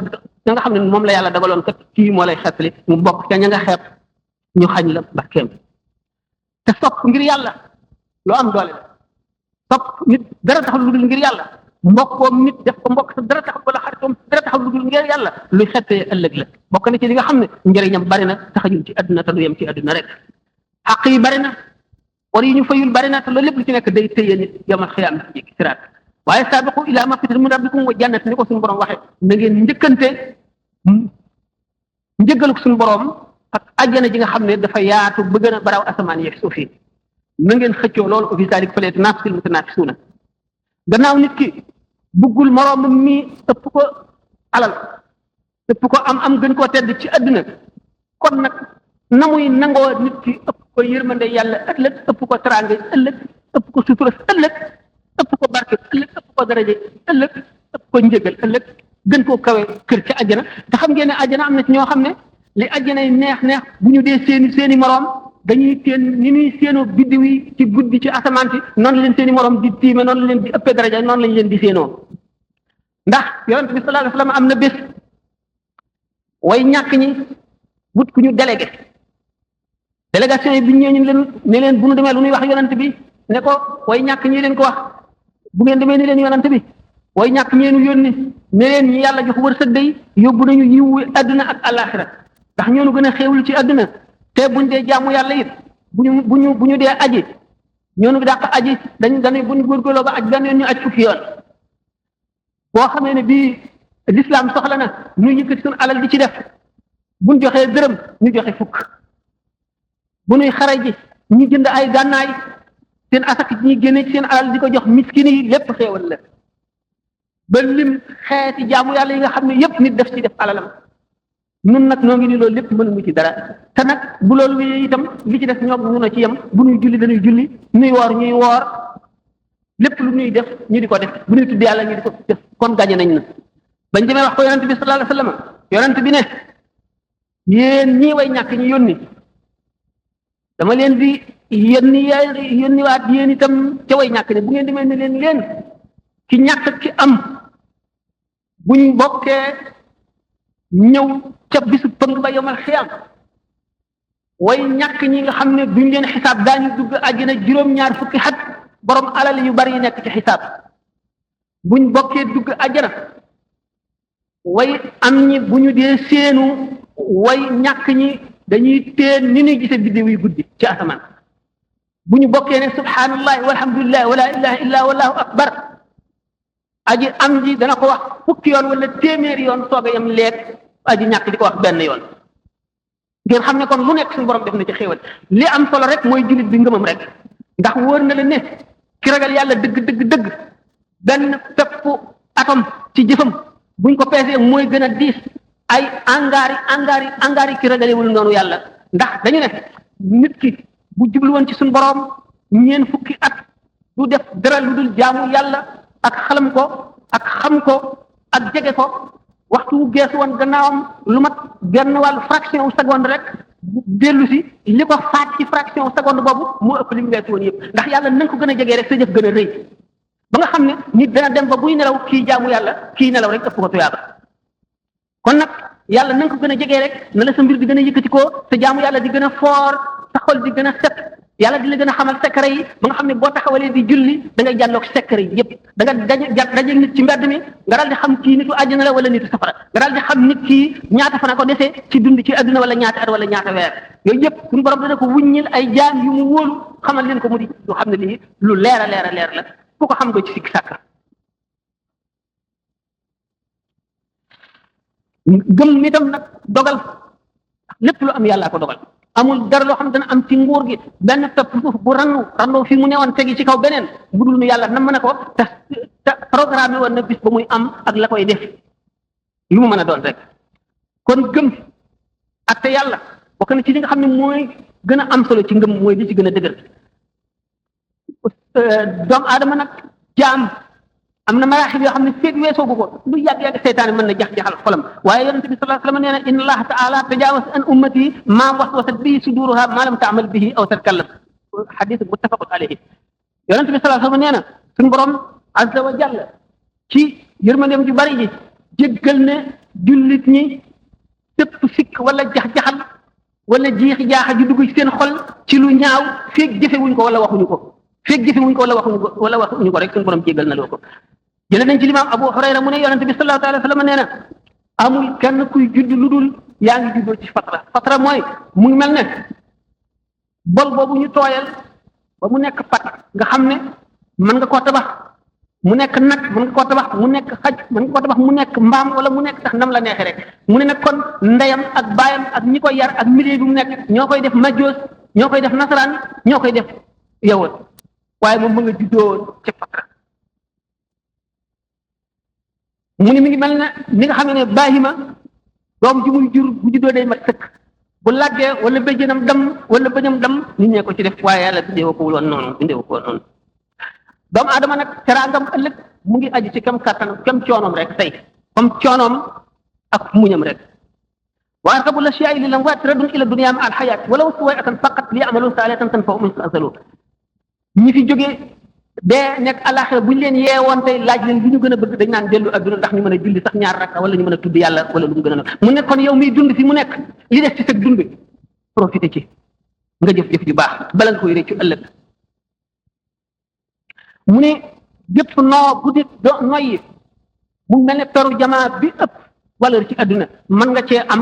nga xam ne moom la yàlla dagaloon kat kii moo lay xettali mu bokk ca ña nga xeeb ñu xañ la barkeem te sopp ngir yàlla loo am doole la sopp nit dara taxul lu dul ngir yàlla mbokkoom nit def ko mbokk te dara taxul wala xaritoom dara taxul lu dul ngir yàlla luy xettee ëllëg la bokk na ci li nga xam ne njëriñam bari na taxajul ci àdduna te du yem ci àdduna rek xaq yi bari na war yi ñu fayul bari na te loolu lépp lu ci nekk day tëye nit yawmal xiyaam ci jéggi siraat waaye saabiqu ilaa magfiratin min rabbikum wa jannat ni ko suñu borom waxee na ngeen njëkkante njëggaluk suñu borom ak àjjana ji nga xam ne dafa yaatu ba gën a baraw asamaan yeeg suuf yi na ngeen xëccoo loolu wa fii zaalika falyatanaafasi l-mutanaafisuuna gannaaw nit ki buggul moroomam mi ëpp ko alal ëpp ko am gën koo tedd ci àdduna kon nag na muy nangoo nit ki ëpp ko yërmande yàlla ëllëg ëpp ko teraanga ëllëg ëpp ko sutura ëllëg ëpp ko barke ëllëg ëpp ko daraje ëllëg ëpp ko njëgal ëllëg gën koo kawe kër ci àjjana te xam ngeen ne àjjana am na ci ñoo xam ne li àjjana yi neex bu ñu dee seeni moroom dañuy teen ni ñuy séenoo biddiw yi ci guddi ci asamaan si noonu la leen seeni moroom di tiime noonu la leen di ëppee daraja noonu lañ leen di séenoo ndax yonent bi sallallahu alayhi wasallam am na bés way ñàkk ñi wut ku ñu délégué délégation yi bi ñu ñëwee ñu ne leen bu ñu demee lu ñuy wax yonent bi ne ko way ñàkk ñi leen ko wax bu ngeen demee ni leen yonent bi way ñàkk ñeenu yónni ne leen ñi yàlla jox wërsëg day yóbbu nañu yiwu àdduna ak àllaaxira ndax ñoonu gën a xéewlu ci àdduna te buñ dee jaamu yàlla it bu ñu dee aji ñoonu dàq aji dañuy buñ góorgóorloo ba aj benn yoon ñu aj fukki yoon boo xamee ne bii l'islam soxla na ñu yëkkati suñu alal di ci def buñ joxee dërëm ñu joxe fukk bu ñuy xare ji ñu jënd ay gànnaay seen asak ñi génne ci seen alal di ko jox miskin yi lépp xéewal la ba lim xeeti jaamu yàlla yi nga xam ne yépp nit def ci def alalam nun nag noo ngi ni loolu lépp mënuñu ci dara te nag bu loolu wéyee itam li ci def ñoom ñu na ci yem bu ñuy julli dañuy julli ñuy woor lépp lu ñuy def ñu di ko def bu ñuy tudd yàlla ñu di ko def kon gañe nañ na bañ demee wax ko yonent bi sallallahu alayhi wasallam yonent bi ne yéen ñii way ñàkk ñu yónni dama leen di yónni waat yéen itam ca way ñàkk ne bu ngeen demee ne leen ki ñàkk ki am buñ bokkee ñëw ca bisu pëng ba yomal xiyam way ñàkk ñi nga xam ne duñ leen xisaab daañu dugg àjjana juróom-ñaar fukki xat borom alal yu bari yi nekk ci xisaab buñ bokkee dugg àjjana way am ñi bu ñu dee seenu way ñàkk ñi dañuy teen ni ñuy gise biddiw yi guddi ci asamaan bu ñu bokkee ne subhanallahi walhamdulillah wala ilaha illa wallahu akbar aji am ji dana ko wax fukki yoon wala téeméeri yoon sooga yam leeg aji ñàkk di ko wax benn yoon ngeen xam ne kon lu nekk suñu borom def na ci xéewal li am solo rek mooy jullit bi ngëmam rek ndax wóor na la ne ki ragal yàlla dëgg benn pepp atom ci jëfam buñ ko peesee mooy gën a diis ay angaari ki ragalewul noonu yàlla ndax dañu ne nit ki bu jublu woon ci suñu borom ñeen fukki at du def dara lu dul jaamu yàlla ak xalam ko ak xam ko ak jege ko waxtu wu geesu woon gannaawam lu mat genn wàllu fraction wu seconde rek dellu si li ko faat ci fraction wu seconde boobu moo ëpp li mu weesu woon yëpp ndax yàlla na nga ko gën a jegee rek sa jëf gën a rëy ba nga xam ne nit dana dem ba buy nelaw kii jaamu yàlla kii nelaw rek ëpp ko tuyaaba kon nag yàlla na nga ko gën a jegee rek na la sa mbir di gën a yëkkati ko sa jaamu yàlla di gën a foor sa xol di gën a set yàlla di la gën a xamal secret yi ba nga xam ne boo taxawalee di julli da ngay jàlloog secret yi yëpp da nga daje nit ci mbedd mi nga daal di xam kii nitu àjjana la wala nitu safara nga daal di xam nit kii ñaata fana ko desee ci dund ci adduna wala ñaata at wala ñaata weer yooyu yëpp suñu borom dana ko wuññil ay jaam yu mu wóolu xamal leen ko mu di lu xam ne lii lu leer a leer la ku ko xam doo ci sikki sàkk gëm nitam nag dogal lépp lu am yàllaa ko dogal amul dara loo xam dana am ci nguur gi benn pepp suuf bu randu fi mu newoon tegi ci kaw beneen bu dul nu yàlla nam mën a ko te programme woon na bis ba muy am ak la koy def lu mu mën a doon rek kon gëm ak te yàlla bokk na ci li nga xam ne mooy gën a am solo ci ngëm mooy li ci gën a dëgër doomu aadama nag jaam am na maraaxil yoo xam ne feeg weesoogu ko lu yàgg seytaane mën na jax-jaxal xolam waaye yonente bi sallallahu alayhi wasallam nee na inna allaha taala tajaawaz an ummati ma waswasat bihi suduruha ma lam taamal bihi aw tatkallam xadis muttafaqun alayhi yonente bi sallallahu alayhi wasallam nee na suñu borom azza wa jalla ci yërmandeem ju bari ji jéggal ne jullit ñi tépp sikk wala jax-jaxal wala jiixi jaaxa ju dugg ci seen xol ci lu ñaaw feeg jëfewuñ ko wala waxuñu ko feeg jëfewuñ ko wala waxuñu ko rek suñu borom jéggal na loo ko jële nañ ci limaam Abu Hurayra mu ne yonente bi sallallahu alayhi wa sallam nee na amul kenn kuy judd lu dul yaa ngi juddoo ci fatra mooy mu ngi mel ne bol boobu ñu tooyal ba mu nekk pat nga xam ne mën nga koo tabax mu nekk nag mën nga koo tabax mu nekk xaj mën nga koo tabax mu nekk mbaam wala mu nekk sax nam la neexee rek mu ne nag kon ndeyam ak baayam ak ñi koy yar ak milieu bi mu nekk ñoo koy def majjoos ñoo koy def nasaraan ñoo koy def yawut waaye moom mu nga juddoo ci fatra mu ne mi ngi mel ne mi nga xam ne baahima doom ji muy jur bu juddoo day mat sëkk bu làggee wala béjjënam dam wala bëñam dam nit ñee ko ci def waaye yàlla bindee ko woon noonu bindee ko woon noonu doomu aadama nag teraangam ëllëg mu ngi aju ci kem kàttanam kem coonoom rek tey comme coonoom ak muñam rek wa arqabu l-ashyaai lil amwaat raddun ila dunya ma al xayaat walaw suwayatan faqat li amalu saalihatan tanfa'uhum in azalu ñi fi jógee dee nekk àllaaxira bu ñu leen yeewoon tey laaj leen li ñu gën a bëgg dañ naan dellu adduna ndax ñu mën a julli sax ñaar rakka wala ñu mën a tudd yàlla wala lu mu gën a mu nekk kon yow miy dund fi mu nekk li def ci sa dund profité ci nga jëf-jëf ju baax bala nga koy réccu ëllëg mu ne gépp noo bu nit do noyyi mu mel ne peru jamaa bi ëpp valeur ci adduna mën nga cee am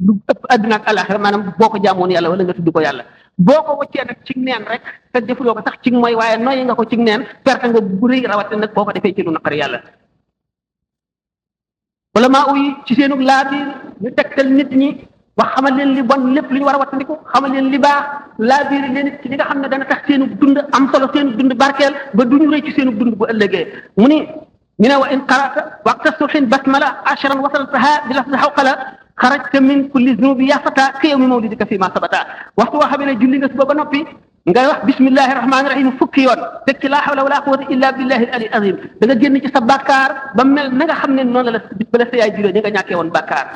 lu ëpp adduna ak àllaaxira maanaam boo ko jaamoon yàlla wala nga tudd ko yàlla boo ko wëccee nag ci neen rek te defuloo ko sax ci mooy waaye noyyi nga ko ci neen perte nga bu rëy rawate nag boo ko defee ci lu naqari yàlla wala maa uyi ci seenu laabiir ñu tegtal nit ñi wax xamal leen li bon lépp lu ñu war a wattandiku xamal leen li baax laabiir leen ci li nga xam ne dana tax seenu dund am solo seenu dund barkeel ba du ñu rëy ci seenu dund bu ëllëgee mu ni ñu ne wa in qara'ta waqta subhin basmala asharan wasaltaha bi lafzi hawqala xarajta min kulli zunubi ya fata ka yawmi mawlidika fi ma sabata waxtu woo xam ne julli nga suba ba noppi ngay wax bismillahi rahmaani rahim fukki yoon teg ci laa hawla wala quwwata illa billahi al ali azim da nga génn ci sa bàkkaar ba mel na nga xam ne noonu la bis ba la sa yaay juróo ñi nga ñàkkee woon bàkkaar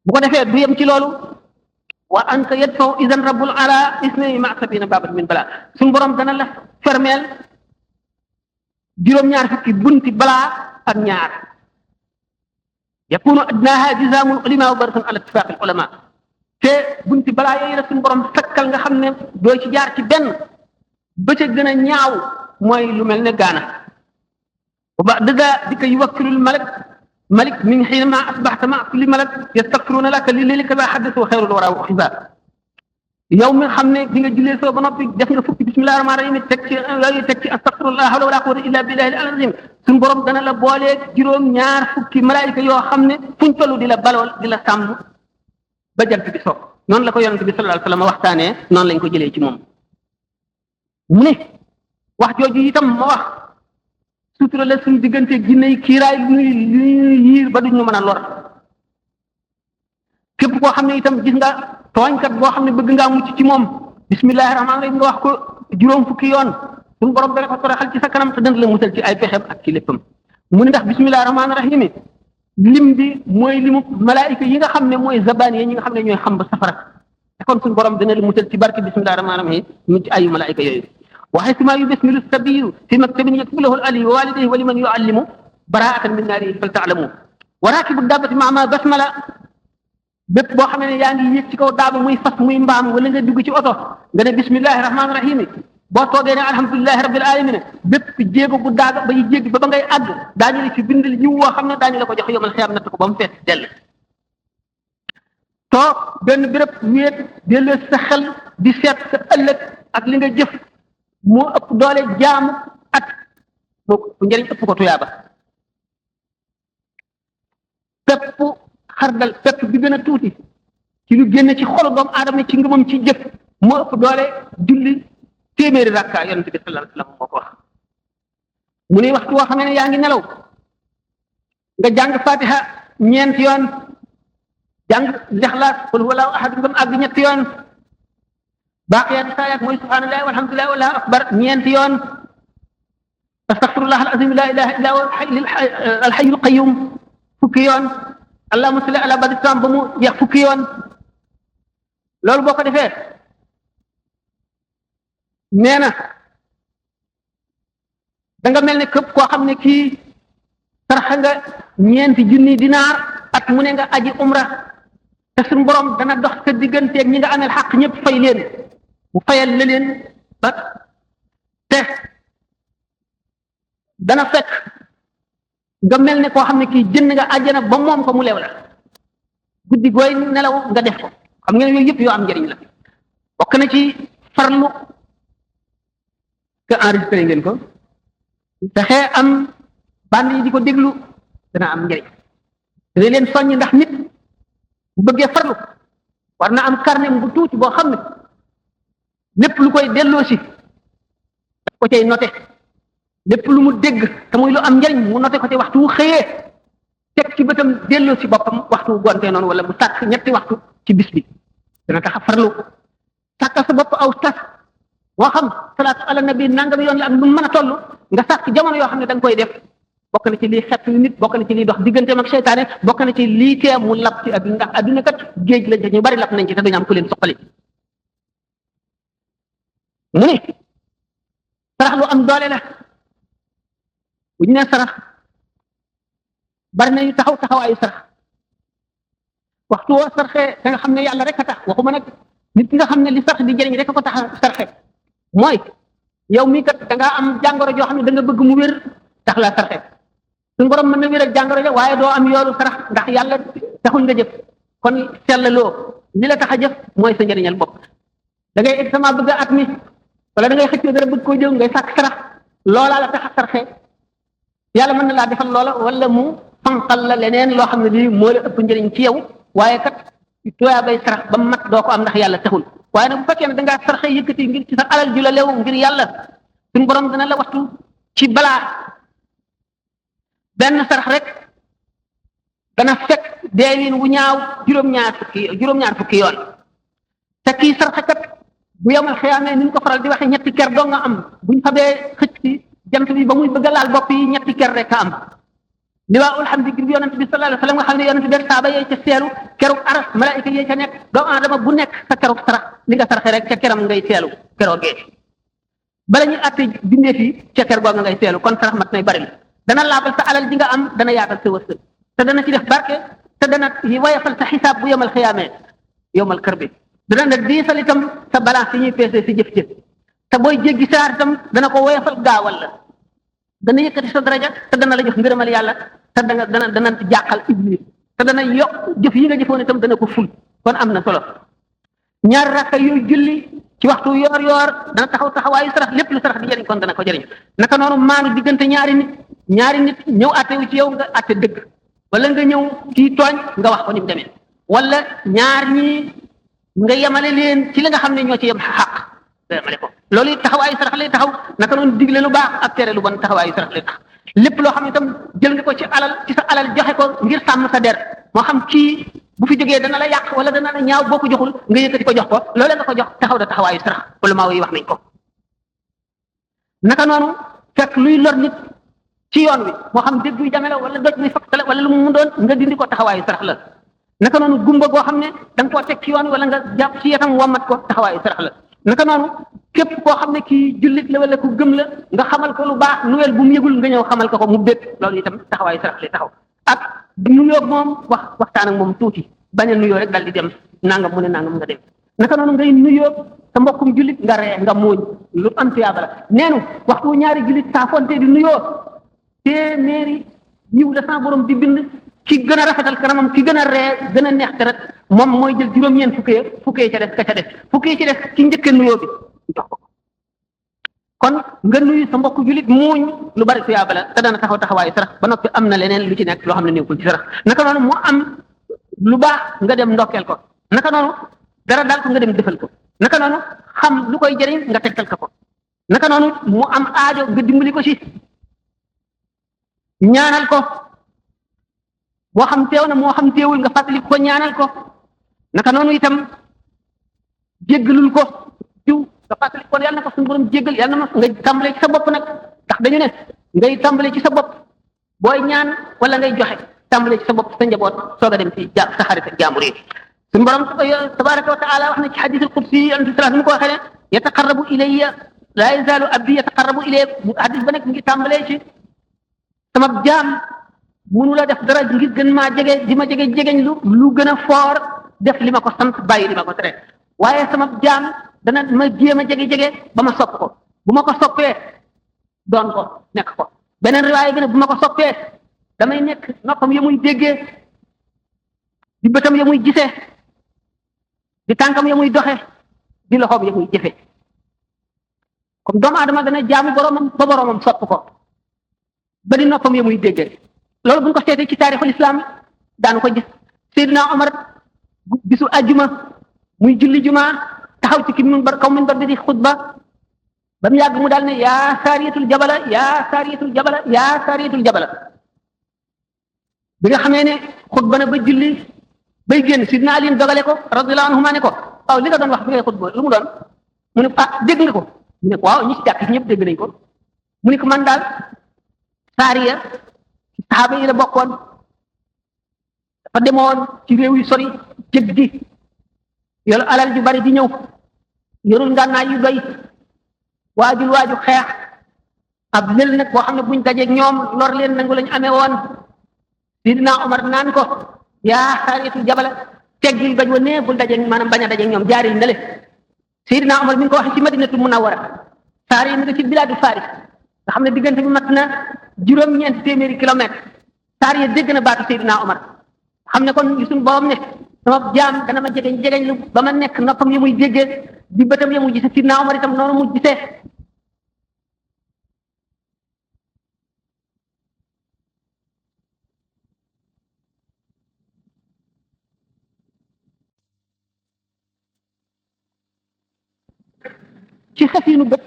bu ko defee du yem ci loolu wa anta yadfaw idan rabbul ala isnayni ma sabina babat min bala suñu borom dana la fermeel juróom-ñaar fukki bunti balaa ak ñaar yakunu adnaha jizamul ulama wa baratun ala ittifaq al ulama te bunti balaa yooyu la suñu borom sakkal nga xam ne doo ci jaar ci benn ba ca gën a ñaaw mooy lu mel ne gaana wa ba'da dika yuwakkilul malik min xiinama asbaxta ma kulli malak yastakfiruna laka li lilika ba xaddisu xayrul wara wa xisaab yow mi xam ne bi nga jullee soo ba noppi def nga fukki bismillahi rahmaani rahim teg ci yooyu teg ci astafirullah hawla wala quwwata illa billahi al azim suñu borom dana la booleeg juróom-ñaar fukki malaayika yoo xam ne fuñ tollu di la balool di la sàmm ba jant bi soog noonu la ko yonent bi sallallahu alayhi wa sallam waxtaanee noonu lañ ko jëlee ci moom mu ne wax jooju itam ma wax sutura la suñu diggante jinne yi kiiraay lu ñuy yiir ba duñ ñu mën a lor képp koo xam ne itam gis nga tooñkat boo xam ne bëgg ngaa mucc ci moom bismillahi rahmaani rahim nga wax ko juróom fukki yoon suñu borom dana ko toroxal ci sa kanam te dana la musal ci ay pexem ak ci léppam mu ne ndax bismillahi rahmaani rahim lim bi mooy limu malaayika yi nga xam ne mooy zabaan yi ñi nga xam ne ñooy xam ba safara te kon suñu borom dana la musal ci barke bismillahi rahmaani rahim mu ci ayu malaayika yooyu waxee si maa yu bismilu sabiyu fi maktabin yaktubu lahu al ali wa walidayhi wa liman yuallimu baraatan min naari fal taalamu wa raakibu daabati ma basmala bépp boo xam ne yaa ngi yéeg ci kaw daaba muy fas muy mbaam wala nga dugg ci oto nga ne bismillahi rahmaani rahim boo toogee ne alhamdulilahi rabbil alamin bépp jéego bu daaga ba yi jéggi ba ngay àgg daañu la ci bindal yiw woo xam ne daañu la ko jox yomal xiyam natt ko ba mu fees dell toog benn béréb wéet delloo sa xel di seet sa ëllëg ak li nga jëf moo ëpp doole jaamu at moo ko njëriñ ëpp ko tuyaaba pepp xardal pepp bi gën a tuuti ci lu génn ci xolu doomu aadama ci ngëmam ci jëf moo ëpp doole julli téeméeri rakka yonent bi sallallahu alayhi wasallam moo ko wax mu ne waxtu woo xam ne yaa ngi nelaw nga jàng fatiha ñeenti yoon jàng lixlaas qul huwallahu ahad ngam àgg ñetti yoon baaqiyaatu saayaat mooy subhanallahi walhamdulillahi wallahu akbar ñeenti yoon astaghfirullah alazim la ilaha illa huwa alhayyul qayyum fukki yoon allahumma salli ala badri tam ba mu jeex fukki yoon loolu boo ko defee nee na da nga mel ne képp koo xam ne kii taraxa nga ñeenti junni dinaar at mu ne nga aji umra te suñu borom dana dox sa digganteeg ñi nga amel xaq ñëpp fay leen mu fayal la leen ba te dana fekk nga mel ne koo xam ne kii jënd nga àjjana ba moom ko mu lew la guddi gooy nelaw nga def ko xam ngeen yooyu yëpp yoo am njëriñ la bokk na ci farlu que enregistré ngeen ko fexe am band yi di ko déglu dana am njëriñ dina leen soññ ndax nit bu bëggee farlu war na am carnet bu tuuti boo xam ne lépp lu koy delloo si daf ko cay noté lépp lu mu dégg te muy lu am njëriñ mu noté ko ci waxtu wu xëyee teg ci bëtam delloo si boppam waxtu wu gontee noonu wala mu sàkk ñetti waxtu ci bis bi dana tax a farlu sàkkal sa bopp aw tas moo xam salaatu ala nabi nangam yoon la ak lu mën a toll nga sàkk jamono yoo xam ne da nga koy def bokk na ci lii xett nit bokk na ci lii dox digganteem ak seytaane bokk na ci lii tee mu lab ci adduna ndax adduna kat géej lañ ca ñu bari lab nañ ci te duñu am ku leen soqali mu ne sarax lu am doole la bu ñu nee sarax bari nañu taxawaayu sarax waxtu woo sarxee da nga xam ne yàlla rek a tax waxuma nag nit ki nga xam ne li sarax di jëriñ rek a ko tax a sarxe mooy yow mii kat da ngaa am jàngoro joo xam ne da nga bëgg mu wér tax la sarxe suñu borom mën na wér ak jàngoro ja waaye doo am yoolu sarax ndax yàlla taxul nga jëf kon sellaloo li la tax a jëf mooy sa njëriñal bopp da ngay examen bëgg a at mi wala da ngay xëccoo dara bëgg koo jëw ngay sàkk sarax loolaa la tax a sarxe yàlla mën na laa defal loola wala mu fanqal la leneen loo xam ne lii moo la ëpp njëriñ ci yow waaye kat tooyaa bay sarax ba mat doo ko am ndax yàlla taxul waaye nag bu fekkee ne da ngaa sarxe yëkkati ngir ci sa alal ju la lew ngir yàlla suñu borom dana la waxtu ci balaa benn sarax rek dana fekk deewin wu ñaaw juróom-ñaar fukki yoon te kii sarxe kat bu yomal xiyaamee ni ñu ko faral di waxee ñetti ker doo nga am buñ xamee xëcc ci jant bi ba muy bëgg a laal bopp yi ñetti ker rek a am liwaa ulhamdi ngir yonent bi sallallahu alayhi wa sallam nga xam ne yonent bi saaba yee ca seelu kerug aras malaayika yee ca nekk doomu aadama bu nekk sa kerug sarax li nga saraxe rek ca keram ngay seelu keroo gee bala ñuy àtte bindee fii ca ker googa ngay seelu kon sarax mat nay bari dana laabal sa alal ji nga am dana yaatal sa wërsëg te dana ci def barke te dana wayafal sa xisaab bu yomal xiyaamee yomal kër bi dana nag diisal itam sa balance yi ñuy peese si jëf-jëf te booy jéggi saar itam dana ko woyofal gaawal la dana yëkkati sa daraja te dana la jox ngërëmal yàlla te dana jàqal iblis te dana yokk jëf yi nga jëfoon itam dana ko ful kon am na solo ñaar rakka yooyu julli ci waxtu yoor yoor dana taxawaayu sarax lépp lu sarax di jëriñ kon dana ko jëriñ naka noonu maanu diggante ñaari nit ñëw àttewu ci yow nga àtte dëgg wala nga ñëw ci tooñ nga wax ko ni mu demee wala ñaar ñi nga yemale leen ci li nga xam ne ñoo ci yem xaq nga yemale ko loolu it taxawaayu sarax lay taxaw naka noonu digle lu baax ak tere lu bon taxawaayu sarax lay tax lépp loo xam ne itam jël nga ko ci sa alal joxe ko ngir sàmm sa der moo xam kii bu fi jógee dana la yàq wala dana la ñaaw boo ko joxul nga yëkkati ko jox ko loolee nga ko jox taxaw da taxawaayu sarax wala maa yi wax nañ ko naka noonu fekk luy lor nit ci yoon wi moo xam dégg buy jame la wala doj buy fakk la wala lu mu doon nga dindi ko taxawaayu sarax la naka noonu gumba goo xam ne da nga koo teg ci yoon wi wala nga jàpp ci yetam wommat ko taxawaayu sarax la naka noonu képp koo xam ne kii jullit la wala ku gëm la nga xamal ko lu baax nuwel bu mu yëgul nga ñëw xamal ko mu bét loolu itam taxawaayu sarax lay taxaw ak nuyoo moom waxtaan ak moom tuuti bañ a nuyoo rek dal di dem nangam mu ne nangam nga dem naka noonu ngay nuyoo sa mbokkum jullit nga ree nga mooñ lu am tuyaaba la neenu waxtu ñaari jullit saa fonte di nuyoo téeméeri yiw la sa borom di bind ki gën a rafetal kanamam ki gën a ree gën a neex deret moom mooy jël juróom-ñeent fukkee ca des ka ca des fukkee ci des ki njëkkee nuyoo bi jox ko kon nga nuyu sa mbokku julit muuñ lu bari tuyaaba la te dana taxawaayu sarax ba noppi am na leneen lu ci nekk loo xam ne nekkul ci sarax naka noonu mu am lu baax nga dem ndokkeel ko naka noonu dara daal ko nga dem defal ko naka noonu xam lu koy jëriñ nga tegtal ko naka noonu mu am aajo nga dimbali ko ci ñaanal ko moo xam teew na moo xam teewul nga fàttali ko ñaanal ko naka noonu itam jéggalul ko diw nga fàttali ko yàlla na ko suñu borom jéggal yàlla na ma ngay tàmbalee ci sa bopp nag ndax dañu ne ngay tàmbalee ci sa bopp booy ñaan wala ngay joxe tàmbalee ci sa bopp sa njaboot soog a dem ci sa xarit ak jaambur yi suñu borom tabaraka wa taala wax na ci hadith al qudsi antu sallallahu mu ko waxee ne yataqarrabu ilayya la yazalu abdi yataqarrabu ilayya hadith ba nekk mu ngi tàmbalee ci sama jaam munu la def dara ngir gën maa jege di ma jege jegeñ lu gën a foor def li ma ko sant bàyyi li ma ko tere waaye sama jaam dana ma jéem a jege ba ma sopp ko bu ma ko soppee doon ko nekk ko beneen riwaaya bi ne bu ma ko soppee damay nekk noppam ya muy déggee di bëtam ya muy gisee di tànkam ya muy doxe di loxoom ya muy jëfe comme doomu aadama dana jaamu boromam ba boromam sopp ko ba di noppam ya muy déggee loolu bu ñu ko seetee ci taarixul islam daanu ko gis Seydina Omar bisu ajjuma muy julli juma taxaw ci ki minbar kaw minbar bi di xutba ba mu yàgg mu daal ne yaa saariyatul jabala yaa saariyatul jabala yaa saariyatul jabala bi nga xamee ne xutba na ba julli bay génn Sidna Ali dogale ko radiyallahu anhuma ne ko waaw li nga doon wax bi ngay xutba lu mu doon mu ne ah dégg nga ko mu ne ko waaw ñi ci jàkk ñëpp dégg nañ ko mu ne ko man daal saariya ci saxaaba yi la bokkoon dafa demoon ci réew yu sori jëg di yor alal ju bari di ñëw yorul ngànnaay yu doy waaju xeex ab lël nag boo xam ne buñ dajeeg ñoom lor leen nangu lañu amee woon Sidina Omar naan ko yaa saariyatul jabala teggil bañ wa nee bul dajeeg maanaam bañ a dajeeg ñoom jaaril na le Sidina Omar mi ngi ko waxee ci Madinatul Munawwara saari mi nga ci bilaadu Faris nga xam ne diggante bi mat na juróom-ñeenti téeméeri kilomètre saari ya dégg na baatu Sidina Omar xam ne kon suñu borom ne sama jaam dana ma jegeñ lu ba ma nekk noppam ya muy déggee di bëtam ya muy gisee Sidina Omar itam noonu mu gisee ci xefinu bët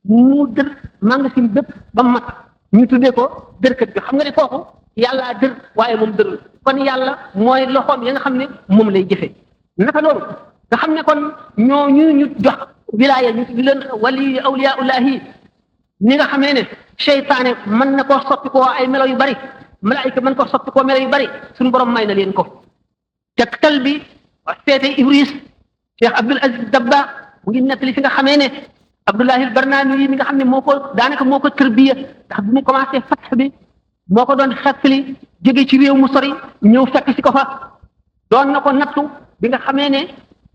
mu dër magasin bépp ba mat ñu tuddee ko dërkat bi xam nga ne kooku yàllaa dër waaye moom dërul kon yàlla mooy loxoom ya nga xam ne moom lay jëfe naka loolu nga xam ne kon ñooñu ñu jox wilaaya ñu di leen wali awliyaullahi ni nga xamee ne seytaane mën na koo soppi koo ay melo yu bari malaayika mën koo soppi koo melo yu bari suñu borom may na leen ko tegtal bi wax seete Ibris Cheikh Abdul Aziz Dabba mu ngi nettali fi nga xamee ne Abdullahi al-Barnaami yi mi nga xam ne moo ko daanaka moo ko tërbiya ndax bi mu commencé fatx bi moo ko doon xettali jóge ci réew mu sori ñëw fekk si ko fa doon na ko nattu bi nga xamee ne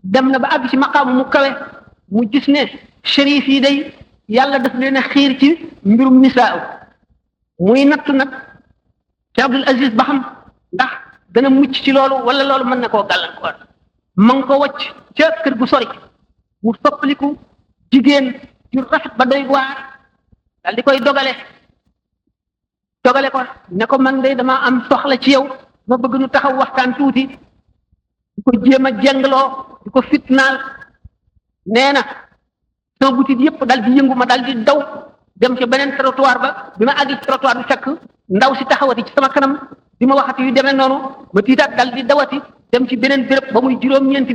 dem na ba àgg ci maqaamu mu kawe mu gis ne shérif yi day yàlla daf leen a xiir ci mbirum nisaa muy nattu nag ci Abdul Aziz ba xam ndax dana mucc ci loolu wala loolu mën na koo gàllankoor ma ngi ko wacc ca kër gu sori mu soppaliku jigéen ju rafet ba doy waar daal di koy dogale ko ne ko man de dama am soxla ci yow ma bëgg nu taxaw waxtaan tuuti di ko jéem a jengloo di ko fitnaal nee na sama butit yëpp dal di yëngu ma dal di daw dem ci beneen trottoir ba bi ma àgg ci trottoir bi fekk ndaw si taxawati ci sama kanam di ma waxati yu demee noonu ma tiitaat dal di dawati dem ci beneen béréb ba muy juróom-ñeenti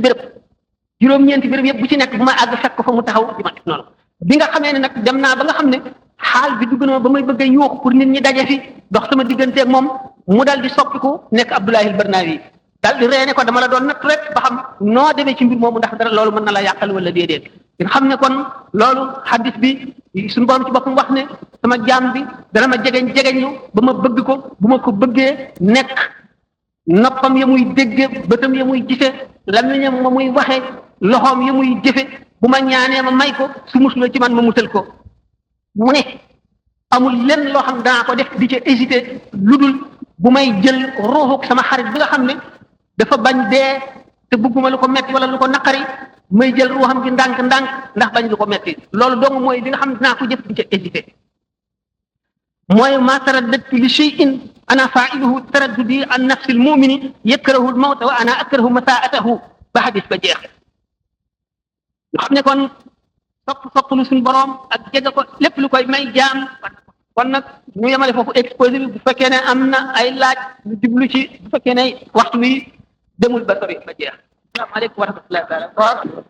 béréb yëpp bu ci nekk bu ma àgg fekk ko fa mu taxaw di ma def noonu bi nga xamee ne nag dem naa ba nga xam ne xaal bi dugg na ba may bëgg a yuuxu pour nit ñi daje fi dox sama digganteeg moom mu dal di soppiku nekk Abdullahi al-Barnawi dal di reene ko dama la doon natt rek ba xam noo demee ci mbir moomu ndax dara loolu mën na la yàqal wala déedéet nga xam ne kon loolu hadis bi suñu borom ci boppam wax ne sama jaam bi dana ma jegeñlu ba ma bëgg ko bu ma ko bëggee nekk noppam ya muy dégge bëtam ya muy gise lamiñam ma muy waxe loxoom ya muy jëfe bu ma ñaanee ma may ko su musula ci man ma musal ko mu ne amul lenn loo xam danaa ko def di ca hésité lu dul bu may jël ruuxuk sama xarit bi nga xam ne dafa bañ dee te bëgguma lu ko metti wala lu ko naqari may jël ruuxam gi ndànk-ndànk ndax bañ lu ko metti loolu dong mooy li nga xam ne dinaa ko jëf di ca hésité mooy ma taraddadtu li shay'in ana fa'iluhu taraddudi an nafsi al-mu'mini yakrahu al-mawta wa ana akrahu masaa'atahu ba hadis ba jeex nga xam ne kon sopp lu suñu borom ak jege ko lépp lu koy may jaam kon nag ñu yemale foofu exposé bi bu fekkee ne am na ay laaj lu jublu ci bu fekkee ne waxtu wi demul ba sori ba jeex asalaamaaleykum wa rahmatullahi taala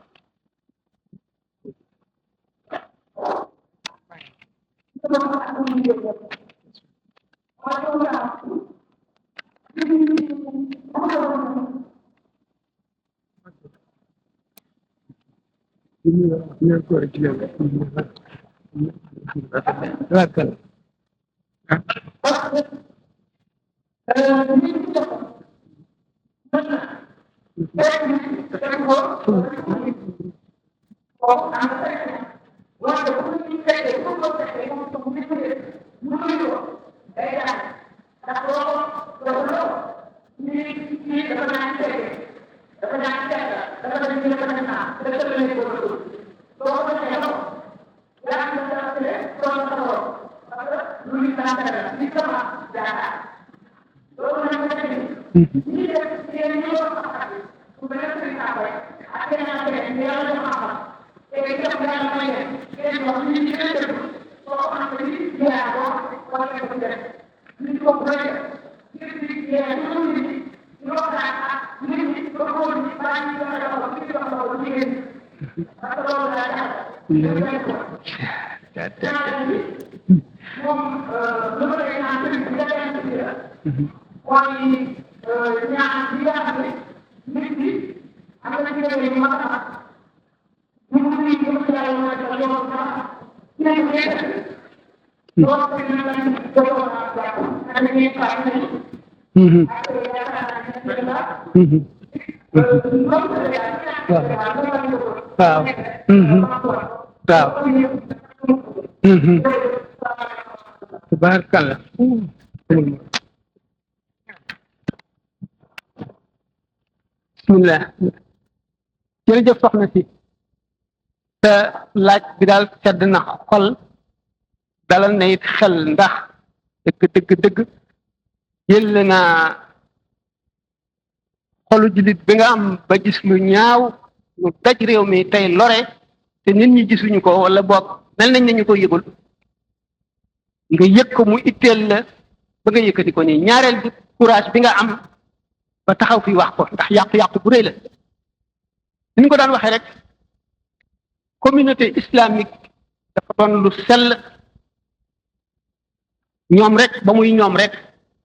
Tabarakallah. Bismillah. Jërëjëf soxna si te laaj bi daal sedd na xol dalal na it xel ndax dëgg jël naa xolu jullit bi nga am ba gis lu ñaaw lu daj réew mi tey lore te nit ñi gisuñu ko wala boog mel nañ nañu ko yëgul nga yëg ko mu itteel la ba nga yëkkati ko nii ñaareel bi courage bi nga am ba taxaw fi wax ko ndax yàqu-yàqu bu rëy la ni ñu ko daan waxee rek communauté islamique dafa doon lu sell ñoom rek ba muy ñoom rek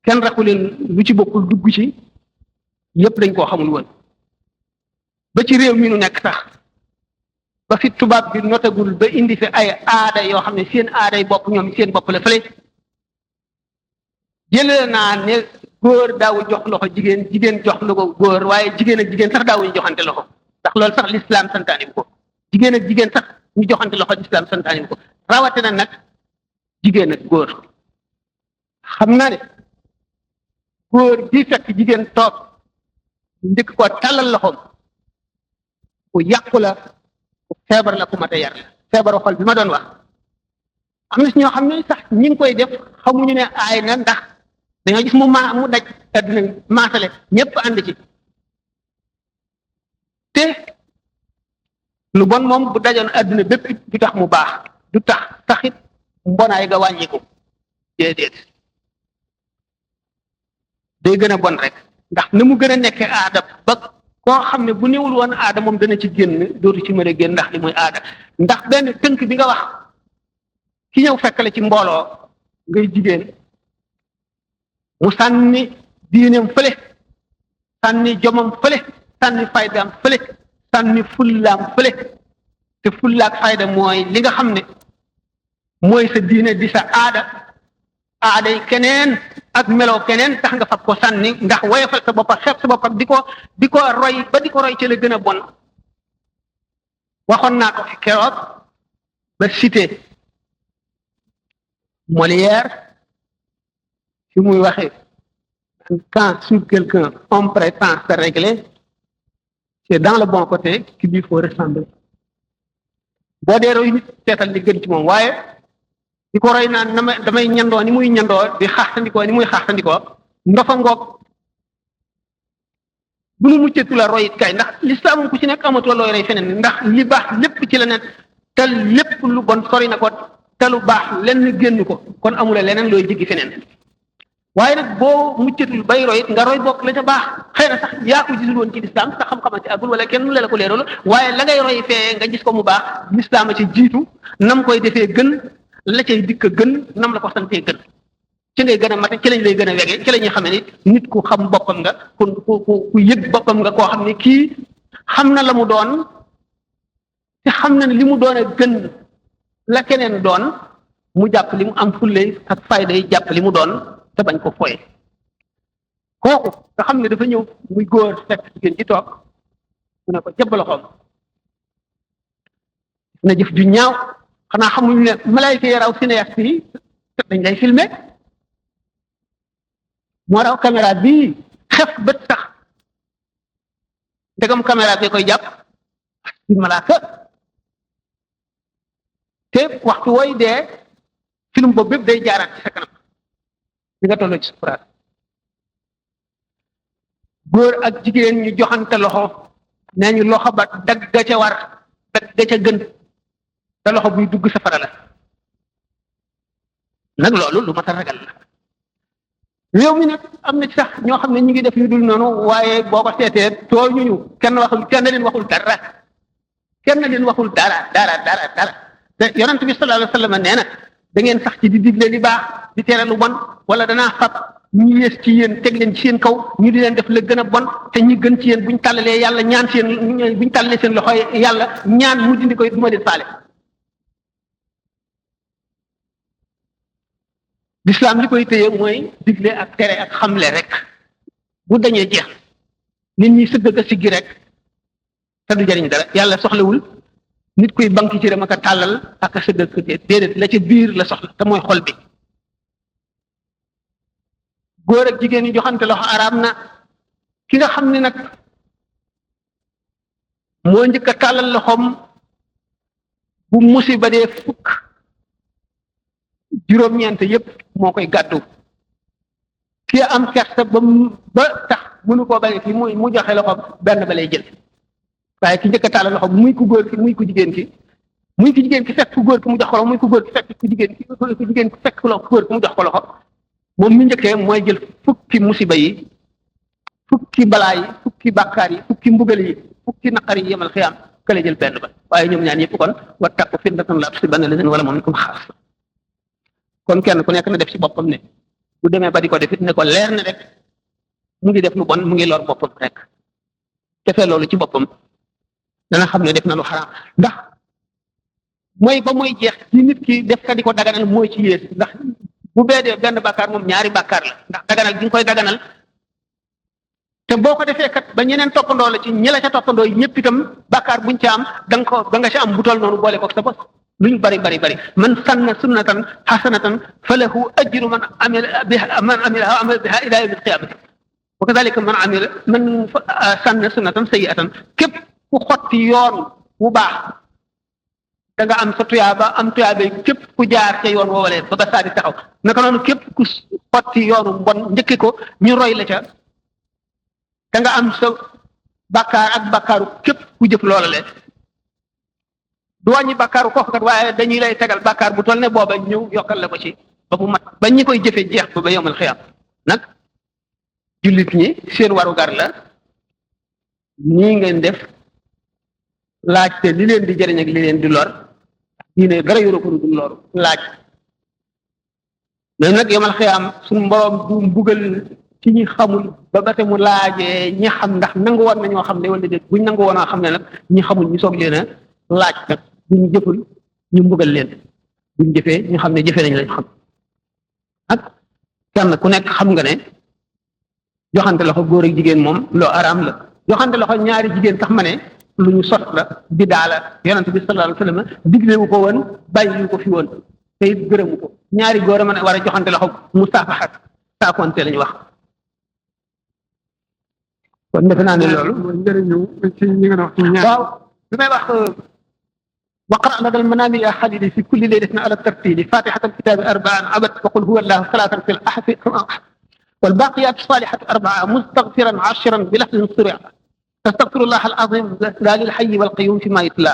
kenn raxu leen lu ci bokkul dugg ci yépp dañ koo xamul woon ba ci réew mi nu nekk sax ba fi tubaab bi notagul ba indi fi ay aada yoo xam ne seen aaday bopp ñoom seen bopp la fële jëlee naa ne góor daawul jox loxo jigéen jigéen jox loxo góor waaye jigéen ak jigéen sax daawuñu joxante loxo ndax loolu sax l'islam santaani ko jigéen ak jigéen sax ñu joxante loxo l'islam santaani ko rawatina nag jigéen ak góor xam naa ne góor bi fekk jigéen toog njëkk ko tàllal loxoom ku yàqu la ku feebar la ku mat a yar la feebaru xol bi ma doon wax am na si ñoo xam ne sax ñi ngi koy def xamuñu ne aay na ndax dañoo gis mu daj àddina maasale ñëpp ànd ci te lu bon moom bu dajoon àddina bépp du tax mu baax du taxit mbonaay ga wàññiku déedéet day gën a bon rek ndax ni mu gën a nekkee aada ba koo xam ne bu néewul woon aada moom dana ci génn dootu ci mën a génn ndax li muy aada ndax benn tënk bi nga wax ki ñëw fekkale ci mbooloo ngay jigéen mu sànni diineem fële sànni jomam fële sànni faydaam fële sànni fullaam fële te fullaak fayda mooy li nga xam ne mooy sa diine di sa aaday keneen ak meloo keneen tax nga fab ko sànni ndax woyofal sa bopp xeeb sa bopp di ko roy ba di ko roy ci la gën a bon waxoon naa ko fi keroog ba cité Molière fi muy waxee quand sur quelqu'un on prétend se régler c'est dans le bon côté qu'il lui faut ressembler boo dee roy nit seetal li gën ci moom waaye di ko roy naan damay ñandoo ni muy ñandoo di xaaxtandikoo ni muy xaaxtandikoo ndofa ngoog bu nu muccatu la royit kay ndax lislaam ku ci nekk amatoo looy roy feneen ndax li baax lépp ci la ne te lépp lu bon sori na ko te lu baax lenn génn ko kon amula leneen looy jéggi feneen waaye nag boo muccatul bay royit nga roy bokk la ca baax xëy na sax yaa ko gisul woon ci lislaam sax xam-xama ci agul wala kenn la ko leeroolu waaye la ngay roy fee nga gis ko mu baax lislaam a ci jiitu nam koy defee gën la cay dikk gën nam la ko santee gën ci ngay gën a mate ci lañ lay gën a wege ci la ñuy xamee ni nit ku xam boppam nga ku yëg boppam nga koo xam ne kii xam na la mu doon te xam na ne li mu doon a gën la keneen doon mu jàpp li mu am fulle ak fayda yi jàpp li mu doon te bañ ko foye kooku nga xam ne dafa ñëw muy góor fekk jigéen ci toog mu ne ko jëbb loxoom na jëf ju ñaaw xanaa xamuñ ne malaayika yi raw cinéaste yi dañ lay filmer moo raw caméra bii xef bët sax ndegam caméra bi koy jàpp ci malaaka te waxtu wooy dee film boobu bépp day jaaraat ci sa kanam li nga tolloo ci sukuraat góor ak jigéen ñu joxante loxo nee ñu loxo ba dagg ga ca war dagg ga ca gën te loxo buy dugg safara la nag loolu lu mat a ragal la réew mi nag am na ci sax ñoo xam ne ñu ngi def yu dul noonu waaye boo ko seetee tooñuñu kenn leen waxul dara dara te yonent bi sallallahu alayhi wa sallam nee na da ngeen sax ci di digle li baax di tere lu bon wala danaa fab ñu yées ci yéen teg leen ci seen kaw ñu di leen def la gën a bon te ñi gën ci yéen buñ tàllalee yàlla ñaan buñ tàllalee seen loxo yàlla ñaan mu dindi koy duma leen faale. l'islam li koy téye mooy digle ak tere ak xamle rek bu dañee jeex nit ñi sëgg a siggi rek te du jariñ dara yàlla soxlawul nit kuy banki ci dem ak a tàllal ak a sëgg ak déedéet la ca biir la soxla te mooy xol bi góor ak jigéen ñi joxante loxo araam na ki nga xam ne nag moo njëkk a tàllal loxoom bu musiba dee fukk juróom-ñeent yépp moo koy gàddu ki am kersa ba tax mënu koo bañ ki mu joxe loxoom benn ba lay jël waaye ki njëkk a tàllal loxoom muy ku góor ki muy ku jigéen ki fekk ku góor ki mu jox ko loxo muy ku góor ki fekk ku jigéen ki fekk ku góor ki mu jox ko loxo moom mi njëkkee mooy jël fukki musiba yi fukki balaa yi fukki bàkkaar yi fukki mbugal yi fukki naqar yi yemal xiyaam kële jël benn ba waaye ñoom ñaan yëpp kon wattaqu fitnatan laa tusiibanna llaziina zalamu minkum xaassa kon kenn ku nekk na def ci boppam ne bu demee ba di ko def it ne ko leer na rek mu ngi def lu bon mu ngi lor boppam rek defee loolu ci boppam dana xam ne def na lu xaraam ndax mooy ba mooy jeex ci nit ki def ka di ko daganal mooy ci yées ndax bu beedee benn bàkkaar moom ñaari bàkkaar la ndax daganal gi nga koy daganal te boo ko defee kat ba ñeneen toppandoo la ci ñi la ca toppandoo ñëpp itam bàkkaar buñ ca am da nga ca am bu tol noonu boole ko sa bopp luñ bari man sanna sunnatan hasanatan falahu ajru man amila biha ila yawm alqiyamati wa kadhalika man sanna sunnatan sayyi'atan képp ku xotti yoon wu baax da nga am sa tuyaaba am tuyaaba képp ku jaar ca yoon woowalee ba ba saa di taxaw naka noonu képp ku xotti yoonu mbon njëkki ko ñu roy la ca da nga am sa bàkkaar ak bàkkaaru képp ku jëf loola le du wàññi bàkkaaru kooku kat waaye dañuy lay tegal bàkkaar bu toll ne booba ñëw yokkal la ko ci ba mu mat ba ñi koy jëfee jeex ba yawmal xiyaam nag jullit ñi seen warugar la nii ngeen def laajte li leen di jëriñ ak li leen di lor diine dara yoroo ko du loru laaj mais nag yawmal xiyaam suñu borom du mbugal ci ñi xamul ba bate mu laajee ñi xam ndax nangu woon na ñoo xam ne wala déet buñ nangu woon a xam ne nag ñi xamul ñu soog leen a laaj nag buñ jëful ñu mbugal leen buñ jëfee ñu xam ne jëfee nañ lañ xam ak kenn ku nekk xam nga ne joxante loxo góor ak jigéen moom loo araam la joxante loxo ñaari jigéen sax ma ne lu ñu sos la bidaa la yonent bi sallallahu alayhi wasallam digle wu ko woon bàyyi ko fi woon te it gërëmu ko ñaari góor a mën a war a joxante loxo musaafaxat saakonte lañu wax kon defe naa ne loolu njëriñu ci ñi nga wax ci ñaar waaw bi may wax waqra lada almanami ya xalili fi kulli laylatin ala tartili fatixat alkitabi arbaan abad wa qul huwa allahu salatan fi lahfi والباقيات الصالحات أربعة مستغفرا عاشرا بلفظ سريع تستغفر الله العظيم لا للحي والقيوم فيما يتلى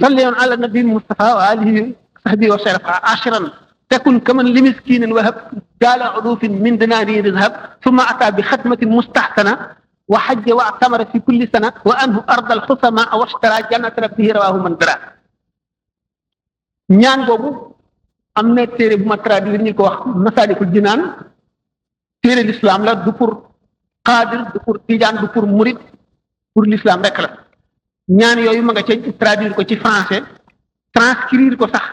صلي على النبي المصطفى وآله وصحبه وسلم عاشرا تكن كمن لمسكين وهب قال عروف من دنانير ذهب ثم أتى بختمة مستحسنة وحج واعتمر في كل سنة وأنه أرض الحسماء واشترى جنة ربه رواه من درا ñaan boobu am na téere bu ma traduire ñu ko wax Masaalikul Jinaan téere l'islam la du pour xaadir du pour tijaan du pour murid pour l'islam rek la ñaan yooyu ma nga ca traduire ko ci français transcrire ko sax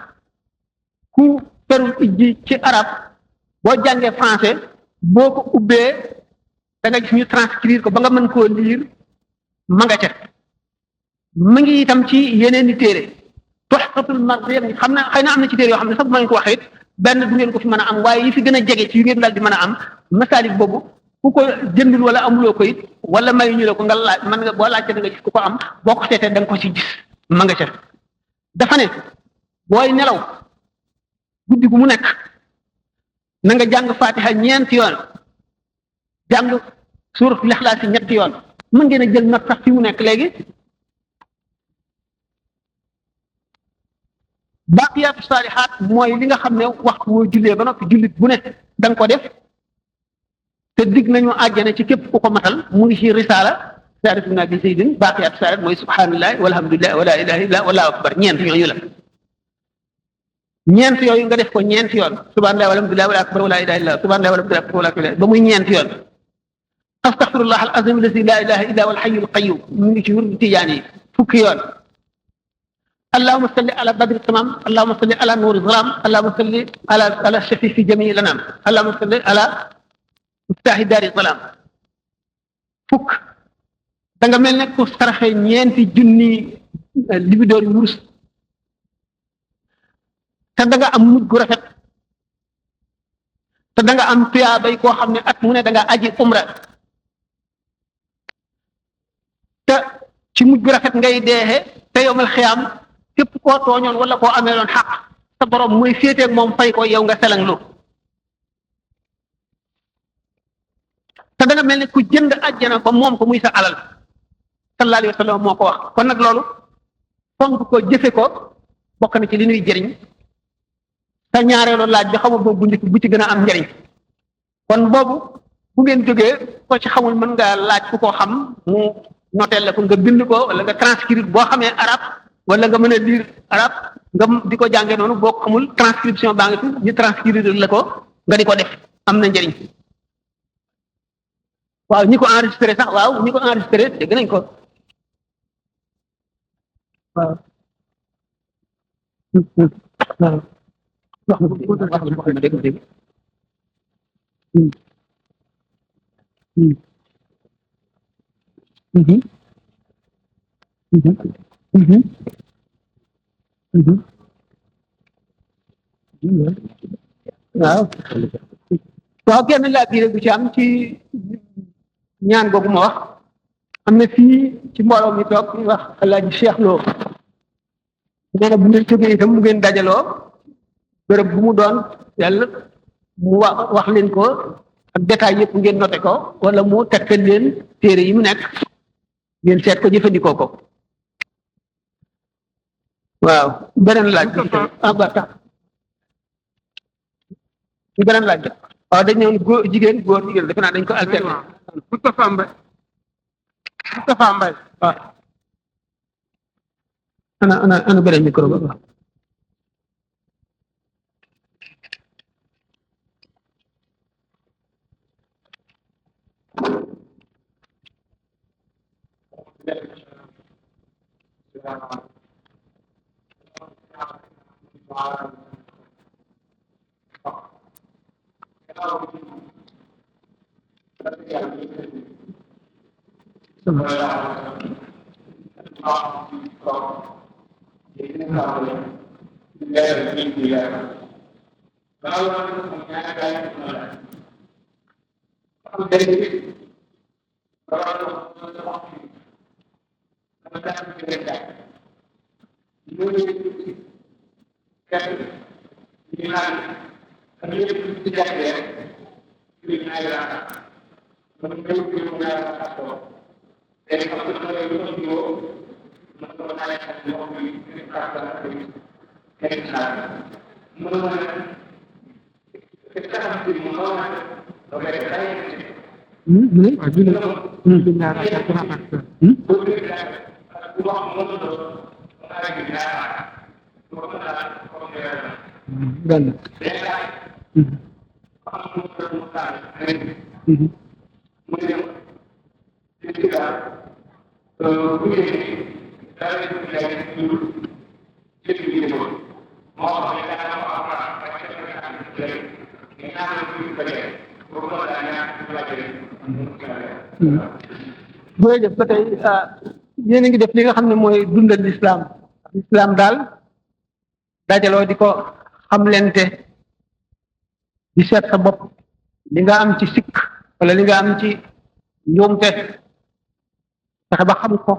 ku perul ijji ci arab boo jàngee français boo ko ubbee da nga gis ñu transcrire ko ba nga mën koo lire ma nga ca mu ngi itam ci yeneen i téere Tuhfatul Mardiya xam na xëy na am na ci téere yoo xam ne sax bu ma leen ko waxee it benn du ngeen ko fi mën a am waaye yi fi gën a jege ci yu ngeen daal di mën a am masaalik boobu ku ko jëndul wala amuloo ko it wala mayuñu la ko nga laaj mën nga boo laajte da nga gis ku ko am boo ko seetee da nga ko ci gis ma nga ca dafa ne booy nelaw guddi gu mu nekk na nga jàng Fatiha ñeenti yoon jàng suuratul Ixlaas ñetti yoon mën ngeen a jël nag sax fi mu nekk léegi baaqiyaatu saalihaat mooy li nga xam ne waxtu woo jullee ba noppi jullit bu ne da nga ko def te dig nañu àjjana ci képp ku ko matal mu ngi ci risaala saaratu na bi saydin baaqiyaatu saalihaat mooy subhanallah walhamdulillah wala ilaha illa wallahu akbar ñeent ñooñu la ñeent yooyu nga def ko ñeenti yoon subhanallah walhamdulillah wala akbar wala ilaha illa subhanallah walhamdulillah wala akbar ba muy ñeenti yoon astaghfirullah al azim alladi la ilaha illa huwa al hayyul qayyum mu ngi ci wurdu tijaan yi fukki yoon اللهم صل على بدر التمام اللهم صل على نور الظلام اللهم صل على الشفيع في جميع الانام اللهم صل على مفتاح دار الظلام فك داغا ملني كو سارخي ñeenti junni libidoor yu wurus te danga am mujj gu rafet te danga am tuyaabay koo xam ne at mu ne danga aji umra te ci mujj gu rafet ngay deexe te yowmal xiyaam képp koo tooñoon wala koo amee loon xaq sa borom muy féeteeg moom fay ko yow nga selanglu te da nga mel ne ku jënd àjjana ba moom ko muy sa alal sallallahu alayhi wa sallam moo ko wax kon nag loolu fonk ko jëfe ko bokk na ci li ñuy jëriñ te ñaareelu laaj bi xamul boobu bu ci gën a am njëriñ kon boobu bu ngeen jógee ko ci xamul mën nga laaj ku ko xam mu noteel la ko nga bind ko wala nga transcrire boo xamee arab wala nga mën a lire arab nga di ko jàngee noonu boo xamul transcription baa ngi fi ñu transcrire la ko nga di ko def am na njëriñ waaw ñi ko enregistré sax waaw ñi ko enregistré dégg nañ ko waaw wax ma dégg dégg waaw kenn laa biire bu ci am ci ñaan googu ma wax am na fii ci mbooloo mi toog ñu wax Alaaji Cheikh Lo nee na bu ngeen jógee itam mu ngeen dajaloo bërëb bu mu doon yàlla mu wax leen ko ak détail yëpp ngeen noté ko wala mu tegtal leen téere yi mu nekk ngeen seet ko jëfandikoo ko waaw beneen laaj bi ba tax beneen laaj bi waaw dañ ñëw góor jigéen defe naa dañ ko alterner Moustapha Mbaye waaw ana beneen micro ba waaw Thank you. jërëjëf ba tey yéen a ngi def li nga xam ne mooy dundal lislaam daal dajaloo di ko xamlente di seet sa bopp li nga am ci sikk wala li nga am ci njuumte fexe ba xam ko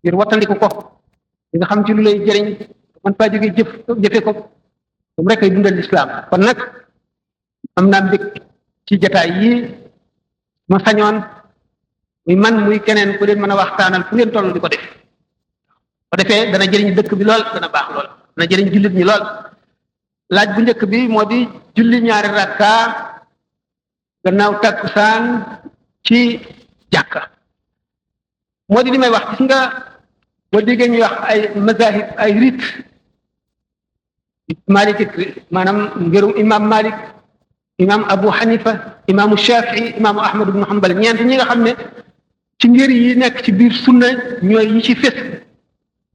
ngir wattandiku ko li nga xam ci lu lay jëriñ man faa jóge jëfe ko moom rek ay dundal lislaam kon nag am naa mbég ci jataay yii ma sañoon muy man muy keneen ku leen mën a waxtaanal fu ngeen toll di ko def ko defee dana jëriñ dëkk bi lool dana baax lool dana jëriñ jullit ñi lool laaj bu njëkk bi moo di julli ñaari rakka gannaaw takkusaan ci jàkka moo di li may wax gis nga boo déggee ñuy wax ay mazahib ay rite maliki maanaam ngirum imam Malik imam Abu Hanifa imaamu Shafii imaamu Ahmad ibn Hanbal ñeent ñi nga xam ne ci ngir yi nekk ci biir sunna ñooy yi ci fés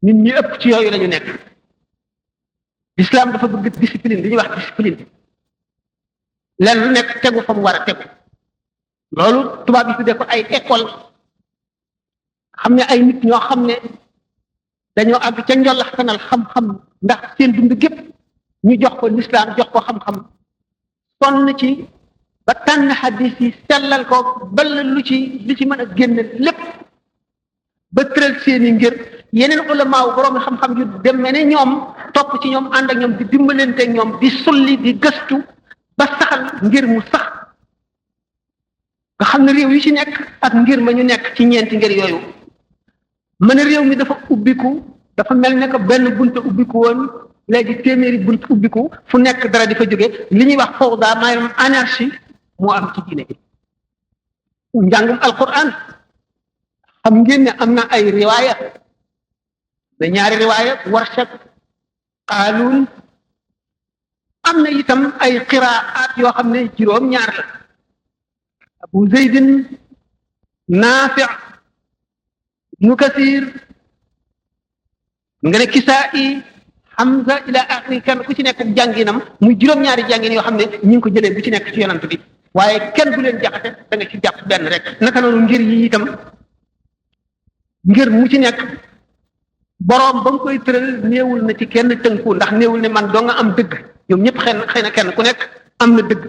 ñun ñi ëpp ci yooyu la ñu nekk l'islam dafa bëgg discipline li ñuy wax discipline lenn lu nekk tegu fa mu war a tegu loolu tubaab yi tuddee ko ay école xam ne ay nit ñoo xam ne dañoo àgg ca njolaxtanal xam-xam ndax seen dund gépp ñu jox ko l'islam jox ko xam-xam sonn ci ba tànn xadis yi sellal ko bal lu ci li ci mën a génn lépp ba tëral seeni ngir yeneen ulama wu borom xam-xam yu demee ne ñoom topp ci ñoom ànd ak ñoom di dimbalante ak ñoom di sulli di gëstu ba saxal ngir mu sax nga xam ne réew yi ci nekk ak ngir ma ñu nekk ci ñeenti ngir yooyu mën a réew mi dafa ubbiku dafa mel ne que benn bunta ubbiku woon léegi téeméeri bunt ubbiku fu nekk dara di fa jóge li ñuy wax fawda maanaam anarchie moo am ci diine bi njàngum alquran xam ngeen ne am na ay riwaaya da ñaari riwaaya warshak qaaluun am na itam ay qiraat yoo xam ne juróom-ñaar la abu zeydin naafi ibnu kasir nga ne kisaa'i Hamza ila axiri kenn ku ci nekk jànginam muy juróom-ñaari jàngin yoo xam ne ñu ngi ko jëlee bu ci nekk ci yonant bi waaye kenn du leen jaxate da nga ci jàpp benn rek naka noonu ngir yi itam ngir mu ci nekk boroom ba nga koy tëral néewul na ci kenn tënku ndax néewul ne man doo nga am dëgg ñoom ñëpp xëy na kenn ku nekk am na dëgg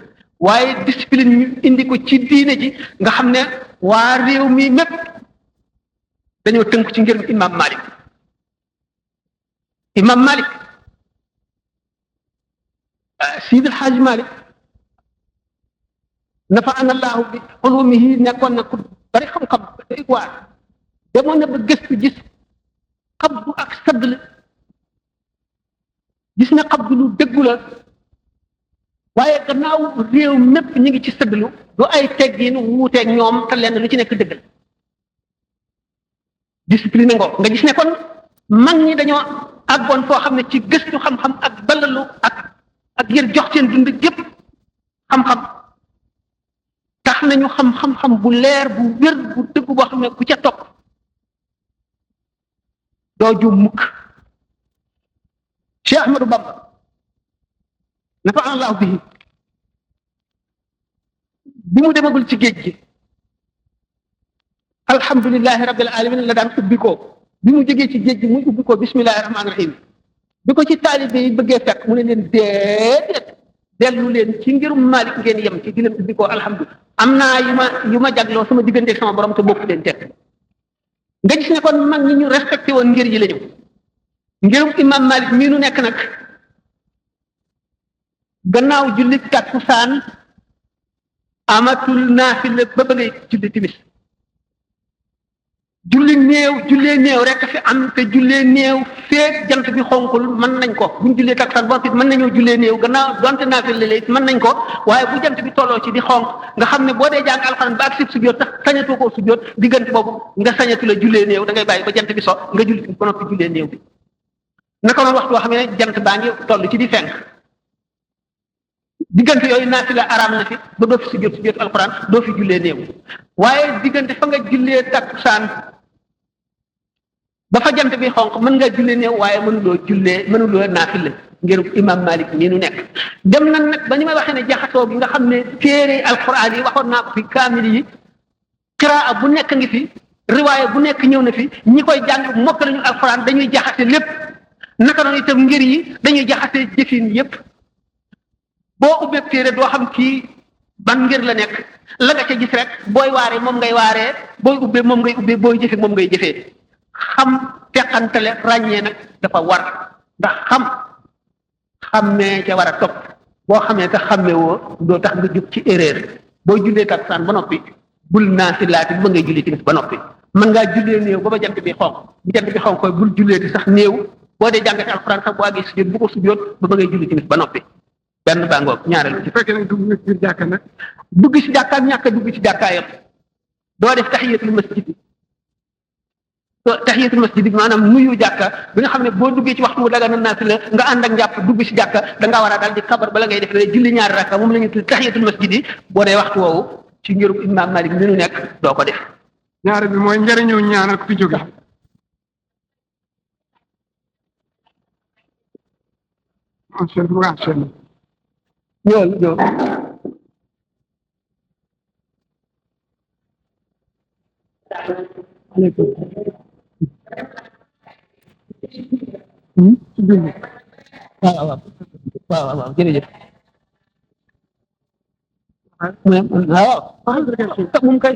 waaye discipline ñu indi ko ci diine ji nga xam ne waa réew mi mépp dañoo tënku ci ngir imam Malik imam Malik Seydi El Hadji Malik nafa'ana Allahu bi ulumihi nekkoon na ku bari xam-xam day waar demoon na ba gëstu gis xabdu ak sadd la gis na xabdu lu dëggu la waaye gannaaw réew mépp ñu ngi ci sëddlu du ay teggin wuuteeg ñoom te lenn lu ci nekk dëgg la discipline ngoo nga gis ne kon mag ñi dañoo àggoon foo xam ne ci gëstu xam-xam ak balalu ak yër jox seen dund gépp xam-xam tax nañu xam-xam bu leer bu wér bu dëgg boo xam ne ku ca topp doo ju mukk Cheikh Ahmadou Bamba nafa Allah bihi bi mu demagul ci géej gi alhamdulillahi rabbil alamin la daan ubbi ko bi mu jógee ci géej gi muy ubbi ko bismillahi rahmaani rahim bi ko ci taalibe yi bëggee fekk mu ne leen déedéet dellu leen ci ngirum Malik ngeen yem ci di leen ubbi ko alhamdulilah am naa yu ma jagloo sama diggante sama borom te bokku leen teg nga gis ne kon mag ñi ñu respecté woon ngir yi la ñu ngirum imam Malik mii nu nekk nag gannaaw julli takkusaan amatul naafila ba ba ngay julli timis jullee néew rek fi am te jullee néew feek jant bi xonkul mën nañ ko buñ jullee takkusaan ba fit mën nañoo jullee néew gannaaw donte naafila lay mën nañ ko waaye bu jant bi tolloo ci di xonk nga xam ne boo dee jàng alxuraan ba ak sib sujjóot tax sañatoo koo sujjóot diggante boobu nga sañatu la jullee néew da ngay bàyyi ba jant bi so nga julli ba noppi jullee néew bi naka noonu waxtu boo xam ne jant baa ngi toll ci di fenk diggante yooyu naafila araam na fi ba doo fi sujjóot alxuraan doo fi jullee néew waaye diggante fa nga jullee takkusaan ba fa jant bi xonq mën nga jullee néew waaye mënuloo naafila ngir imam Malik nii nu nekk dem na nag ba ni may waxee ne jaxasoo bi nga xam ne téere alquran yi waxoon naa ko fi kaamil yi qiraa bu nekk ngi fi riwaaya bu nekk ñëw na fi ñi koy jàng mokk nañu alquran dañuy jaxase lépp naka noonu itam ngir yi dañuy jaxase jëfin yépp boo ubbee téere doo xam kii ban ngir la nekk la nga ca gis rek booy waaree moom ngay waaree booy ubbee moom ngay ubbee booy jëfee moom ngay jëfee xam teqantale ràññee nag dafa war ndax xammee ca war a topp boo xamee te xammee woo doo tax nga jub ci erreur boo jullee takkusaan ba noppi bul naafilaati ba ngay julli timis ba noppi mën ngaa jullee néew ba jant bi xonq bu jant bi xonq bul julleeti sax néew boo dee jàngati alxuraan sax boo àggee sujjóot bu ko sujjóot ba ngay julli timis ba noppi benn baa ngoog ñaareel ci fekkee nag dugg nga ci biir jàkka nag dugg ci jàkka ak ñàkk a dugg ci jàkkaayam doo def tahiyatul masjid tahiyatul masjid bi maanaam nuyu jàkka bi nga xam ne boo duggee ci waxtu bu daga na naafila nga ànd ak njàpp dugg ci jàkka da ngaa war a daal di kabar bala ngay def ne julli ñaari rakka moom la ñu tudd tahiyatul masjid yi boo dee waxtu woowu ci ngërub imam Malik mi nu nekk doo ko def ñaare bi mooy njëriñu ñaanal ko fi jóge ñëwal ñëw waaw waaw jërëjëf waaw moom kay